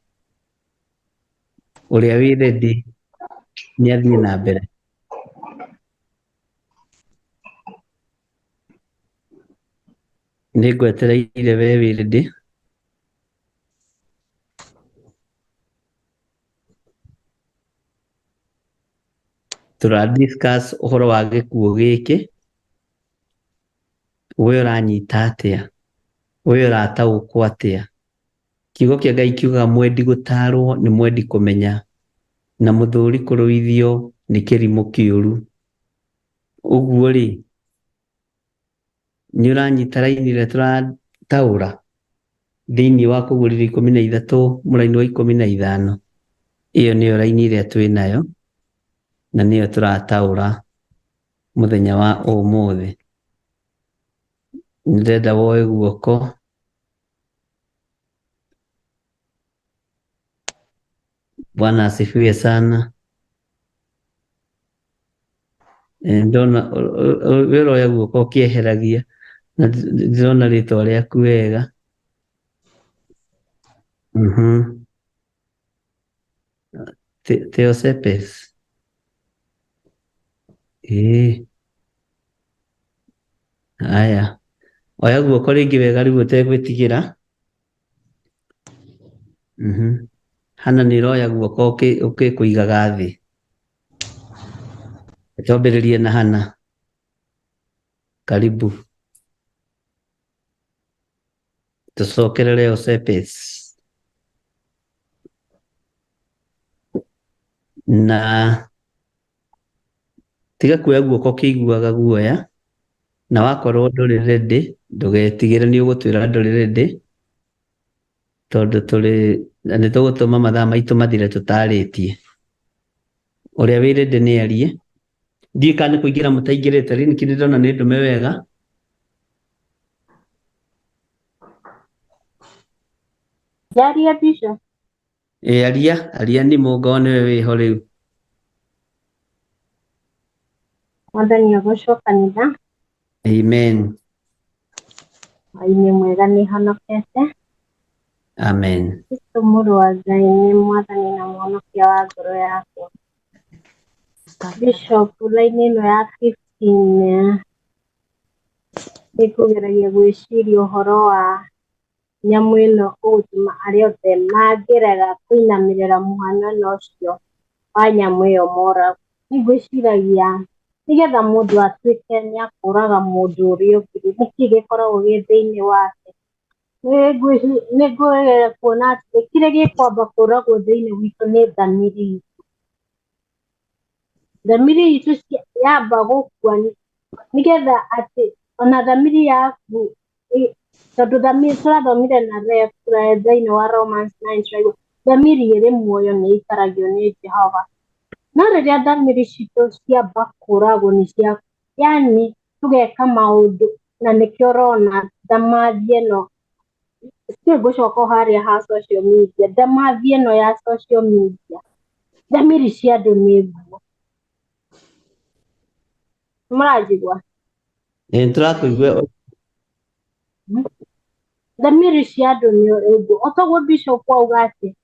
Ũrĩa wĩ ready nĩ athiĩ na mbere. Nĩ ngwetereire we wĩ ready. Tũra discuss ũhoro wa gĩkuũ gĩkĩ. We ũranyita atĩa? We ũrataũkwo atĩa? Kiugo kĩa Ngai kiugaga mwendi gũtarwo nĩ mwendi kũmenya. Na mũthũri kũrũithio nĩ kĩrimũ kĩũru. Ũguo rĩ, nĩ ũranyita raini ĩrĩa tũrataũra thĩinĩ wa Kũguũrĩrio 13 mũraini wa 15. Ĩyo nĩyo raini ĩrĩa twĩ nayo na nĩyo tũrataũra mũthenya wa ũmũthĩ. Nĩndĩrenda woe guoko. Bwana asifiwe sana. Ndona we ũroya guoko ũkĩeheragia na ndĩrona rĩtwa rĩaku wega. Theosepes. Ĩĩ. Haya. Oya guoko rĩngĩ wega rĩu ũtegwĩtigĩra. Hana nĩ ũroya guoko ũkĩkũigaga thĩ. Twambĩrĩrie na Hana. Karibu. Tũcokerere Osepes. Na tiga kuoya guoko ũkĩiguaga guoya, na wakorwo ndũrĩ ready ndũgetigĩre, nĩ ũgũtwĩra ndũrĩ ready, tondũ tũrĩ nĩ tũgũtũma mathaa maitũ mathire tũtarĩtie. Ũrĩa wĩ ready nĩ arie. Ndiũĩ kana nĩ kũingĩra mũtaingĩrĩte, rĩu nĩkĩ ndĩrona nĩ ndũme wega. Njarie Bishop. Ĩ aria, aria nĩ mũngoo nĩwe wĩho rĩu. Mwathani agocwo kanitha. Amen. Hwaĩ-inĩ mwega nĩ honokete. Amen. Kristo mũrũ wa Ngai nĩ mwathani na mũhonokia wa ngoro yakwa. Bishop, line ĩno ya 15 nĩngũgeragia gwĩciria ũhoro wa nyamũ ĩno ũgũtũma arĩa othe mangĩrega kũinamĩrĩra mũhanano ũcio wa nyamũ ĩyo moragwo. Nĩngwĩciragia nĩgetha mũndũ atuĩke nĩ akũraga mũndũ ũrĩa ũngĩ, nĩkĩ gĩkoragwo gĩ thĩinĩ wake. Nĩngũgeria kuona atĩ kĩrĩa gĩkwamba kũragwo thĩinĩ witũ nĩ thamiri itũ. Thamiri itũ yamba gũkua nĩgetha atĩ ona thamiri yaku tondũ thamiri tũrathomire na thĩinĩ wa Romans 9 tũraigua thamiri ĩrĩ muoyo nĩ ĩikaragio nĩ Jehova. No rĩrĩa thamiri citũ ciamba kũragwo nĩ cia yani tũgeka maũndũ na nĩkĩo ũrona ndamathi ĩno still ngũcoka o harĩa ha social media, ndamathi ĩno ya social media thamiri cia andũ nĩ nguo. Mũranjigua? Ĩ nĩtũrakũigua. Thamiri cia andũ nĩ nguo. O toguo Bishop auga atĩ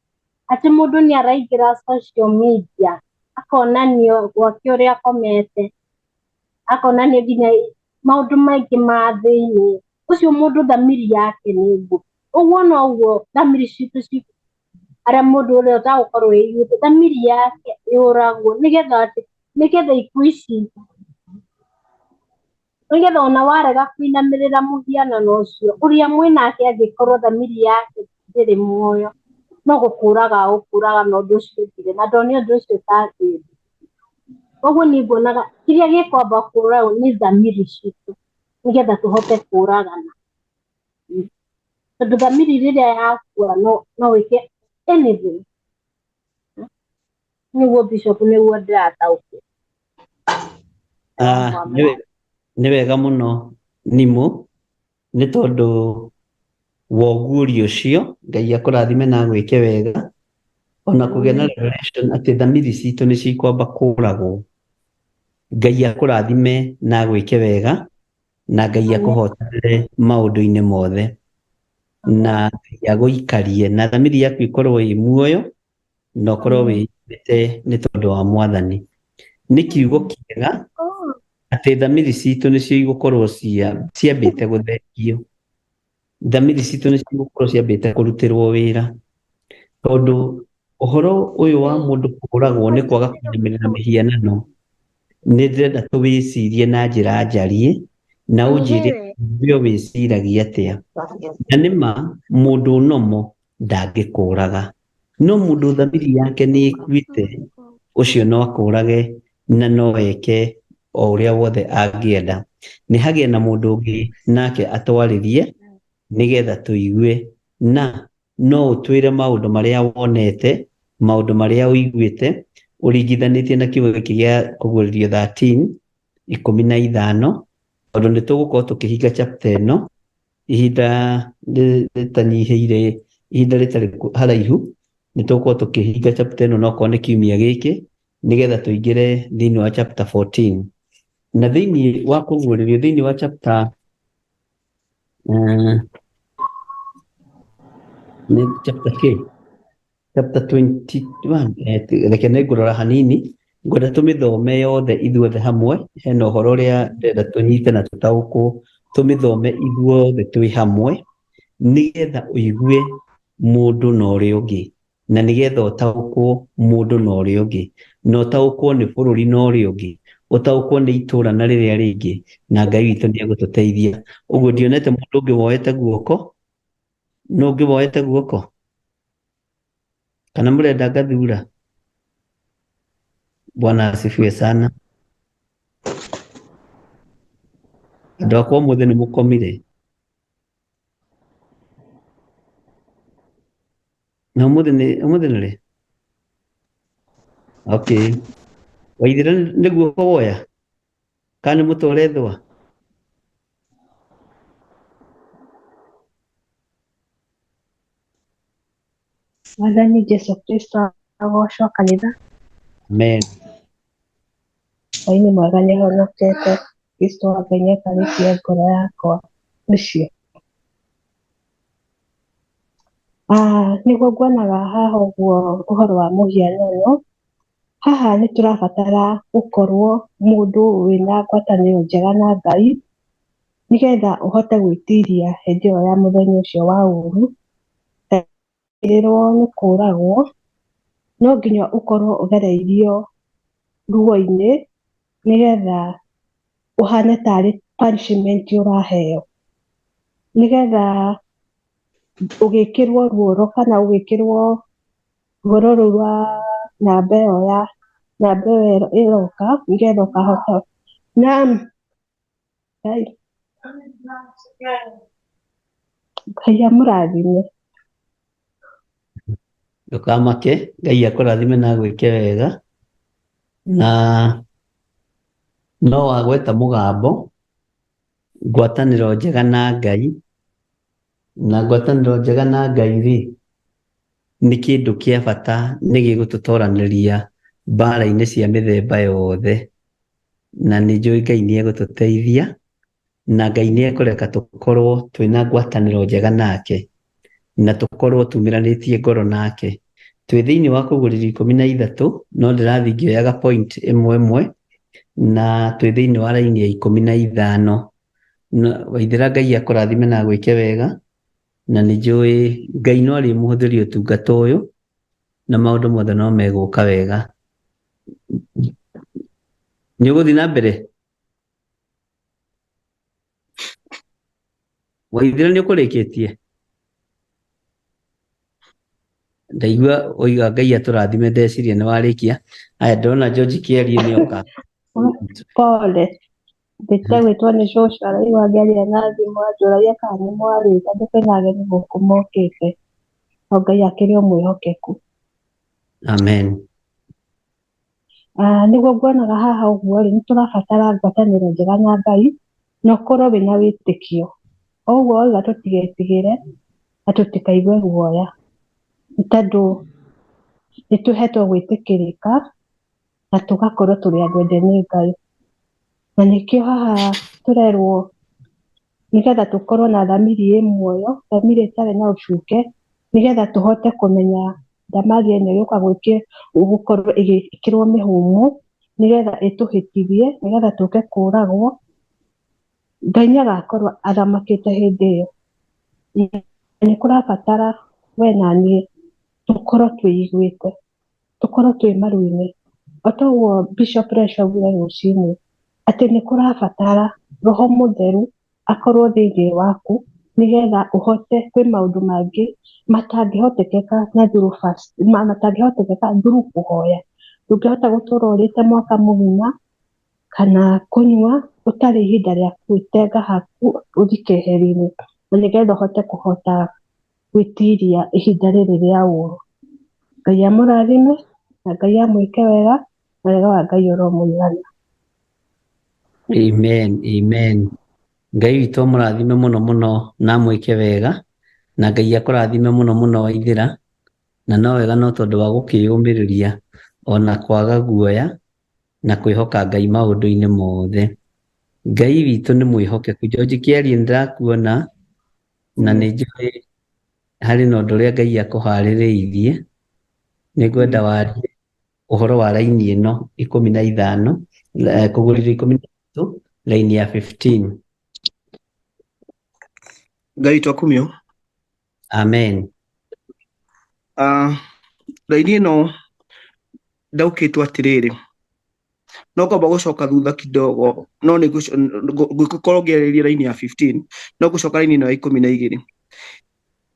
atĩ mũndũ nĩ araingĩra social media akonanio gwake ũrĩa akomete, akonanio nginya maũndũ maingĩ ma thĩinĩ. Ũcio mũndũ thamiri yake nĩ nguo. Ũguo noguo thamiri citũ arĩa mũndũ ũrĩa ũtagũkorwo ĩiguĩte thamiri yake yũragwo nĩgetha atĩ nĩgetha ikuũ ici nĩgetha ona warega kũinamĩrĩra mũhianano ũcio ũrĩa mwĩnake angĩkorwo thamiri yake ndĩrĩ muoyo no gũkũraga agũkũraga na ũndũ ũcio ũthire na ndone ũndũ ũcio ta thĩna. Koguo niĩ nguonaga kĩrĩa gĩkwamba kũragwo nĩ thamiri citũ nĩgetha tũhote kũragana, tondũ thamiri rĩrĩa yakua no wĩke anything. Nĩguo Bishop, nĩguo ndĩrataũkĩrwo. Nĩ wega mũno Nimũ, nĩ tondũ wa ũguũrio ũcio. Ngai akũrathime na agwĩke wega, ona kũgĩa na revelation atĩ thamiri citũ nĩ cikwamba kũragwo. Ngai akũrathime na agwĩke wega, na Ngai akũhotanĩre maũndũ-inĩ mothe, na Ngai agũikarie na thamiri yaku ĩkorwo ĩ muoyo na ũkorwo wĩiguĩte nĩ tondũ wa Mwathani. Nĩ kiugo kĩega atĩ thamiri citũ nĩcio igũkorwo ciambĩte gũthengio. Thamiri citũ nĩcio igũkorwo ciambĩte kũrutĩrwo wĩra, tondũ ũhoro ũyũ wa mũndũ kũragwo nĩ kwaga kũinamĩrĩra mĩhianano, nĩ ndĩrenda tũwĩcirie na njĩra njariĩ na ũnjĩre we wĩciragia atĩa. Na nĩma mũndũ nomo ndangĩkũraga, no mũndũ thamiri yake nĩ ĩkuĩte Ũcio no akũũrage na no eke o ũrĩa wothe angĩenda. Nĩ hagĩe na mũndũ ũngĩ nake atwarĩrie nĩgetha tũigue, na no ũtwĩre maũndũ marĩa wonete, maũndũ marĩa ũiguĩte ũringithanĩtie na kiugo gĩkĩ gĩa kũguũrĩrio 13 15, tondũ nĩ tũgũkorwo tũkĩhinga chapter ĩno ihinda rĩtanyihĩire, ihinda rĩtarĩ haraihu, nĩ tũgũkorwo tũkĩhinga chapter ĩno nokorwo nĩ kiumia gĩkĩ, nĩgetha tũingĩre thĩinĩ wa chapter 14. Na thĩinĩ wa kũguũrĩrio thĩinĩ wa chapter nĩ chapter K, chapter 21. Reke nĩ ngũrora hanini, ngwenda tũmĩthome yothe ithuothe hamwe. Hena ũhoro ũrĩa ndĩrenda tũnyite na tũtaũkwo, tũmĩthome ithuothe twĩ hamwe, nĩgetha ũigue mũndũ na ũrĩa ũngĩ, na nĩgetha ũtaũkwo mũndũ na ũrĩa ũngĩ, na ũtaũkwo nĩ bũrũri na ũrĩa ũngĩ, ũtaũkwo nĩ itũra na rĩrĩa rĩngĩ, na Ngai witũ nĩ egũtũteithia. Ũguo ndionete mũndũ ũngĩ woete guoko, nũ ũngĩ woete guoko? Kana mũrenda ngathura? Bwana asifiwe sana. Andũ akwa ũmũthĩ nĩ mũkomire? Na ũmũthĩ nĩ ũmũthĩ nĩ rĩ? Okay. Waithĩra nĩ guoko woya? Kana nĩ mũtware thwa? Mwathani Jesu Kristo agocwo kanitha. Amen. Hwaĩ-inĩ mwega, nĩ honokete. Kristo wa Ngai nĩ aikarĩtie ngoro yakwa ũcio. Nĩguo nguonaga haha ũguo ũhoro wa mũhianano, haha nĩ tũrabatara gũkorwo mũndũ wĩna ngwatanĩro njega na Ngai, nĩgetha ũhote gwĩtiria hĩndĩ ĩyo ya mũthenya ũcio wa ũru, rĩrwo nĩ kũragwo, no nginya ũkorwo ũgereirio ruo-inĩ, nĩgetha ũhane tarĩ punishment ũraheo, nĩgetha ũgĩkĩrwo ruoro kana ũgĩkĩrwo ruoro rũu rwa namba ĩyo ya namba ĩyo ĩroka, nĩgetha ũkahota na Ngai Ngai amũrathime. Ndũkamake, Ngai akũrathime na agwĩke wega. Na no wagweta mũgambo, ngwatanĩro njega na Ngai, na ngwatanĩro njega na Ngai rĩ, nĩ kĩndũ kĩa bata, nĩ gĩgũtũtoranĩria mbara-inĩ cia mĩthemba yothe. Na nĩ njũĩ Ngai nĩ egũtũteithia, na Ngai nĩ ekũreka tũkorwo twĩna ngwatanĩro njega nake, na tũkorwo tumĩranĩtie ngoro nake. Twĩ thĩinĩ wa kũguũrĩrio 13, no ndĩrathiĩ ngĩoyaga point ĩmwe ĩmwe, na twĩ thĩinĩ wa raini ya 15. Waithĩra Ngai akũrathime na agwĩke wega, na nĩ njũĩ Ngai no arĩmũhũthĩria ũtungata ũyũ, na maũndũ mothe no megũka wega. Nĩ ũgũthiĩ na mbere? Waithĩra nĩ ũkũrĩkĩtie? Ndaigua oiga Ngai atũrathime, ndeciria nĩ warĩkia. Aya, ndĩrona George Kĩarie nĩ oka. Pole, ndĩte gwĩtwo nĩ cũcũ, araigua ngĩaria na thimũ, anjũragia kana nĩ mwarĩte, tondũ kwĩna ageni gũkũ mokĩte. No Ngai akĩrĩ o mwĩhokeku. Amen. Nĩguo nguonaga haha ũguo rĩ, nĩ tũrabatara ngwatanĩro njega na Ngai, na ũkorwo wĩna wĩtĩkio. O ũguo wauga tũtigetigĩre na tũtikaigue guoya, nĩ tondũ nĩ tũhetwo gwĩtĩkĩrĩka na tũgakorwo tũrĩ andũ ende nĩ Ngai. Na nĩkĩo haha tũrerwo nĩgetha tũkorwo na thamiri ĩ muoyo, thamiri ĩtarĩ na ũcuke, nĩgetha tũhote kũmenya ndamathia ĩno ĩgũka gũkorwo ĩgĩkĩrwo mĩhũmũ, nĩgetha ĩtũhĩtithie, nĩgetha tũke kũragwo. Ngai nĩ agakorwo athamakĩte hĩndĩ ĩyo. Nĩ kũrabatara we na niĩ tũkorwo twĩiguĩte, tũkorwo twĩ maru-inĩ. O toguo Bishop Resha augire rũcinĩ, atĩ nĩ kũrabatara Roho Mũtheru akorwo thĩinĩ waku, nĩgetha ũhote kwĩ maũndũ mangĩ matangĩhotekeka na through fast, matangĩhotekeka through kũhoya. Ndũngĩhota gũtũra ũrĩte mwaka mũgima kana kũnyua ũtarĩ ihinda rĩa gwĩtenga haku ũthiĩ keheri-inĩ, na nĩgetha ũhote kũhota gwĩtiria ihinda rĩrĩ rĩa ũũru. Ngai amũrathime na Ngai amwĩke wega, na wega wa Ngai ũromũigana. Amen, amen. Ngai witũ amũrathime mũno mũno na amwĩke wega, na Ngai akũrathime mũno mũno Waithĩra, na no wega no tondũ wa gũkĩyũmĩrĩria ona kwaga guoya na kwĩhoka Ngai maũndũ-inĩ mothe. Ngai witũ nĩ mwĩhokeku. George Kĩarie nĩndĩrakuona na nĩ njũĩ harĩ na ũndũ ũrĩa Ngai akũharĩrĩirie. Nĩngwenda warie ũhoro wa raini ĩno 15, kũgũrithio 13, raini ya 15. Ngai witũ akumio. Amen. Raini ĩno ndaũkĩtwo atĩrĩrĩ, no ngomba gũcoka thutha kidogo, no nĩ ngũkorwo ngĩarĩrĩria raini ya 15, no ngũcoka raini ĩno ya 12.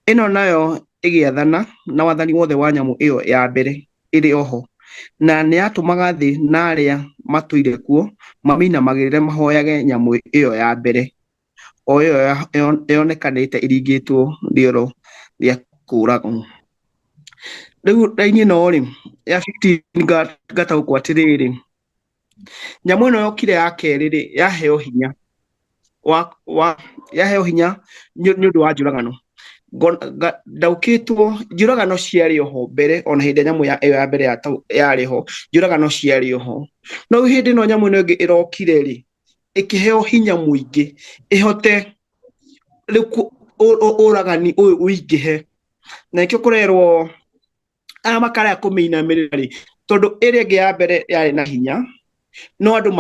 Ĩno nayo ĩgĩathana na wathani wothe wa nyamũ ĩyo ya mbere ĩrĩ oho, na nĩ yatũmaga thĩ na arĩa matũire kuo mamĩinamagĩrĩre mahoyage nyamũ ĩyo ya mbere, o ĩyo yonekanĩte ĩringĩtwo rĩoro rĩa kũũragwo. Rĩu raini ĩno rĩ ya 15 ngataũkwo atĩrĩrĩ, nyamũ ĩno yokire ya kerĩ rĩ, yaheo hinya wa yaheo hinya nĩ ũndũ wa njũragano. Ndaũkĩtwo njũragano ciarĩ oho mbere, ona hĩndĩ ĩrĩa nyamũ ĩyo ya mbere yarĩ ho, njũragano ciarĩ oho. No rĩu hĩndĩ ĩno nyamũ ĩno ĩngĩ ĩrokire rĩ, ĩkĩheo hinya mũingĩ ĩhote rĩu ũragani ũyũ ũingĩhe. Na nĩkĩo kũrerwo aya makarega kũmĩinamĩrĩra rĩ, tondũ ĩrĩa ĩngĩ ya mbere yarĩ na hinya, no andũ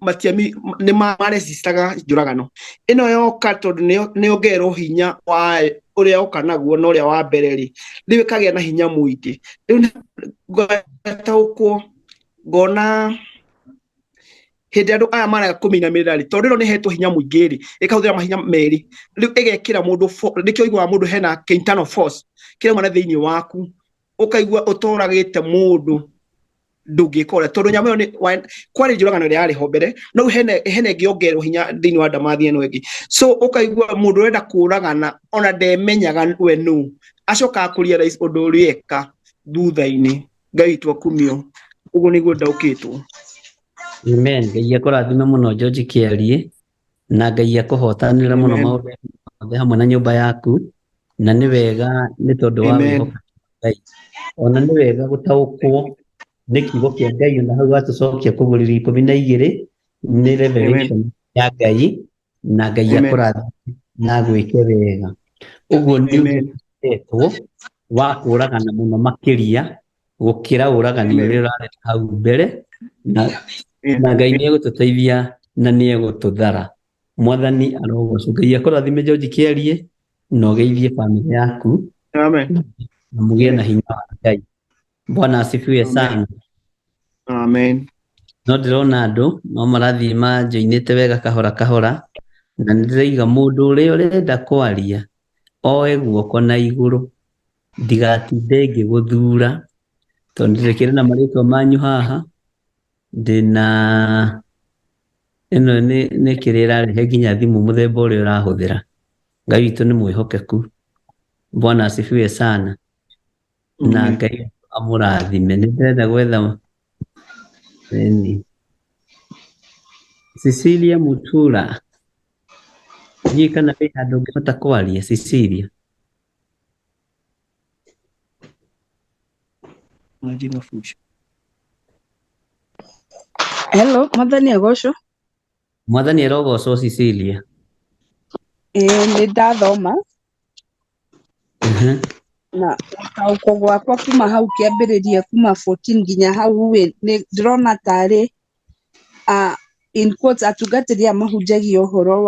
matiami nĩ maresistaga njũragano. Ĩno yoka tondũ nĩ yongererwo hinya wa ũrĩa yoka naguo na ũrĩa wa mbere rĩ, rĩu ĩkagĩa na hinya mũingĩ. Rĩu ngataũkwo ngona hĩndĩ andũ aya marega kũmĩinamĩrĩra rĩ, tondũ ĩno nĩ ĩhetwo hinya mũingĩ rĩ, ĩkahũthĩra mahinya merĩ, rĩu ĩgekĩra mũndũ nĩkĩo ũiguaga mũndũ hena internal force kĩrauma na thĩinĩ waku, ũkaigua ũtoragĩte mũndũ ndũngĩka ũrĩa, tondũ nyamũ ĩyo nĩ kwarĩ njũragano ĩrĩa yarĩ ho mbere, no rĩu hena ĩngĩ yongererwo hinya thĩinĩ wa ndamathia ĩno ĩngĩ. So ũkaigua mũndũ ũrenda kũragana ona ndemenyaga we nũ, acokaga kũ realize ũndũ ũrĩa eka thutha-inĩ. Ngai witũ akumio. Ũguo nĩguo ndaũkĩtwo. Amen. Ngai akũrathime mũno George Kĩarie, na Ngai akũhotanĩre mũno Amen. maũndũ mothe hamwe na nyũmba yaku, na nĩ wega nĩ tondũ wa Amen. wĩhokeku Ngai. Ona nĩ wega gũtaũkwo nĩ kiugo kĩa Ngai, ona hau watũcokia kũgũrĩrio 12 nĩ revelation Amen. ya Ngai, na Ngai Amen. akũrathime na agwĩke wega. Ũguo nĩ Amen. ũndũ wa kũragana mũno makĩria gũkĩra ũragani Amen. ũrĩa ũrarĩ hau mbere, na Ngai nĩ egũtũteithia na nĩ egũtũthara. Mwathani arogocwo. Ngai akũrathime George Kĩarie, na ũgeithie bamĩrĩ yaku. Amen. Na mũgĩe na hinya wa Ngai. Bwana asifiwe Amen. sana. Amen. No ndĩrona andũ no marathiĩ manjoinĩte wega kahora kahora, na nĩndĩraiga mũndũ ũrĩa ũrenda kwaria oe guoko na igũrũ, ndigatinde ngĩgũthura, tondũ ndĩkĩrĩ na marĩtwa manyu haha. Ndĩna ĩno nĩ kĩrĩa ĩrarehe nginya thimũ mũthemba ũrĩa ũrahũthĩra. Ngai witũ nĩ mwĩhokeku. Bwana asifiwe sana. Na Amen. Ngai amũrathime. Nĩ ndĩrenda gwetha nini. Cecilia Mutura, ndiũĩ kana wĩ handũ ũngĩhota kwaria Cecilia. Hello, mwathani agocwo. Mwathani arogocwo Cecilia. Ĩĩ nĩ ndathoma Mhm. na gũtaũkwo gwakwa kuma hau kĩambĩrĩria kuma 14 nginya hau ĩ nĩ ndĩrona tarĩ in quotes atungatĩri aya mahunjagia ũhoro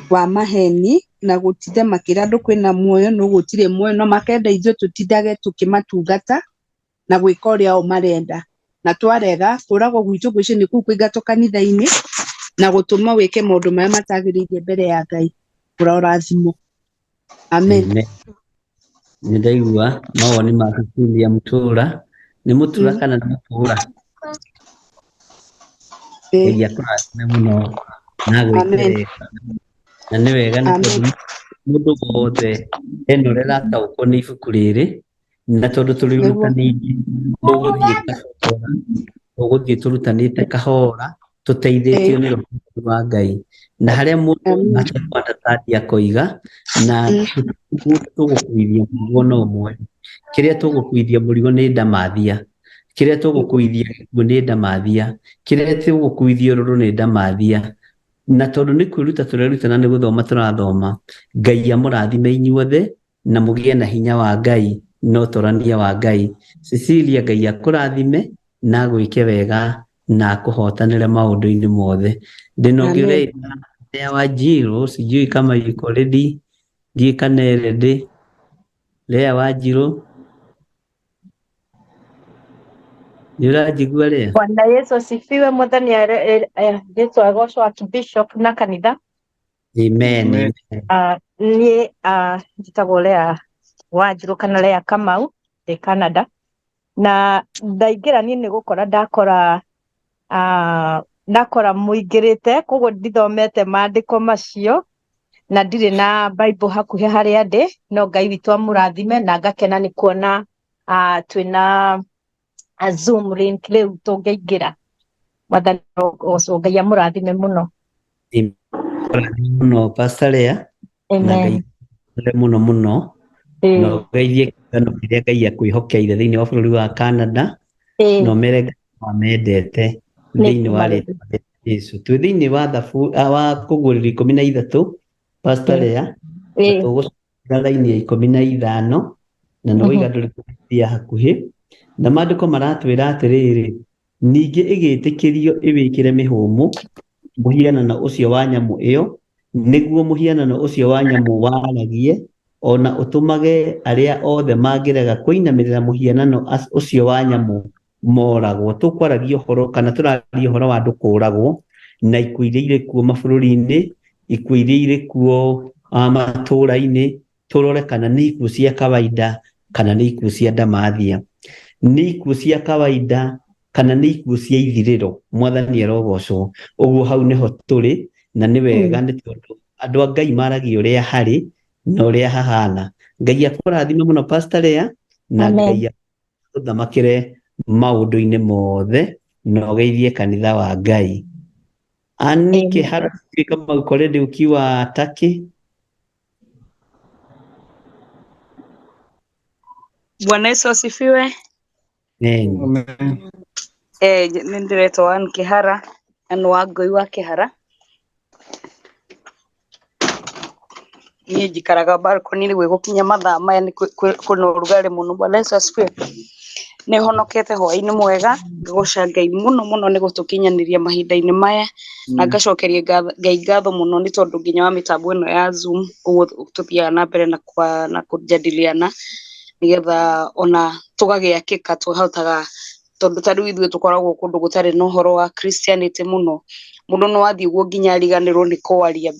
wa maheni na gũtinda makĩra andũ kwĩna muoyo no gũtirĩ muoyo, no makenda ithuĩ tũtindage tũkĩmatungata na gwĩka ũrĩa o marenda, na twarega kũragwo gwitũ gwĩcio nĩ kũu kũingatwo kanitha-inĩ na gũtũma wĩke maũndũ marĩa matagĩrĩire mbere ya Ngai. Ũrorathimwo. Amen. Amen. Nĩ ndaigua mawoni ma Cecilia Mutura, Nĩ mũtura kana nĩ mũtũra? Ngai akũrathime mũno na agwĩke Amen. wega. Na nĩ wega nĩ tondũ Amen. mũndũ wothe hena ũrĩa arataũkwo nĩ ibuku rĩrĩ, na tondũ Nĩguo. tũrĩrutanĩirie tũgũthiĩ kahora, tũgũthiĩ tũrutanĩte kahora tũteithĩtio nĩ roho mũtheru wa Ngai, na harĩa mũndũ Amen. atekũ-understand akoiga, na mũndũ tũgũkuithia mũrigo no ũmwe. Kĩrĩa tũgũkuithia mũrigo nĩ ndamathia, kĩrĩa tũgũkuithia gĩkuũ nĩ ndamathia, kĩrĩa tũgũkuithia ũrũrũ nĩ ndamathia. Na tondũ nĩ kwĩruta tũreruta na nĩ gũthoma tũrathoma, Ngai amũrathime inyuothe na mũgĩe na hinya wa Ngai na ũtorania wa Ngai. Cecilia, Ngai akũrathime na agwĩke wega na akũhotanĩre maũndũ-inĩ mothe. Ndĩna ũngĩ Amen. ũreita Lea Wanjiru, sijui kama yuko ready, ndiũĩ kana e ready. Lea Wanjiru, nĩ ũranjigua Lea? Bwana Yesu asifiwe. Mwathani Jesu agocwo Archbishop na kanitha. Amen. Amen. Niĩ njĩtagwo Lea Wanjiru kana Lea Kamau ndĩ Canada, na ndaingĩra niĩ nĩ gũkora ndakora ndakora mũingĩrĩte, koguo ndithomete maandĩko macio na ndirĩ na Bible hakuhĩ harĩa ndĩ, no Ngai witũ amũrathime na ngakena nĩ kuona twĩna a Zoom link rĩu tũngĩingĩra. Mwathani agocwo, Ngai amũrathime mũno. Amen. Mũno Pastor Lea, na Ngai Amen. akũrathime mũno mũno, na Ĩĩ. ũgeithie kĩũngano kĩrĩa Ngai akwĩhokeire thĩinĩ wa bũrũri wa Canada, Ĩĩ. na ũmere Ngai amendete Nĩ thĩinĩ wa kũmarĩ. rĩtwa rĩa Jesũ. Twĩ thĩinĩ wa thabu wa kũguũrĩrio 13, Pastor Lea, na Ĩĩ. tũgũcokera raini ya 15, na nĩ waiga ndũrĩ kũrĩa hakuhĩ, na maandĩko maratwĩra atĩrĩrĩ, ningĩ ĩgĩtĩkĩrio ĩwĩkĩre mĩhũmũ mũhianano ũcio wa nyamũ ĩyo, nĩguo mũhianano ũcio wa nyamũ waragie, ona ũtũmage arĩa othe mangĩrega kũinamĩrĩra mũhianano ũcio wa nyamũ moragwo. Tũkwaragia ũhoro kana tũraria ũhoro wa andũ kũragwo, na ikuũ iria irĩ kuo mabũrũri-inĩ, ikuũ iria irĩ kuo matũũra-inĩ, tũrore kana nĩ ikuũ cia kawaida kana nĩ ikuũ cia ndamathia, nĩ ikuũ cia kawaida kana nĩ ikuũ cia ithirĩro. Mwathani arogocwo. Ũguo hau nĩho tũrĩ, na nĩ wega nĩ tondũ andũ a Ngai maragia ũrĩa harĩ na ũrĩa hahana. Ngai akũrathime mũno Pastor Lea, na Amen. Ngai akũthamakĩre maũndũ-inĩ mothe, na ũgeithie kanitha wa Ngai. Anike Amen. Hara, sijui kama uko ready ukiwa Turkey. Bwana Yesu asifiwe. Amen. Nĩ ndĩretwo Ann Kĩhara, na nĩ wa Ngũi wa Kĩhara. Niĩ njikaraga balcony rĩu ĩgũkinya mathaa maya nĩ kwĩna ũrugarĩ mũno. Bwana Yesu asifiwe. Nĩ honokete hwaĩ-inĩ mwega, ngagoca Ngai mũno mũno nĩ gũtũkinyanĩria mahinda-inĩ maya, na ngacokeria Ngai ngatho mũno nĩ tondũ nginya wa mĩtambo ĩno ya Zoom, ũguo tũthiaga na mbere na na kũjadiliana nĩgetha ona tũgagĩakĩka, tũhotaga tondũ ta rĩu ithuĩ tũkoragwo kũndũ gũtarĩ na ũhoro wa Christianity mũno, mũndũ no athiĩ ũguo nginya ariganĩrwo nĩ kwaria.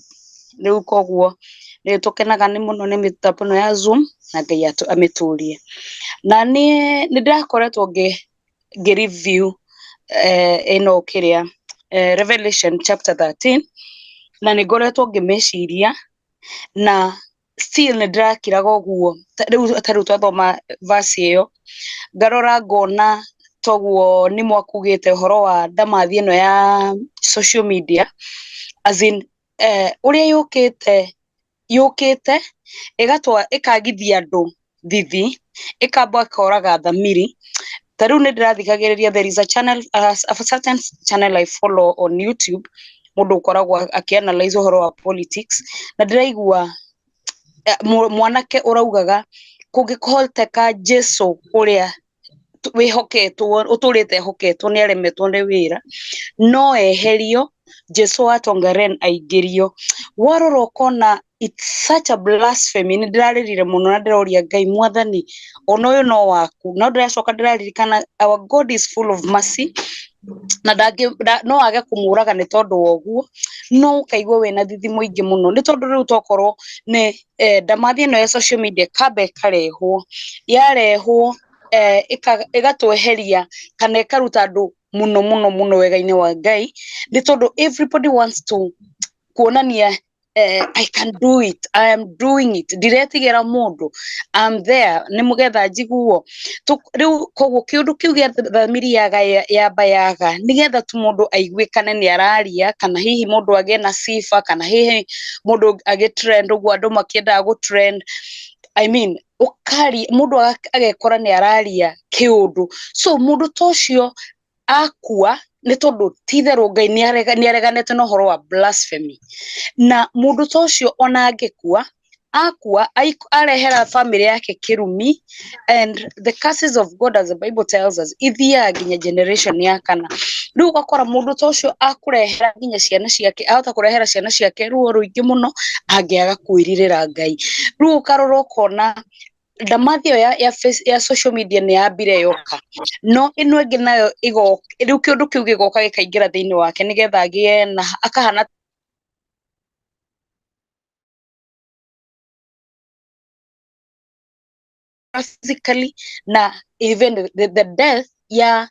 Rĩu koguo nĩ tũkenaga nĩ mũno nĩ mĩtambo ĩno ya Zoom, na Ngai amĩtũrie. Na niĩ nĩ ndĩrakoretwo ngĩ review ĩno kĩrĩa Revelation chapter 13, na nĩ ngoretwo ngĩmĩciria, na still nĩ ndĩrakiraga ũguo. Rĩu ta rĩu twathoma verse ĩyo, ngarora ngona toguo nĩ mwakugĩte ũhoro wa ndamathi ĩno ya social media, as in ũrĩa yũkĩte ĩgatwa ĩkagithia andũ thithi, ĩkamba ĩkoraga thamiri. Ta rĩu nĩ ndĩrathikagĩrĩria, there is a channel, a certain channel I follow on YouTube, mũndũ ũkoragwo akĩanalyze ũhoro wa politics, na ndĩraigua mwanake ũraugaga kũngĩkĩhoteka Jesu ũrĩa wĩhoketwo, ũtũrĩte ehoketwo nĩ aremetwo nĩ wĩra, no eherio Jesu wa Tongaren aingĩrio. Warora ũkona it's such a blasphemy. Nĩ ndĩrarĩrire mũno na ndĩroria Ngai, Mwathani, ona ũyũ no waku. No ndĩracoka ndĩraririkana our God is full of mercy, na no age kũmũraga nĩ tondũ wa ũguo, no ũkaigua wĩna thithi mũingĩ mũno nĩ tondũ rĩu tokorwo nĩ ndamathi ĩno ya social media kamba ĩkarehwo, yarehwo ĩgatweheria kana ĩkaruta andũ mũno mũno mũno wega-inĩ wa Ngai, nĩ tondũ everybody wants to kuonania I can do it, I am doing it, ndiretigĩra mũndũ, I'm there nĩ mũgetha njiguo. Rĩu koguo kĩũndũ kĩu gĩa thamiri yaga yamba yaga nĩgetha tu mũndũ aiguĩkane nĩ araria, kana hihi mũndũ agĩe na sifa, kana hihi mũndũ agĩ trend ũguo andũ makĩendaga gũ trend. I mean, ũkari mũndũ agekora nĩ araria kĩũndũ. So mũndũ ta ũcio akua nĩ tondũ ti itherũ Ngai nĩ areganĩte na ũhoro wa blasphemy, na mũndũ ta ũcio ona angĩkua akua arehera family yake kĩrumi, and the curses of God as the Bible tells us ithiaga nginya generation ya kana. Rĩu ũgakora mũndũ ta ũcio akũrehera nginya ciana ciake, ahota kũrehera ciana ciake ruo rũingĩ mũno angĩaga kwĩrirĩra Ngai. Rĩu ũkarora ũkona ndamathi ĩyo ya social media nĩ yambire yoka, no ĩno ĩngĩ nayo ĩgoka. Rĩu kĩũndũ kĩu gĩgoka gĩkaingĩra thĩinĩ wake nĩgetha agĩe na akahana physically na even the death ya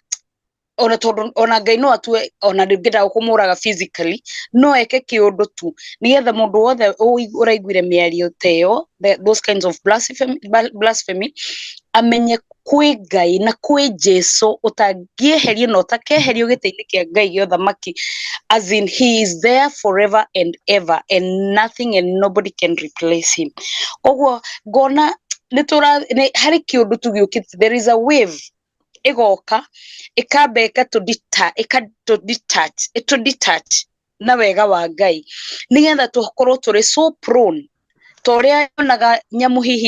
ona tondũ ona Ngai no atue ona ndĩngĩenda kũmũraga physically, no eke kĩũndũ tu nĩgetha mũndũ wothe ũraiguire mĩario ta ĩyo, those kinds of blasphemy amenye kwĩ Ngai na kwĩ Jesu ũtangĩeherio na ũtakeherio gĩtĩ-inĩ kĩa Ngai gĩa ũthamaki, as in he is there forever and ever and nothing and nobody can replace him. Koguo ngona nĩ harĩ kĩũndũ tu gĩũkĩte, there is a wave ĩgoka ĩkamba ĩkatũ detach na wega wa Ngai nĩgetha tũkorwo tũrĩ so prone ta ũrĩa yonaga nyamũ hihi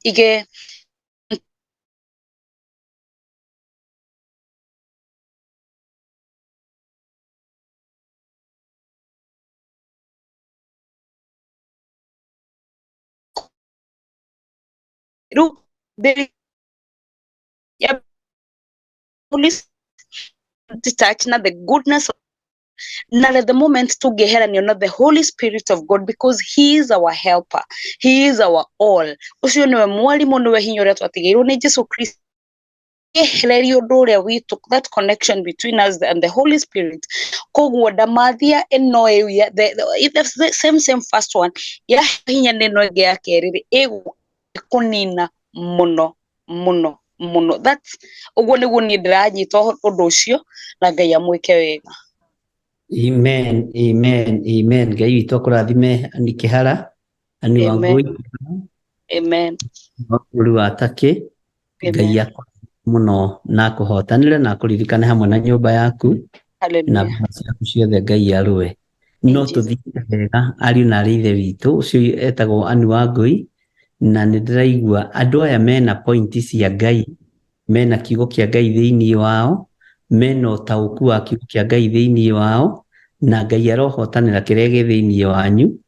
ige rĩu there ya police detach na the goodness na at the moment tũngĩeheranio na the Holy Spirit of God, because he is our helper, he is our all. Ũcio nĩwe mwarimũ, nĩwe hinya ũrĩa twatigĩirwo nĩ Jesu Kristo. Ehererio ũndũ ũrĩa witũ, that connection between us and the Holy Spirit. Koguo ndamathia ĩno ĩu ya the same first one ya hinya nĩ ĩno ĩngĩ ya kerĩ rĩ, ĩgũkũnina mũno mũno mũno. That's ũguo nĩguo niĩ ndĩranyita ũndũ ũcio, na Ngai amwĩke wega. Amen, amen, amen. Ngai witũ akũrathime Ann Kĩhara, Ann Amen. Wangũi Amen. wa bũrũri wa Turkey. Ngai Amen. akũrathime mũno na akũhotanĩre na akũririkane hamwe na nyũmba yaku na Hallelujah. mbara ciaku ciothe Ngai arũe. In No Jesus. tũthiĩte wega ariũ na arĩ ithe witũ, ũcio etagwo Ann Wangũi, na nĩ ndĩraigua andũ aya mena pointi cia Ngai, mena kiugo kĩa Ngai thĩinĩ wao, mena ũtaũku wa kiugo kĩa Ngai thĩinĩ wao, na Ngai arohotanĩra kĩrĩa gĩ thĩinĩ wanyu,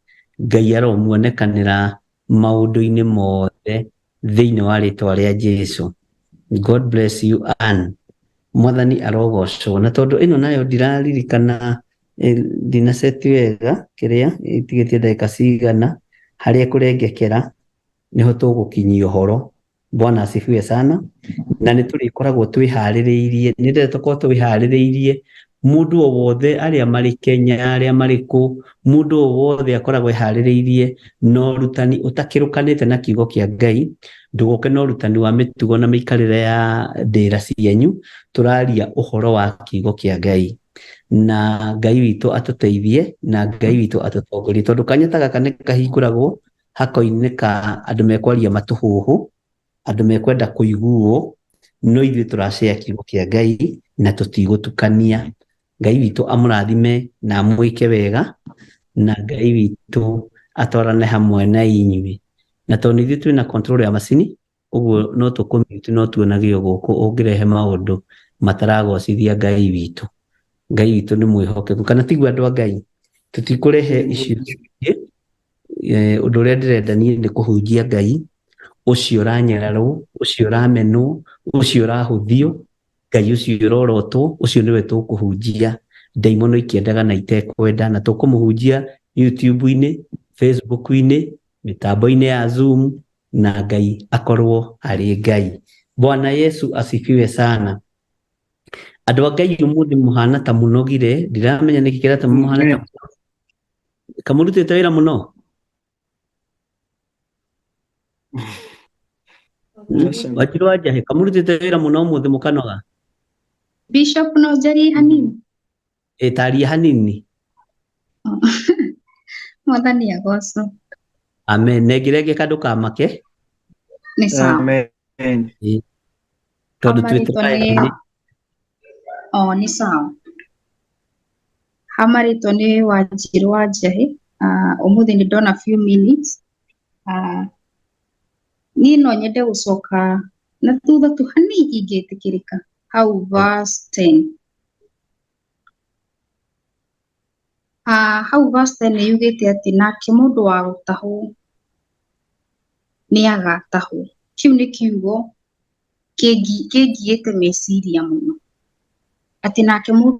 Ngai aromuonekanĩra maũndũ-inĩ mothe thĩinĩ wa rĩtwa rĩa Jesu. God bless you Ann. Mwathani arogocwo. Na tondũ ĩno nayo ndiraririkana, ndinaceti wega kĩrĩa ĩtigĩtie ndagĩka cigana harĩa kũrengekera nĩho tũgũkinyia ũhoro. Bwana asifiwe sana. Na nĩ tũrĩkoragwo twĩharĩrĩirie, nĩ ndĩrenda tũkorwo twĩharĩrĩirie mũndũ o wothe, arĩa marĩ Kenya, arĩa marĩ kũ, mũndũ o wothe akoragwo eharĩrĩirie na ũrutani ũtakĩrũkanĩte na kiugo kĩa Ngai. Ndũgoke na ũrutani wa mĩtugo na mĩikarĩre ya ndĩra cianyu, tũraria ũhoro wa kiugo kĩa Ngai. Na Ngai witũ atũteithie, na Ngai witũ atũtongorie, tondũ kanya ta gaka nĩ kahingũragwo hakoinĩka andũ mekwaria matũhũhũ, andũ mekwenda kũiguo, no ithuĩ tũracea kiugo kĩa Ngai na tũtigũtukania. Ngai witũ amũrathime na amwĩke wega, na Ngai witũ atwarane hamwe na inyuĩ. Na tondũ ithuĩ twĩna control ya macini, ũguo no tũkũmute, no tuonage gũkũ ũngĩrehe maũndũ mataragocithia Ngai witũ. Ngai witũ nĩ mwĩhokeku, kana tiguo andũ a Ngai? Tũtikũrehe icio nyingĩ. Ũndũ ũrĩa ndĩrenda niĩ nĩ kũhunjia Ngai ũcio ũranyararwo, ũcio ũramenwo, ũcio ũrahũthio, Ngai ũcio ũrorotwo, ũcio nĩwe tũkũhunjia. Ndaimono ikĩendaga na itekwenda, na tũkũmũhunjia YouTube-inĩ, Facebook-inĩ, mĩtambo-inĩ ya Zoom, na Ngai akorwo arĩ Ngai. Bwana Yesu asifiwe sana. Andũ a Ngai ũmũthĩ mũhana ta mũnogire, ndiramenya nĩkĩ kĩratũma mũhane ta kamũrutĩte wĩra mũno. Wanjiru wa Njahi, kamũrutĩte wĩra mũno ũmũthĩ mũkanoga? Bishop no njarie hanini. Ĩ taria hanini. Mwathani agocwo. Amen. Nengere kandũ kamake. Nĩ sawa. Ĩ, tondũ twĩ Hamarĩtwo nĩ o nĩ sawa. Hamarĩtwo nĩ Wanjiru wa Njahi. Ũmũthĩ nĩ ndona few minutes. Niĩ no nyende gũcoka na thutha tu hanini ingĩtĩkĩrĩka hau verse 10. Hau verse 10 nĩ yugĩte atĩ nake mũndũ wa gũtahwo nĩ agatahwo. Kĩu nĩ kiugo kĩngiĩte meciria mũno, atĩ nake mũndũ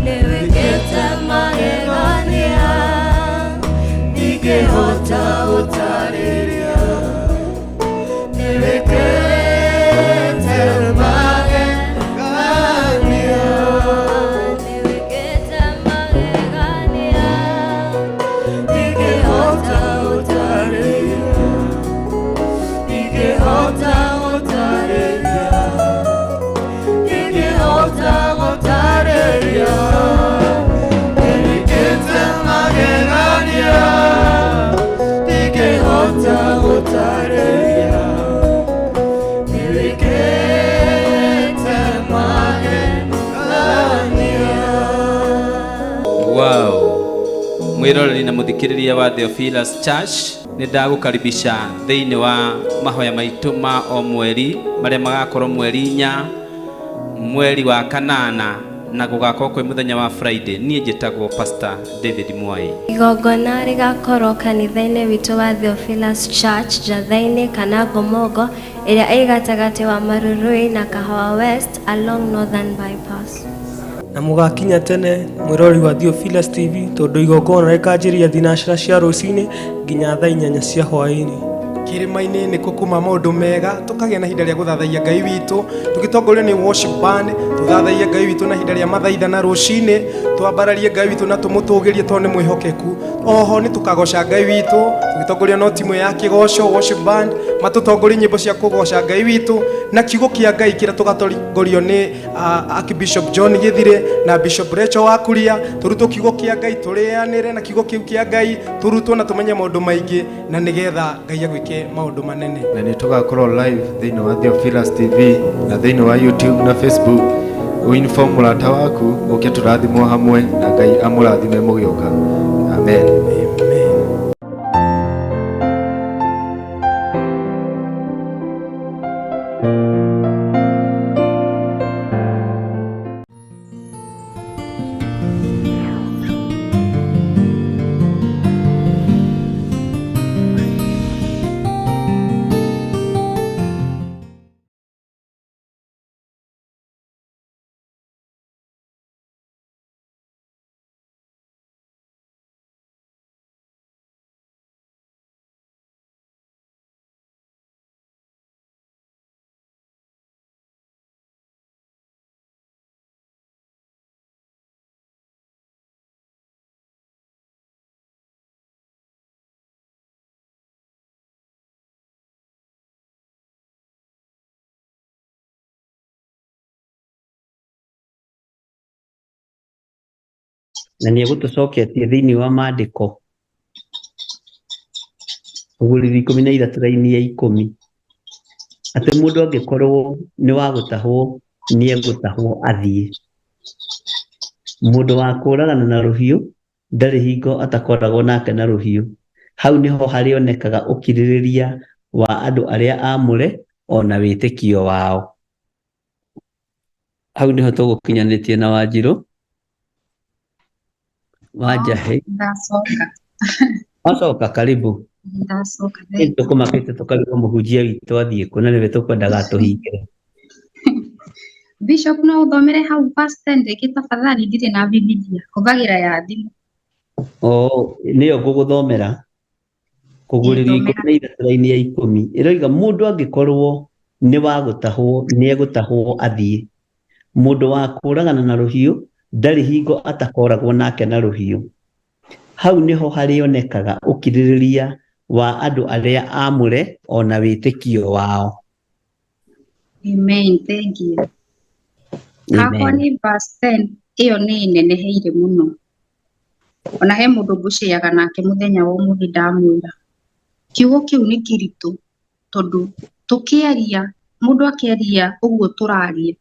Nĩwĩkĩte magegania ndingĩhota gũtarĩria. Nĩwĩkĩte magegania. Nĩwĩkĩte magegania ndingĩhota gũtarĩria. Ndingĩhota gũtarĩria. Ndingĩhota gũtarĩria. Nĩwĩkĩte magegania ndingĩhota gũtarĩria. Nĩwĩkĩte magegania. Wow. Mwiroreri na muthikiriria wa Theophilus Church, nĩ ndagũkaribisha thĩinĩ wa mahoya maitũ ma o mweri marĩa magakorwo mweri 4 mweri wa 8 na gũgakorwo kwĩ mũthenya wa Friday. Niĩ njĩtagwo Pastor David Mwai. Igongona rĩgakorwo kanitha-inĩ witũ wa Theophilus Church Njatha-inĩ kana Ngomongo ĩrĩa ĩ gatagatĩ wa Marurui na Kahawa West along Northern Bypass. Na mũgakinya tene mwĩroreri wa Theophilus TV tondũ igongona rĩkanjĩrĩria thinacara cia rũcinĩ nginya thaa 8 cia hwaĩ-inĩ. Kĩrĩma-inĩ nĩkuo kuma maũndũ mega, tũkagĩa na ihinda rĩa gũthathaiya Ngai witũ tũgĩtongorio nĩ worship band, tũthathaiye Ngai witũ na ihinda rĩa mathaithana rũcinĩ, twambararie Ngai witũ na tũmũtũgĩrie tondũ nĩ mwĩhokeku. Oho nĩ tũkagoca Ngai witũ tũgĩtongorio no timu ya kĩgoco worship band, matũtongorie nyĩmbo cia kũgoca Ngai witũ na kiugo kĩa Ngai kĩrĩa tũgatongorio nĩ Archbishop John Githire na Bishop Rachel Wakuria. Tũrutwo kiugo kĩa Ngai, tũrĩanĩre na kiugo kĩu kĩa Ngai, tũrutwo na tũmenye maũndũ maingĩ na nĩgetha Ngai agwĩke maũndũ manene. Na nĩ tũgakorwo live thĩinĩ wa Theophilus TV na thĩinĩ wa YouTube na Facebook. Ũinform mũrata waku ũke tũrathimwo hamwe na Ngai amũrathime mũgĩũka. Amen. Na nĩ egũtũcoketie thĩinĩ wa maandĩko Ũgũrĩri 13 raini ya 10 atĩ mũndũ angĩkorwo nĩ wa gũtahwo nĩ egũtahwo athiĩ. Mũndũ wa kũragana na rũhiũ ndarĩ hingo atakoragwo nake na rũhiũ. Hau nĩho harĩonekaga ũkirĩrĩria wa andũ arĩa aamũre o na wĩtĩkio wao. Hau nĩho tũgũkinyanĩtie na Wanjirũ wa Njahĩ. Ndacoka. Wacoka, karibu. Ndacoka. Tũkũmakĩte tũkarigwo mũhunjia witũ athiĩ kũ na nĩwe tũkwendaga tũhingĩre. Bishop no ũthomere hau verse 10 rĩngĩ tafadhali, ndirĩ na Bibilia, hũthagĩra ya thimũ. O nĩyo ngũgũthomera. Kũguũrĩrio 13 raini ya 10 ĩroiga mũndũ angĩkorwo nĩ wa gũtahwo nĩ egũtahwo athiĩ. Mũndũ wa kũũragana na rũhiũ ndarĩ hingo atakoragwo nake na rũhiũ. Hau nĩho harĩonekaga ũkirĩrĩria wa andũ arĩa aamũre o na wĩtĩkio wao. Amen, thank you. Hakwa Amen. nĩ verse 10 ĩyo nĩ ĩneneheire mũno. Ona he mũndũ ngũceaga nake mũthenya wa ũmũthĩ ndamwĩra. Kiugo kĩu nĩ kĩritũ tondũ tũkĩaria, mũndũ akĩaria ũguo tũraria,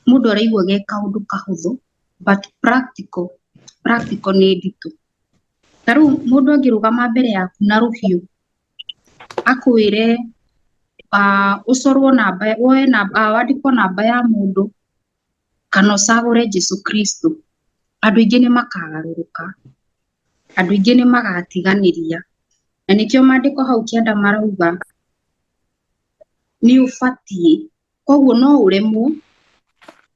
mũndũ araigua ge kaũndũ kahũthũ, but practical, practical nĩ nditũ. Ta rĩu mũndũ angĩrũgama mbere yaku na rũhiũ, akwĩre ũcorwo namba, woe namba, wandĩkwo namba ya mũndũ, kana ũcagũre Jesu Kristo, andũ aingĩ nĩ makagarũrũka, andũ aingĩ nĩ magatiganĩria. Na nĩkĩo maandĩko hau kĩanda marauga nĩ ũbatiĩ. Koguo no ũremwo,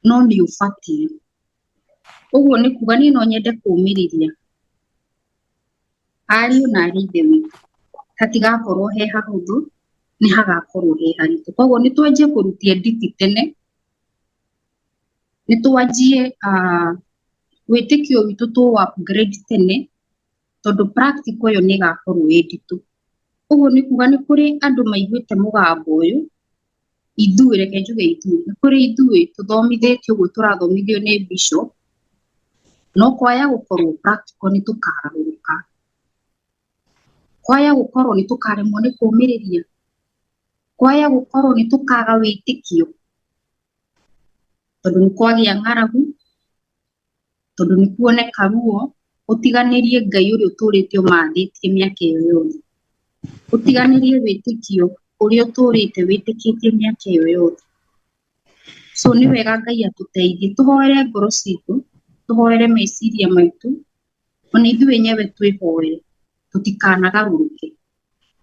no nĩ ũbatiĩ. Ũguo nĩ kuga niĩ no nyende kũũmĩrĩria ariũ na aarĩ a Ithe witũ, hatigakorwo he hahũthũ, nĩ hagakorwo he haritũ. Koguo nĩ twanjie kũrutia nditi tene, nĩ twanjie wĩtĩkio witũ tũ upgrade tene, tondũ practical ĩyo nĩ ĩgakorwo ĩ nditũ. Ũguo nĩ kuga nĩ kũrĩ andũ maiguĩte mũgambo ũyũ, ithuĩ, reke njuge ithuĩ, nĩ kũrĩ ithuĩ tũthomithĩtio ũguo tũrathomithio nĩ bishop, no kwaya gũkorwo practical nĩ tũkagarũrũka. Kwaya gũkorwo nĩ tũkaremwo nĩ kũũmĩrĩria. Kwaya gũkorwo nĩ tũkaga wĩtĩkio, tondũ nĩ kwagĩa ng'aragu, tondũ nĩ kuoneka ruo, ũtiganĩrie Ngai ũrĩa ũtũrĩte ũmathĩtie mĩaka ĩyo yothe. Ũtiganĩrie wĩtĩkio ũrĩa ũtũrĩte wĩtĩkĩtie mĩaka ĩyo yothe. So nĩ wega Ngai atũteithie, tũhoere ngoro citũ, tũhoere meciria maitũ, ona ithuĩ enyewe twĩhoere, tũtikanagarũrũke.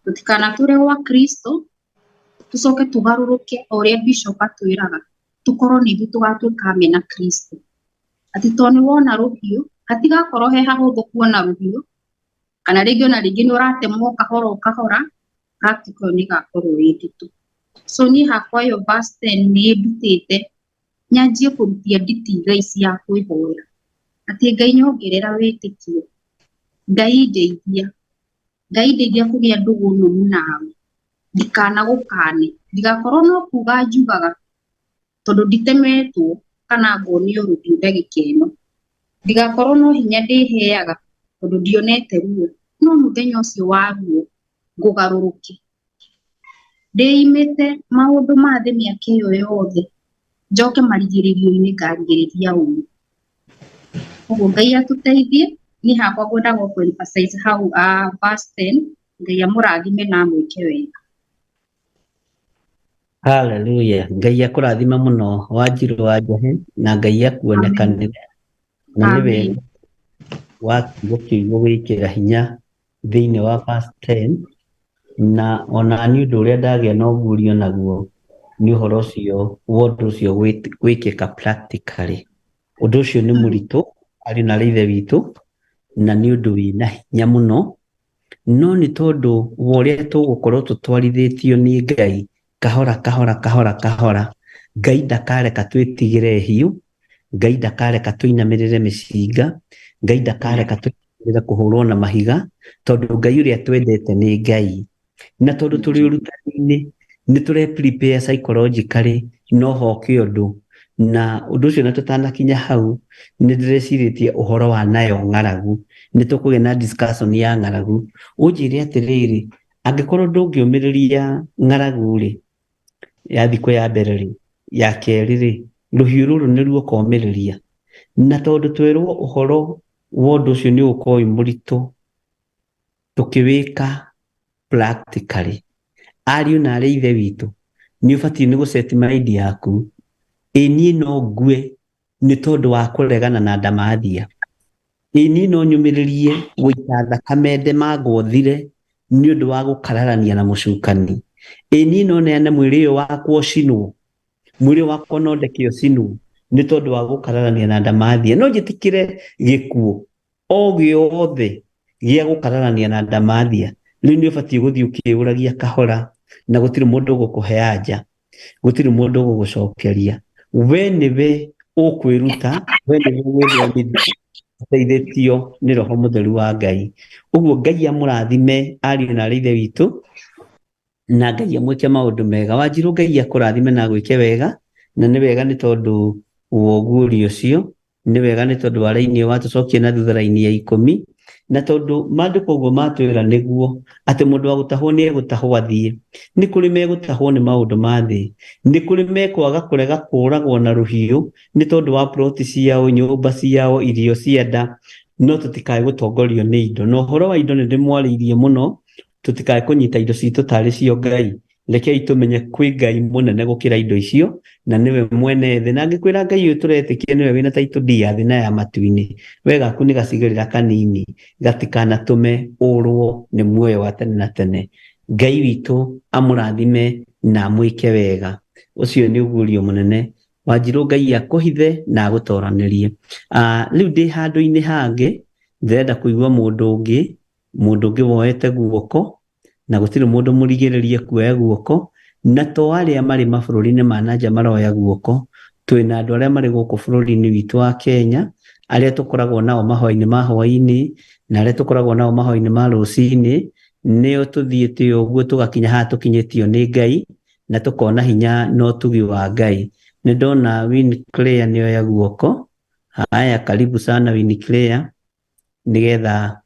Tũtikanatũre gwa Kristo, tũcoke tũgarũrũke o ũrĩa bishop atwĩraga, tũkorwo nĩ ithuĩ tũgatuĩka amena Kristo. Atĩ to nĩ wona rũhiũ, hatigakorwo he hahũthũ kuona rũhiũ, kana rĩngĩ ona rĩngĩ nĩ ũratemwo kahora o kahora, practical nĩ ĩgakorwo ĩ nditũ. So niĩ hakwa ĩyo verse 10 nĩ ĩndutĩte nyanjie kũrutia nditi thaa ici ya kwĩhoera. Atĩ Ngai nyongerera wĩtĩkio, Ngai ndeithia, Ngai ndeithia kũgĩa ndũgũ nũmu nawe, ndikanagũkane, ndigakorwo no kuga njugaga tondũ nditemetwo kana ngonio rũhiũ ndagĩka ĩno, ndigakorwo no hinya ndĩheaga tondũ ndionete ruo, no mũthenya ũcio wa ruo ngũgarũrũke. Ndĩimĩte maũndũ ma thĩ mĩaka ĩyo yothe, njoke marigĩrĩrio-inĩ ngarigĩrĩria ũru. Koguo Ngai atũteithie, niĩ hakwa ngwendaga kũ emphasize hau verse 10, Ngai amũrathime na amwĩke wega. Haleluya. Ngai akũrathime mũno Wanjirũ wa Njahĩ na Ngai akuonekanĩre. Na nĩ Amen. wega wa kiugo kĩu gũgwĩkĩra hinya thĩinĩ wa verse 10 na ona niĩ ũndũ ũrĩa ndagĩa na ũguũrio naguo nĩ ũhoro ũcio wa ũndũ ũcio gwĩkĩka practically. Ũndũ ũcio nĩ mũritũ arĩ na ithe witũ na nĩ ũndũ wĩna hinya mũno, no nĩ tondũ wa ũrĩa tũgũkorwo tũtwarithĩtio nĩ Ngai kahora kahora kahora kahora, Ngai ndakareka twĩtigĩre hiũ, Ngai ndakareka tũinamĩrĩre mĩcinga, Ngai ndakareka twĩtigĩre kũhũrwo na mahiga, tondũ Ngai ũrĩa twendete nĩ Ngai. Na tondũ tũrĩ ũrutani-inĩ nĩ tũre prepare psychologically no hoke ũndũ, na ũndũ ũcio na tũtanakinya hau nĩ ndĩrecirĩtie ũhoro wa nayo ng'aragu, nĩ tũkũgĩa na discussion ya ng'aragu. Ũnjĩre atĩrĩrĩ, angĩkorwo ndũngĩũmĩrĩria ng'aragu rĩ, ya thikũ ya mbere rĩ, ya kerĩ rĩ, rũhiũ rũrũ nĩruo ũkomĩrĩria. Na tondũ twerwo ũhoro wa ũndũ ũcio nĩ ũgũkorwo wĩ mũritũ, Tũkĩwĩka practically. Ariũ na arĩ ithe witũ, nĩ ũbatiĩ nĩ gũset mind yaku. Ĩ niĩ no ngue nĩ tondũ wa kũregana na ndamathia. Ĩ niĩ no nyũmĩrĩrie gũita thakame ndemangwo thire nĩ ũndũ wa gũkararania na mũcukani. Ĩ niĩ no neane mwĩrĩ ũyũ wakwa ũcinwo, mwĩrĩ wakwa no ndeke ũcinwo nĩ tondũ wa gũkararania na ndamathia. No njĩtĩkĩre gĩkuũ o gĩothe gĩa gũkararania na ndamathia. Rĩu nĩ ũbatiĩ gũthiĩ ũkĩũragia kahora, na gũtirĩ mũndũ ũgũkũhe anja, gũtirĩ mũndũ ũgũgũcokeria. We nĩwe ũkwĩruta, we nĩwe ũgwĩthomithia ũteithĩtio nĩ Roho Mũtheru wa Ngai. Ũguo Ngai amũrathime ariũ na arĩ ithe witũ, na Ngai amwĩke maũndũ mega. Wanjirũ Ngai akũrathime na agwĩke wega, na nĩ wega nĩ tondũ wa ũguũrio ũcio, nĩ wega nĩ tondũ wa raini ĩyo watũcokia na thutha raini ya 10, na tondũ maandĩko ũguo matwĩra nĩguo atĩ mũndũ wa gũtahwo nĩ egũtahwo athiĩ. Nĩ kũrĩ megũtahwo nĩ maũndũ ma thĩ, nĩ kũrĩ mekwaga kũrega kũũragwo na rũhiũ nĩ tondũ wa ploti ciao, nyũmba ciao, irio cia nda, no tũtikae gũtongorio nĩ indo. Na ũhoro wa indo nĩ ndĩmwarĩirie mũno, tũtikae kũnyita indo citũ tarĩ cio Ngai. Rekei tũmenye kwĩ Ngai mũnene gũkĩra indo icio, na nĩwe mwene thĩ. Na angĩkwĩra Ngai ũyũ tũretĩkia nĩwe wĩna title deed ya thĩ na ya matu-inĩ, we gaku nĩ gacigĩrĩra kanini gatikanatũme ũrwo nĩ muoyo wa tene na tene. Ngai witũ amũrathime na amwĩke wega. Ũcio nĩ ũguũrio mũnene. Wanjirũ Ngai akũhithe na agũtoranĩrie. Rĩu ndĩ handũ-inĩ hangĩ, ndĩrenda kũigua mũndũ ũngĩ woete guoko, na gũtirĩ mũndũ mũrigĩrĩrie kuoya guoko, na to arĩa marĩ mabũrũri-inĩ ma nanja maroya guoko, twĩna andũ arĩa marĩ gũkũ bũrũri-inĩ witũ wa Kenya, arĩa tũkoragwo nao mahoya-inĩ ma hwaĩ-inĩ, na arĩa tũkoragwo nao mahoya-inĩ ma rũcinĩ, nĩo tũthiĩte ũguo tũgakinya haha tũkinyĩtio nĩ Ngai, na tũkona hinya na ũtugi wa Ngai. Nĩ ndona Winnie Claire nĩoya guoko. Haya, karibu sana Winnie Claire, nĩgetha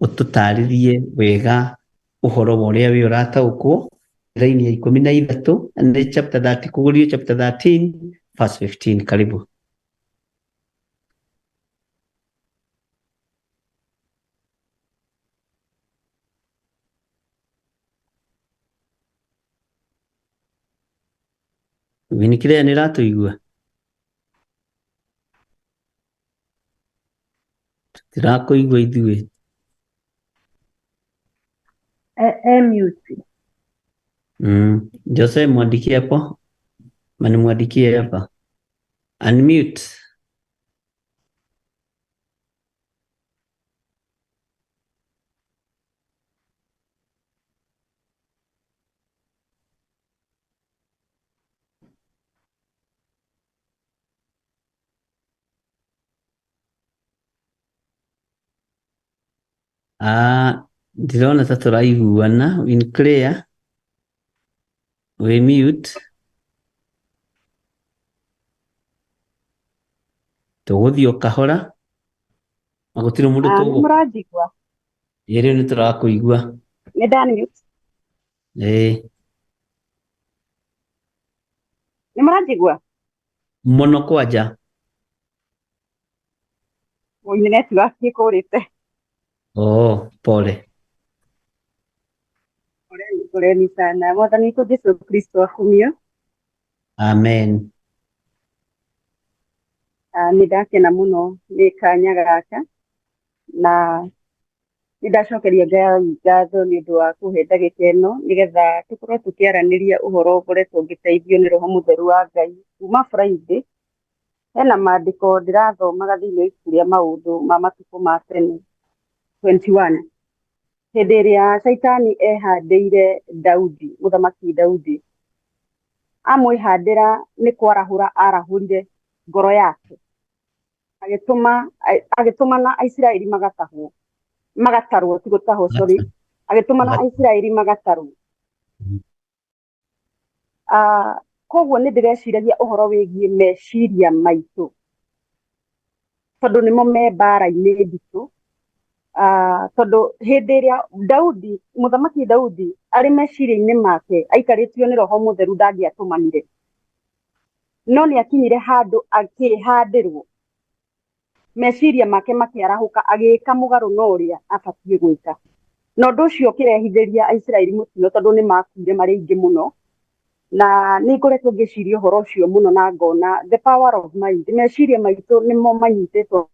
ũtũtarĩrie wega ũhoro wa ũrĩa wĩ ũrataũkwo. Raini ya 13 nĩ chapter 30, kũgũrio chapter 13 verse 15. Karibu. Winnie Claire nĩ ũratũigua? Tũtirakũigua ithuĩ. Mute. Jose mwandikie hapo. Mani mwandikie hapa. Unmute. Ndĩrona ta tũraiguana. Winnie Claire, wĩ mute. Tũgũthiĩ o kahora na gũtirĩ mũndũ Nĩ tũgũ. mũranjigua? Ĩ rĩu nĩ tũrakũigua. Nĩ nda-mute. Ĩĩ. Nĩ mũranjigua? Mũno kwanja. Oi, nĩ network ĩkũrĩte. Oh, pole. Poleni, poleni sana. Mwathani witũ Jesu Kristo akumio. Amen. Nĩ ndakena mũno nĩ kanya gaka, na nĩ ndacokeria Ngai ngatho nĩ ũndũ wa kũhe ndagĩka ĩno nĩgetha tũkorwo tũkĩaranĩria ũhoro ũkoretwo ngĩteithio nĩ Roho Mũtheru wa Ngai kuma Friday. Hena maandĩko ndĩrathomaga thĩinĩ wa ibuku rĩa maũndũ ma matukũ ma tene 21, hĩndĩ ĩrĩa Caitani ehandĩire Daudi, mũthamaki Daudi, amwĩhandĩra nĩ kwarahũra arahũrire ngoro yake, agĩtũmana Aisiraeli magatahwo, magatarwo, ti gũtahwo, sorry, agĩtũmana Aisiraeli magatarwo. Koguo nĩ ndĩreciragia ũhoro wĩgiĩ meciria maitũ, tondũ nĩmo me mbara-inĩ nditũ. Tondũ hĩndĩ ĩrĩa Daudi, mũthamaki Daudi arĩ meciria-inĩ make aikarĩtio nĩ Roho Mũtheru ndangĩatũmanire, no nĩ akinyire handũ akĩhandĩrwo, meciria make makĩarahũka, agĩka mũgarũ na ũrĩa abatiĩ gwĩka. Na ũndũ ũcio ũkĩrehithĩria Aisiraeli mũtino tondũ nĩ makuire marĩ aingĩ mũno. Na nĩ ngoretwo ngĩciria ũhoro ũcio mũno na ngona the power of mind, meciria maitũ nĩmo manyitĩtwo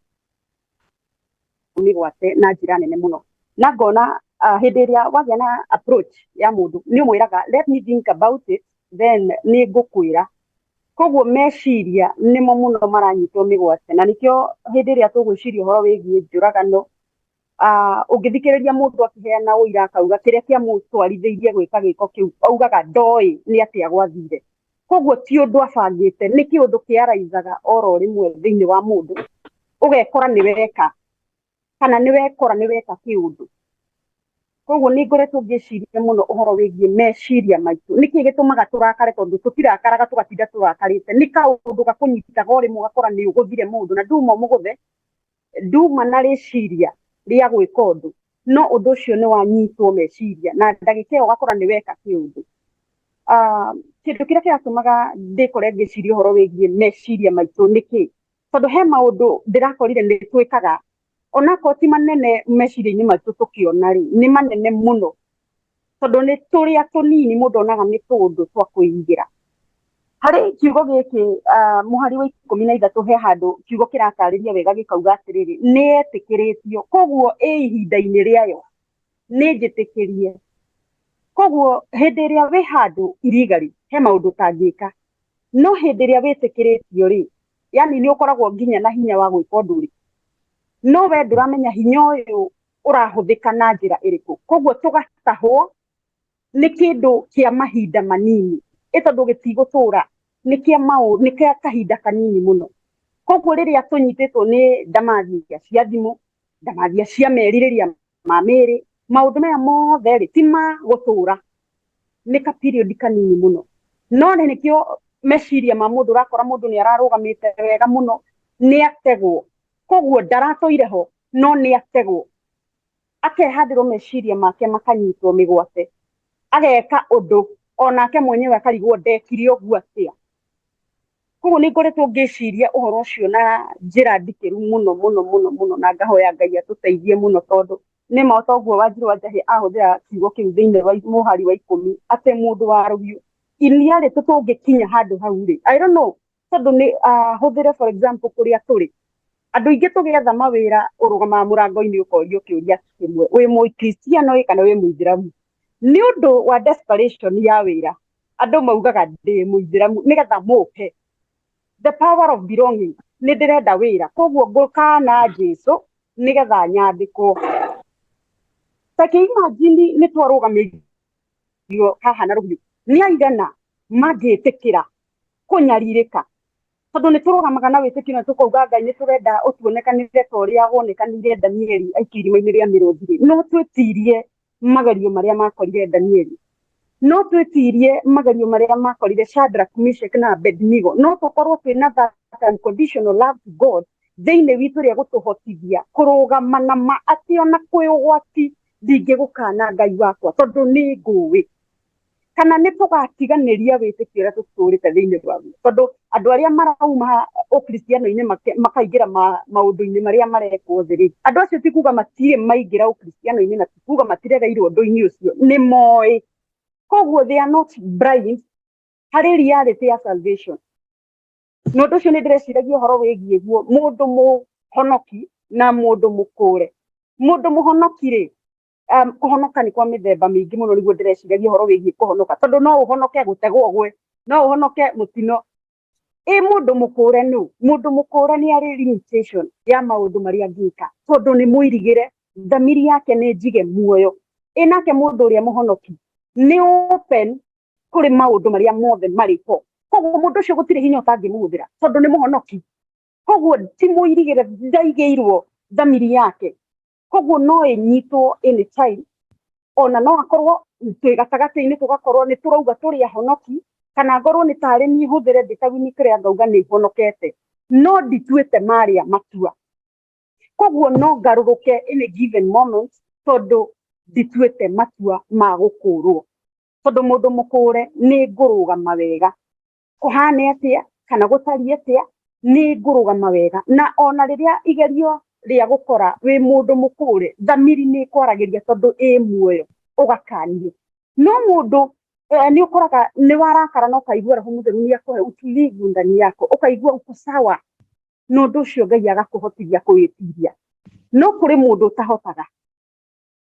mĩgwate na njĩra nene mũno. Na ngona hĩndĩ ĩrĩa wagĩa na approach ya mũndũ nĩ ũmwĩraga let me think about it then nĩ ngũkwĩra. Koguo meciria nĩmo mũno maranyitwo mĩgwate, na nĩkĩo hĩndĩ ĩrĩa tũgwĩciria ũhoro wĩgiĩ njũragano, ũngĩthikĩrĩria mũndũ akĩheana ũira akauga kĩrĩa kĩamũtwarithĩirie gwĩka gĩko kĩu, augaga ndoĩ nĩ atĩa gwathire. Koguo ti ũndũ abangĩte, nĩ kĩũndũ kĩaraithaga oro rĩmwe thĩinĩ wa mũndũ, ũgekora nĩ weka kana nĩ wekora nĩ weka kĩũndũ. Koguo nĩ ngoretwo ngĩciria mũno ũhoro wĩgiĩ meciria maitũ, nĩkĩ gĩtũmaga tũrakare? Tondũ tũtirakaraga tũgatinda tũrakarĩte, nĩ kaũndũ gakũnyitaga o rĩmwe ũgakora nĩ ũgũthire mũndũ, na nduma ũmũgũthe, nduma na rĩciria rĩa gwĩka ũndũ, no ũndũ ũcio nĩ wanyitwo meciria na ndagĩka ĩyo ũgakora nĩ weka kĩũndũ. Kĩndũ kĩrĩa kĩratũmaga ndĩkore ngĩciria ũhoro wĩgiĩ meciria maitũ nĩ kĩ? Tondũ he maũndũ ndĩrakorire nĩ twĩkaga onakorwo ti manene meciria-inĩ maitũ tũkĩona rĩ, nĩ manene mũno, tondũ nĩ tũrĩa tũnini mũndũ onaga nĩ tũũndũ twa kwĩigĩra. Harĩ kiugo gĩkĩ mũhari wa 13 he handũ kiugo kĩratarĩria wega gĩkauga atĩrĩrĩ, nĩ etĩkĩrĩtio, koguo ĩ ihinda-inĩ rĩayo nĩ njĩtĩkĩrie. Koguo hĩndĩ ĩrĩa wĩ handũ illegally he maũndũ ũtangĩka, no hĩndĩ ĩrĩa wĩtĩkĩrĩtio rĩ, yani nĩ ũkoragwo nginya na hinya wa gwĩka ũndũ ũrĩkũ, no we ndũramenya hinya ũyũ ũrahũthĩka na njĩra ĩrĩkũ. Koguo tũgatahwo nĩ kĩndũ kĩa mahinda manini, ĩ tondũ gĩtigũtũra, nĩ kĩa nĩ kĩa kahinda kanini mũno. Koguo rĩrĩa tũnyitĩtwo nĩ ndamathia cia thimũ, ndamathia cia merirĩria ma mĩĩrĩ, maũndũ maya mothe rĩ ti ma gũtũra, nĩ ka period kanini mũno. No nĩ nĩkĩo meciria ma mũndũ, ũrakora mũndũ nĩ ararũgamĩte wega mũno, nĩ ategwo, koguo ndaratũire ho, no nĩ ategwo, akehandĩrwo meciria make makanyitwo mĩgwate, ageka ũndũ onake mwenyewe akarigwo ndekire ũguo atĩa. Koguo nĩ ngoretwo ngĩciria ũhoro ũcio na njĩra ndikĩru mũno mũno mũno mũno, na ngahoya Ngai atũteithie mũno, tondũ nĩ ma toguo Wanjiru wa Njahĩ ahũthĩra kiugo kĩu thĩinĩ wa mũhari wa 10 atĩ mũndũ wa rũhiũ iniarĩ tũtũngĩkinya handũ hau rĩ, I don't know, tondũ nĩ hũthĩre for example kũrĩa tũrĩ andũ aingĩ tũgĩetha mawĩra, ũrũgamaga mũrango-inĩ ũkorio kĩũria kĩmwe, wĩ mũkristiano ĩ kana wĩ mũithĩramu? Nĩ ũndũ wa desperation ya wĩra, andũ maugaga ndĩ mũithĩramu nĩgetha mũke. The power of belonging, nĩ ndĩrenda wĩra, koguo ngũkana Jesu nĩgetha nyandĩkwo. Ta kĩ imagine nĩ twarũgamĩrio haha na rũhiũ, nĩ aigana mangĩtĩkĩra kũnyarirĩka? Tondũ nĩ tũrũgamaga na wĩtĩkio na tũkauga Ngai nĩ tũrenda ũtuonekanĩre ta ũrĩa wonekanĩire Danieli aikio irima-inĩ rĩa mĩrũthi rĩ, no twĩtirie magerio marĩa makorire Danieli, no twĩtirie magerio marĩa makorire Shadrach, Meshach na Abednego, no tũkorwo twĩna that unconditional love to God thĩinĩ witũ ĩrĩa gũtũhotithia kũrũgama na ma atĩ ona kwĩ ũgwati ndingĩgũkana Ngai wakwa tondũ nĩ ngũĩ. Kana nĩ tũgatiganĩria wĩtĩkio ũrĩa tũtũrĩte thĩinĩ waguo, tondũ andũ arĩa marauma ũkristiano-inĩ makaingĩra maũndũ-inĩ marĩa marekwo thĩ rĩ, andũ acio ti kuga matirĩ maingĩra ũkristiano-inĩ na ti kuga matirereirwo ũndũ-inĩ ũcio, nĩ moĩ. Koguo they are not blind harĩ reality ya salvation. Na ũndũ ũcio nĩ ndĩreciragia ũhoro wĩgiĩ guo mũndũ mũhonoki na mũndũ mũkũre. Mũndũ mũhonoki rĩ, kũhonoka nĩ kwa mĩthemba mĩingĩ mũno, nĩguo ndĩreciragia ũhoro wĩgiĩ kũhonoka, tondũ no ũhonoke gũtegwo ũgwe, no ũhonoke mũtino. Ĩ mũndũ mũkũre nũ? Mũndũ mũkũre nĩ arĩ limitation ya maũndũ marĩa angĩka, tondũ nĩ mũirigĩre, thamiri yake nĩ njige muoyo. Ĩ nake mũndũ ũrĩa mũhonoki nĩ open kũrĩ maũndũ marĩa mothe marĩ ho, koguo mũndũ ũcio gũtirĩ hinya ũtangĩmũhũthĩra tondũ nĩ mũhonoki. Koguo ti mũirigĩre, ndaigĩirwo thamiri yake, koguo no ĩnyitwo anytime. Ona no akorwo twĩ gatagatĩ-inĩ tũgakorwo nĩ tũrauga tũrĩ ahonoki, kana ngorwo nĩ tarĩ niĩ hũthĩre ndĩ ta Winnie Claire ngauga nĩ honokete, no ndituĩte marĩa matua. Koguo no ngarũrũke any given moment tondũ ndituĩte matua ma gũkũrwo, tondũ mũndũ mũkũre nĩ ngũrũgama wega kũhane atĩa kana gũtariĩ atĩa, nĩ ngũrũgama wega. Na ona rĩrĩa igerio rĩa gũkora wĩ mũndũ mũkũre, thamiri nĩ ĩkwaragĩria tondũ ĩ muoyo, ũgakanio. No mũndũ nĩ ũkoraga nĩ warakara na ũkaigua Roho Mũtheru nĩ akũhe utulivu ndani yako, ũkaigua uko sawa, na ũndũ ũcio Ngai agakũhotithia kwĩtiria. No kũrĩ mũndũ ũtahotaga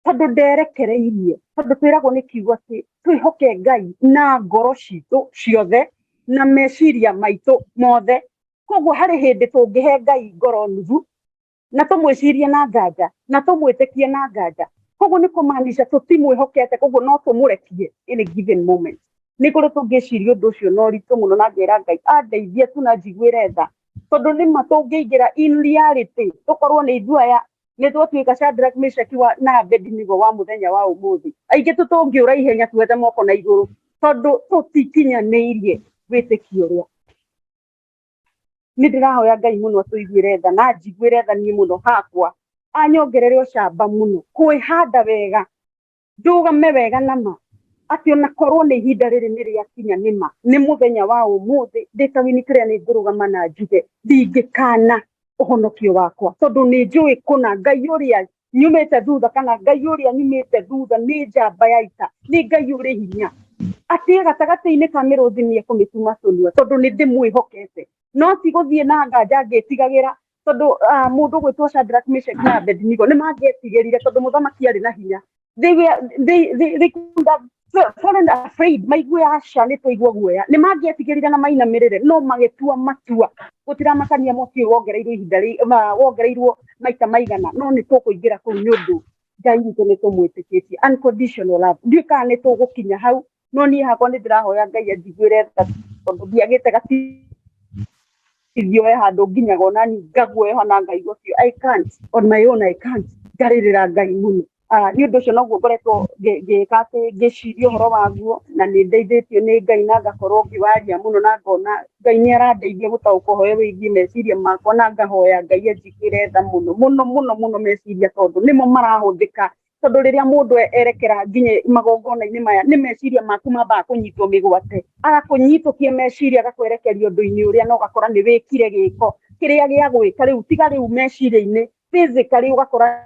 tondũ nderekereirie, tondũ twĩragwo nĩ kiugo atĩ twĩhoke Ngai na ngoro citũ ciothe na meciria maitũ mothe. Koguo harĩ hĩndĩ tũngĩhe Ngai ngoro nuthu na tũmwĩcirie na nganja na tũmwĩtĩkie na nganja, koguo nĩ kũmaanisha tũtimwĩhokete, koguo no tũmũrekie in a given moment. Nĩ kũrĩ tũngĩciria ũndũ ũcio na ũritũ mũno na ngera Ngai andeithie tu na njiguĩre tha, tondũ nĩma tũngĩingĩra in reality tũkorwo nĩ ithuĩ aya nĩ twatuĩka Shadrach, Meshach na Abednego wa mũthenya wa ũmũthĩ, aingĩ tũtũngĩũra ihenya tuoete moko na igũrũ tondũ tũtikinyanĩirie wĩtĩkio ũrĩa. Nĩ ndĩrahoya Ngai mũno atũiguĩre tha na njiguĩre tha niĩ mũno hakwa, anyongerere ũcamba mũno kwĩhanda wega, ndũgame wega nama atĩ ona korwo nĩ ihinda rĩrĩ nĩ rĩakinya nĩma nĩ mũthenya wa ũmũthĩ ndĩ ta Winnie Claire nĩ ngũrũgama na njuge ndingĩkana ũhonokio wakwa, tondũ nĩ njũĩ kũna Ngai ũrĩa nyumĩte thutha kana Ngai ũrĩa nyumĩte thutha nĩ njamba ya ita, nĩ Ngai ũrĩ hinya, atĩ gatagatĩ-inĩ ka mĩrũthi nĩ ekũmĩtuma tũnua tondũ nĩ ndĩmwĩhokete. No ti gũthiĩ na nganja ngĩtigagĩra, tondũ mũndũ ũgwĩtwo Shadrach, Meshach na Abednego nĩ mangĩetigĩrire tondũ mũthamaki arĩ na hinya. They were, they could have fallen afraid, maigue aca nĩ twaigua guoya, nĩ mangĩetigĩrire na mainamĩrĩre, no magĩtua matua gũtiramakania mwaki ũyũ wongereirwo ihinda wongereirwo maita maigana, no nĩ tũkũingĩra kũu nĩ ũndũ Ngai witũ nĩ tũmwĩtĩkĩtie, unconditional love. Ndiũĩ kana nĩ tũgũkinya hau, no niĩ hakwa nĩ ndĩrahoya Ngai anjiguĩre tha tondũ ndiagĩte gatithio he handũ nginyaga ona niĩ ngaguoyoha na ngaigua biũ I can't on my own, I can't, ngarĩrĩra Ngai mũno. Nĩ ũndũ ũcio noguo ngoretwo ngĩka atĩ ngĩciria ũhoro waguo, na nĩ ndeithĩtio nĩ Ngai na ngakorwo ngĩwaria mũno na ngona Ngai nĩ arandeithia gũtaũkwo ũhoro wĩgiĩ meciria makwa, na ngahoya Ngai anjiguĩre tha mũno mũno mũno mũno meciria, tondũ nĩmo marahũthĩka, tondũ rĩrĩa mũndũ erekera nginya magongona-inĩ maya nĩ meciria maku mambaga kũnyitwo mĩgwate, agakũnyitũkia meciria agakwerekeria ũndũ-inĩ ũrĩa na ũgakora nĩ wĩkire gĩko kĩrĩa gĩa gwĩka rĩu, tiga rĩu meciria-inĩ, physically ũgakora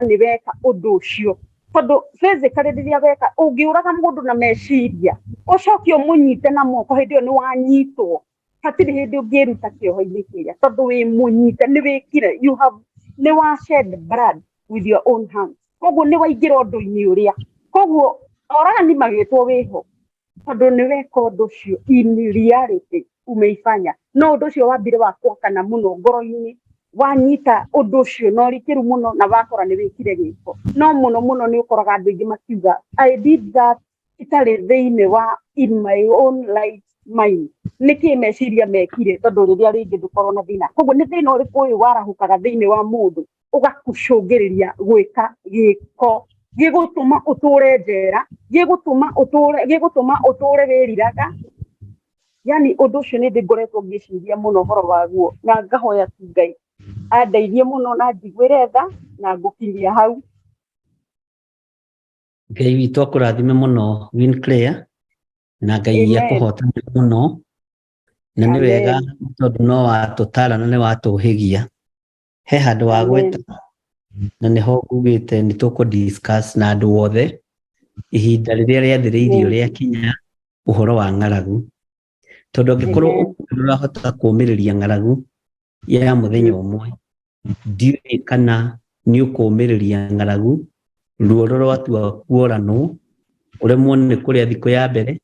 nĩ weka ũndũ ũcio, tondũ physically rĩrĩa weka ũngĩũraga mũndũ na meciria ũcoke ũmũnyite na moko, hĩndĩ ĩyo nĩ wanyitwo, hatirĩ hĩndĩ ũngĩruta kĩoho-inĩ kĩrĩa tondũ wĩ mũnyite, nĩ wĩkire, you have, nĩ wa shed blood with your own hands, koguo nĩ waingĩra ũndũ-inĩ ũrĩa, koguo oragani magĩtwo wĩho tondũ nĩ weka ũndũ ũcio in reality umeifanya, no ũndũ ũcio wambire wa kwakana mũno ngoro-inĩ, wanyita ũndũ ũcio na ũrikĩru mũno na wakora nĩ wĩkire gĩko. No mũno mũno nĩ ũkoraga andũ aingĩ makiuga I did that itarĩ thĩinĩ wa in my own right mind, nĩkĩ meciria mekire, tondũ rĩrĩa rĩngĩ ndũkorwo na thĩna. Koguo nĩ thĩna ũrĩkũ ũyũ warahũkaga thĩinĩ wa mũndũ ũgakũcũngĩrĩria gwĩka gĩko gĩgũtũma ũtũre njera, gĩgũtũma ũtũre, gĩgũtũma ũtũre wĩriraga? Yani ũndũ ũcio nĩ ndĩ ngoretwo ngĩciria mũno ũhoro waguo na ngahoya tu Ngai andeithie mũno na njiguĩre tha na ngũkinyia hau. Ngai witũ akũrathime mũno Winclair, na Ngai Amen. akũhotanĩre mũno, na nĩ wega Amen. tondũ no watũtara na nĩ watũhĩgia he handũ wa Amen. gweta, na nĩho ngugĩte nĩ tũkũ discuss na andũ othe ihinda rĩrĩa rĩathĩrĩirio Amen. rĩakinya ũhoro wa ng'aragu, tondũ angĩkorwo Amen. ndũrahota kũũmĩrĩria ng'aragu ya mũthenya ũmwe, ndiũĩ kana nĩ ũkũũmĩrĩria ng'aragu ruoro rwatua kuoranwo, ũremwo nĩ kũrĩa thikũ ya mbere,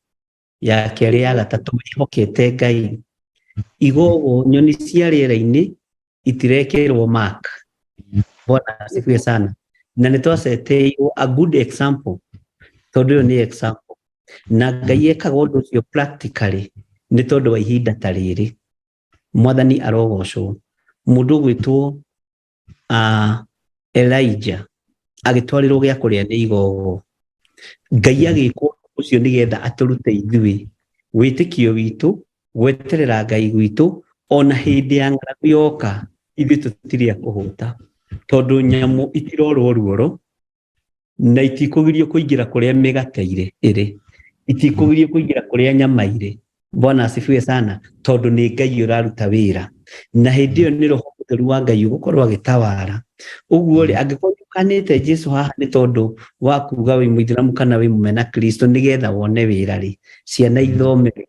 ya kerĩ, ya gatatũ, wĩhokete Ngai. Igogo nyoni cia rĩera-inĩ itirekĩrwo mark. Bwana asifiwe sana. Na nĩ twaceteirwo a good example, tondũ ĩyo nĩ example, na Ngai ekaga ũndũ ũcio practically nĩ tondũ wa ihinda ta rĩrĩ. Mwathani arogocwo. Mũndũ ũgwĩtwo Elijah agĩtwarĩrwo gĩa kũrĩa nĩ igogo, Ngai agĩkwo ũcio nĩgetha atũrute ithuĩ wĩtĩkio witũ, gweterera Ngai gwitũ, ona hĩndĩ ya ng'aragu yoka ithuĩ tũtirĩ a kũhũta, tondũ nyamũ itirorwo ruoro na itikũgirio kũingĩra kũrĩa mĩgate ĩrĩ, itikũgirio kũingĩra kũrĩa nyama irĩ. Bwana asifiwe sana, tondũ nĩ Ngai ũraruta wĩra. Na hĩndĩ ĩyo nĩ Roho Mũtheru wa Ngai ũgũkorwo agĩtawara. Ũguo rĩ, angĩkorwo nĩũkanĩte Jesu haha nĩ tondũ wa kuga wĩ mũithĩramu kana wĩ mũmena Kristo nĩgetha wone wĩra rĩ, ciana ithome rĩ,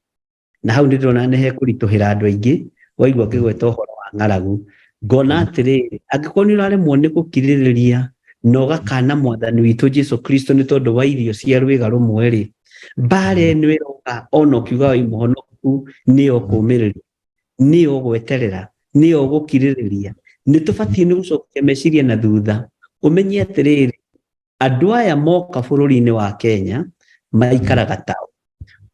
na hau nĩ ndĩrona nĩ hekũritũhĩra andũ aingĩ waigua ngĩgweta ũhoro wa ng'aragu. Ngona atĩrĩrĩ, angĩkorwo nĩ ũraremwo nĩ gũkirĩrĩria na ũgakana mwathani witũ Jesu Kristo nĩ tondũ wa irio cia rwĩga rũmwe rĩ, mbara ĩno ĩroka ona ũkiuga wĩ mũhonoku nĩyo kũũmĩrĩria, nĩyo gweterera, nĩyo gũkirĩrĩria. Nĩ tũbatiĩ nĩ gũcokia meciria na thutha, ũmenye atĩrĩrĩ, andũ aya moka bũrũri-inĩ wa Kenya maikaraga tao.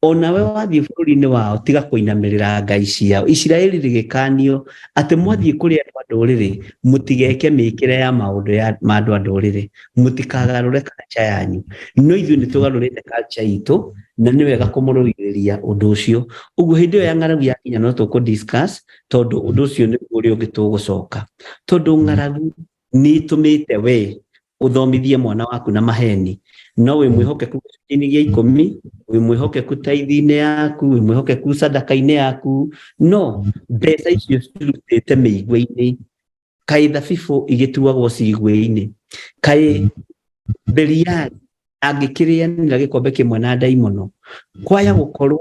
Onawe wathiĩ bũrũri-inĩ wao tiga kũinamĩrĩra ngai ciao. Isiraeli rĩgĩkanio atĩ mwathiĩ kũrĩ andũ a ndũrĩrĩ mũtigeke mĩkĩre ya maũndũ ya ma andũ a ndũrĩrĩ, mũtikagarũre culture yanyu. No ithuĩ nĩ tũgarũrĩte culture itũ na nĩ wega kũmũrũithĩria ũndũ ũcio. Ũguo hĩndĩ ĩyo ya ng'aragu yakinya no tũkũ discuss tondũ ũndũ ũcio nĩguo ũrĩa ũngĩ tũgũcoka. Tondũ ng'aragu nĩ ĩtũmĩte we ũthomithie mwana waku na maheni, no wĩ mwĩhokeku gĩcunjĩ-inĩ gĩa ikũmi, wĩ mwĩhokeku taithi-inĩ yaku, wĩ mwĩhokeku sadaka-inĩ yaku, no mbeca icio cirutĩte mĩigua-inĩ. Kaĩ thabibũ igĩtuagwo cigwe-inĩ, kaĩ Beliali angĩkĩrĩanĩra gĩkombe kĩmwe na ndaimono, kwaya gũkorwo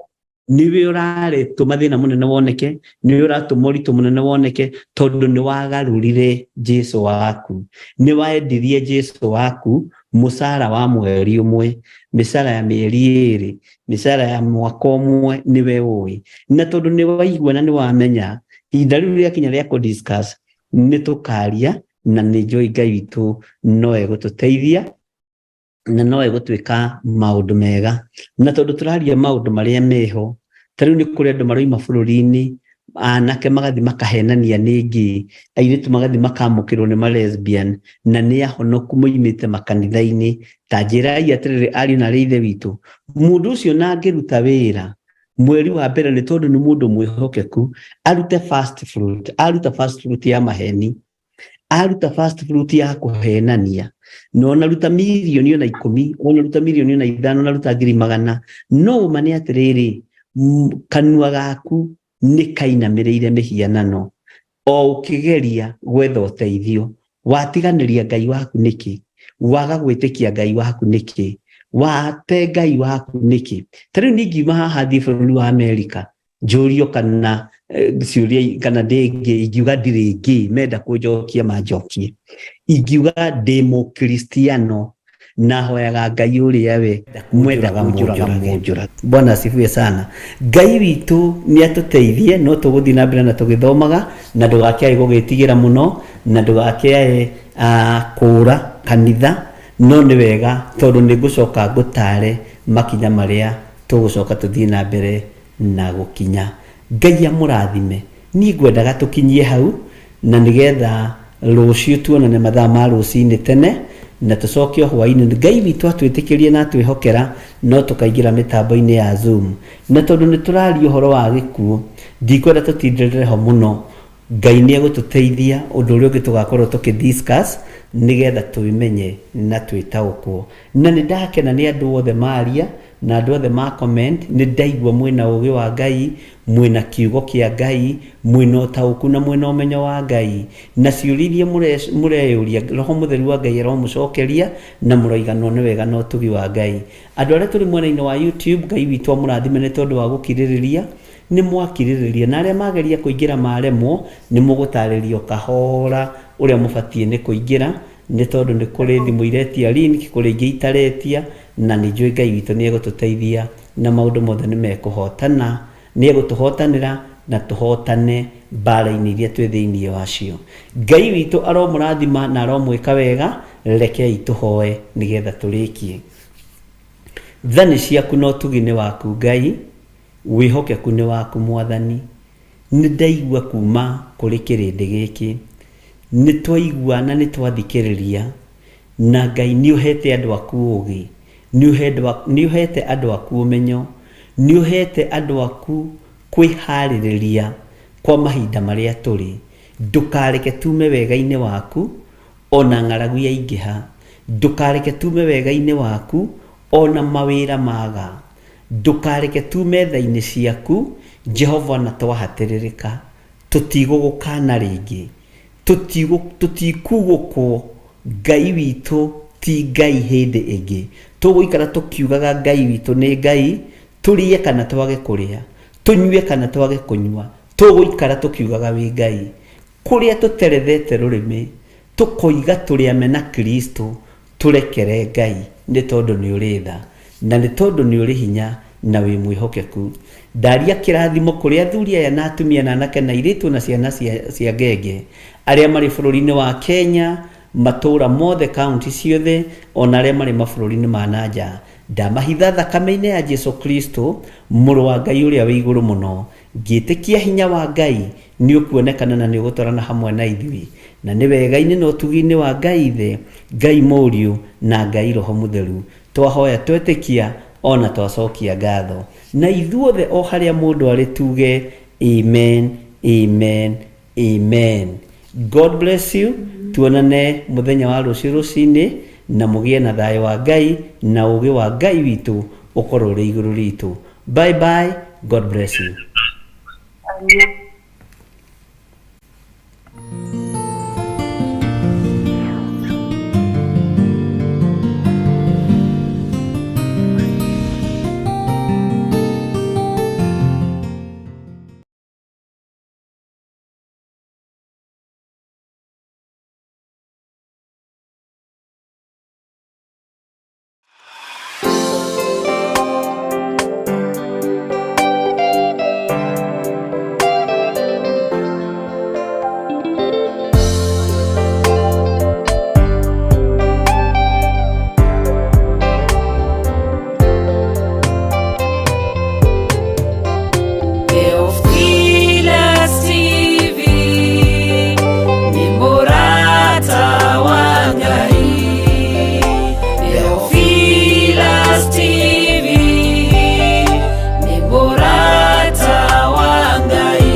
nĩwe ũraretũma thĩna mũnene woneke, nĩwe ũratũma ũritũ mũnene woneke, tondũ nĩ wagarũrire Jesu waku, nĩ waendirie Jesu waku mũcara wa mweri ũmwe, mĩcara ya mĩeri ĩĩrĩ, mĩcara ya mwaka ũmwe, nĩwe ũĩ. Na tondũ nĩ waigua na nĩ wamenya, ihinda rĩu rĩakinya rĩa kũ discuss nĩ tũkaria, na nĩ njũĩ Ngai witũ no egũtũteithia na no egũtuĩka maũndũ mega. Na tondũ tũraria maũndũ marĩa meho, ta rĩu nĩ kũrĩ andũ maroima bũrũri-inĩ, anake magathiĩ makahenania nĩ ngĩ, airĩtu magathiĩ makamũkĩrwo nĩ ma lesbian, na nĩ ahonoku moimĩte makanitha-inĩ. Ta njĩrai atĩrĩrĩ, ariũ na arĩ ithe witũ, mũndũ ũcio na angĩruta wĩra mweri wa mbere nĩ tondũ nĩ mũndũ mwĩhokeku, arute first fruit, aruta first fruit ya maheni, aruta first fruit ya kũhenania, na ona ruta mirioni ona 10, ona ruta mirioni ona 5, ona ruta 100,000, no ũma nĩ atĩrĩrĩ, kanua gaku nĩ kainamĩrĩire mĩhianano, o ũkĩgeria gwetha ũteithio. Watiganĩria Ngai waku nĩkĩ? Waga gwĩtĩkia Ngai waku nĩkĩ? Wate Ngai waku nĩkĩ? Ta rĩu niĩ ngiuma haha thiĩ bũrũri wa Amerika, njũrio kana ciũria kana ndĩ ngĩ, ingiuga ndirĩ ngĩ, menda kũnjokia manjokie. Ingiuga ndĩ mũkristiano na hoyaga Ngai ũrĩa we mwendaga mũnjũrage. Bwana asifiwe sana. Ngai witũ nĩ atũteithie, no tũgũthiĩ na mbere na tũgĩthomaga, na ndũgakĩae gũgĩtigĩra mũno, na ndũgakĩae kũũra kanitha, no nĩ wega tondũ nĩ ngũcoka ngũtare makinya marĩa tũgũcoka tũthiĩ na mbere na gũkinya. Ngai amũrathime. Niĩ ngwendaga tũkinyie hau, na nĩgetha rũciũ tuonane mathaa ma rũcinĩ tene, na tũcoke o hwaĩ-inĩ. Ngai witũ atwĩtĩkĩrie na atwĩhokera, no tũkaingĩra mĩtambo-inĩ ya Zoom. Na tondũ nĩ tũraria ũhoro wa gĩkuũ, ndikwenda tũtindĩrĩre ho mũno. Ngai nĩ egũtũteithia ũndũ ũrĩa ũngĩ tũgakorwo tũkĩ discuss nĩgetha twĩmenye na twĩtaũkwo. Na nĩ ndakena nĩ andũ othe maria na andũ othe ma comment, nĩ ndaigua mwĩna ũũgĩ wa Ngai, mwĩna kiugo kĩa Ngai, mwĩna ũtaũku na mwĩna ũmenyo wa Ngai. Na ciũria iria mũreyũria, Roho Mũtheru wa Ngai aromũcokeria na mũroiganwo nĩ wega na ũtugi wa Ngai. Andũ arĩa tũrĩ mwena-inĩ wa YouTube, Ngai witũ amũrathime nĩ tondũ wa gũkirĩrĩria. Nĩ mwakirĩrĩria, na arĩa mageria kũingĩra maremwo, nĩ mũgũtarĩrio kahora ũrĩa mũbatiĩ nĩ kũingĩra, nĩ tondũ nĩ kũrĩ thimũ iretia link, kũrĩ ingĩ itaretia, na nĩ njũĩ Ngai witũ nĩ egũtũteithia na maũndũ mothe nĩ mekũhotana, nĩ egũtũhotanĩra na tũhotane mbara-inĩ iria twĩ thĩinĩ wacio. Ngai witũ aromũrathima na aromwĩka wega. Rekei tũhoe nĩgetha tũrĩkie. Tha nĩ ciaku na ũtugi nĩ waku Ngai, wĩhokeku nĩ waku Mwathani. Nĩ ndaigua kuma kũrĩ kĩrĩndĩ gĩkĩ, nĩ twaigua na nĩ twathikĩrĩria, na Ngai nĩ ũhete andũ aku ũũgĩ, nĩ ũhete andũ aku ũmenyo, nĩ ũhete andũ aku kwĩharĩrĩria kwa mahinda marĩa tũrĩ. Ndũkareke tume wega-inĩ waku ona ng'aragu yaingĩha, ndũkareke tume wega-inĩ waku ona mawĩra maga, ndũkareke tume tha-inĩ ciaku Jehova na twahatĩrĩrĩka. Tũtigũgũkana rĩngĩ, tũtikugũkwo. Ngai witũ ti Ngai hĩndĩ ĩngĩ. Tũgũikara tũkiugaga Ngai witũ nĩ Ngai, tũrĩe kana twage kũrĩa, tũnyue kana twage kũnyua, tũgũikara tũkiugaga wĩ Ngai. Kũrĩa tũterethete rũrĩmĩ tũkoiga tũrĩ amena Kristo, tũrekere Ngai, nĩ tondũ nĩ ũrĩ tha na nĩ tondũ nĩ ũrĩ hinya na wĩ mwĩhokeku. Ndaria kĩrathimo kũrĩ athuri aya na atumia na anake na airĩtu na ciana cia ngenge arĩa marĩ bũrũri-inĩ wa Kenya, matũũra mothe, kaunti ciothe, ona arĩa marĩ mabũrũri-inĩ ma na nja. Ndamahitha thakame-inĩ ya Jesu Kristo, mũrũ wa Ngai ũrĩa wĩ igũrũ mũno, ngĩtĩkia hinya wa Ngai nĩ ũkuonekana na nĩ ũgũtwarana hamwe na ithuĩ, na nĩ wega-inĩ na ũtugi-inĩ wa Ngai Ithe, Ngai Mũriũ na Ngai Roho Mũtheru. Twahoya twetĩkia ona twacokia ngatho, na ithuothe o harĩa mũndũ arĩ tuge amen, amen, amen. God bless you. Tuonane mũthenya wa rũciũ rũcinĩ, na mũgĩe na thayũ wa Ngai na ũũgĩ wa Ngai witũ ũkorwo ũrĩ igũrũ ritũ. Bye bye. God bless you. Theophilus TV ni murata wa Ngai. Theophilus TV ni murata wa Ngai.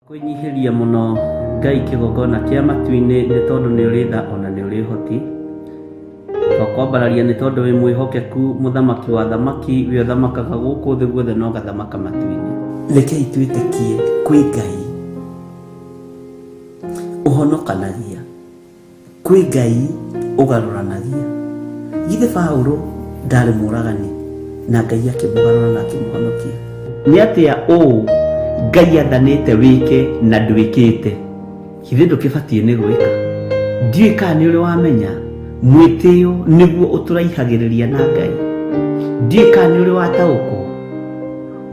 Kwĩnyihĩria mũno Ngai kĩgongona kĩa matu-inĩ, nĩ tondũ nĩ ũrĩ tha ona nĩ ũrĩ ũhoti. Twakwambararia nĩ tondũ wĩ mwĩhokeku, mũthamaki wa thamaki, wĩ ũthamakaga gũkũ thĩ guothe na ũgathamaka matu-inĩ. Rekei twĩtĩkie kwĩ Ngai ũhonokanagia, kwĩ Ngai ũgarũranagia. Githĩ Paũlũ ndarĩ mũragani na Ngai akĩmũgarũra na akĩmũhonokia? Nĩ atĩa ũũ Ngai athanĩte wĩke na ndwĩkĩte? Githĩ ndũkĩbatiĩ nĩ gwĩka? Ndiũĩ kana nĩ ũrĩ wamenya mwĩtĩo nĩguo ũtũraihagĩrĩria na Ngai. Ndiũĩ kana nĩ ũrĩ wataũkwo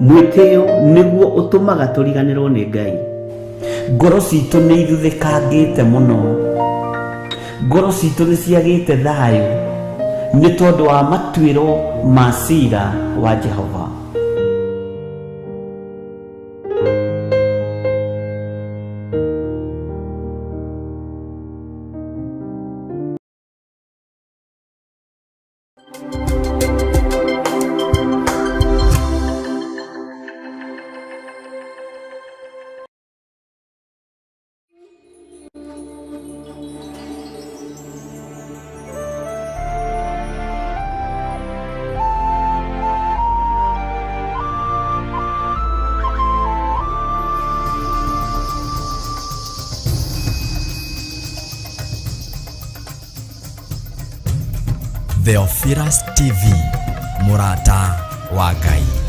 mwĩtĩo nĩguo ũtũmaga tũriganĩrwo nĩ Ngai. Ngoro citũ nĩ ithuthĩkangĩte mũno, ngoro citũ nĩ ciagĩte thayũ nĩ tondũ wa matuĩro ma cira wa Jehova. Theophilus TV, mũrata wa Ngai.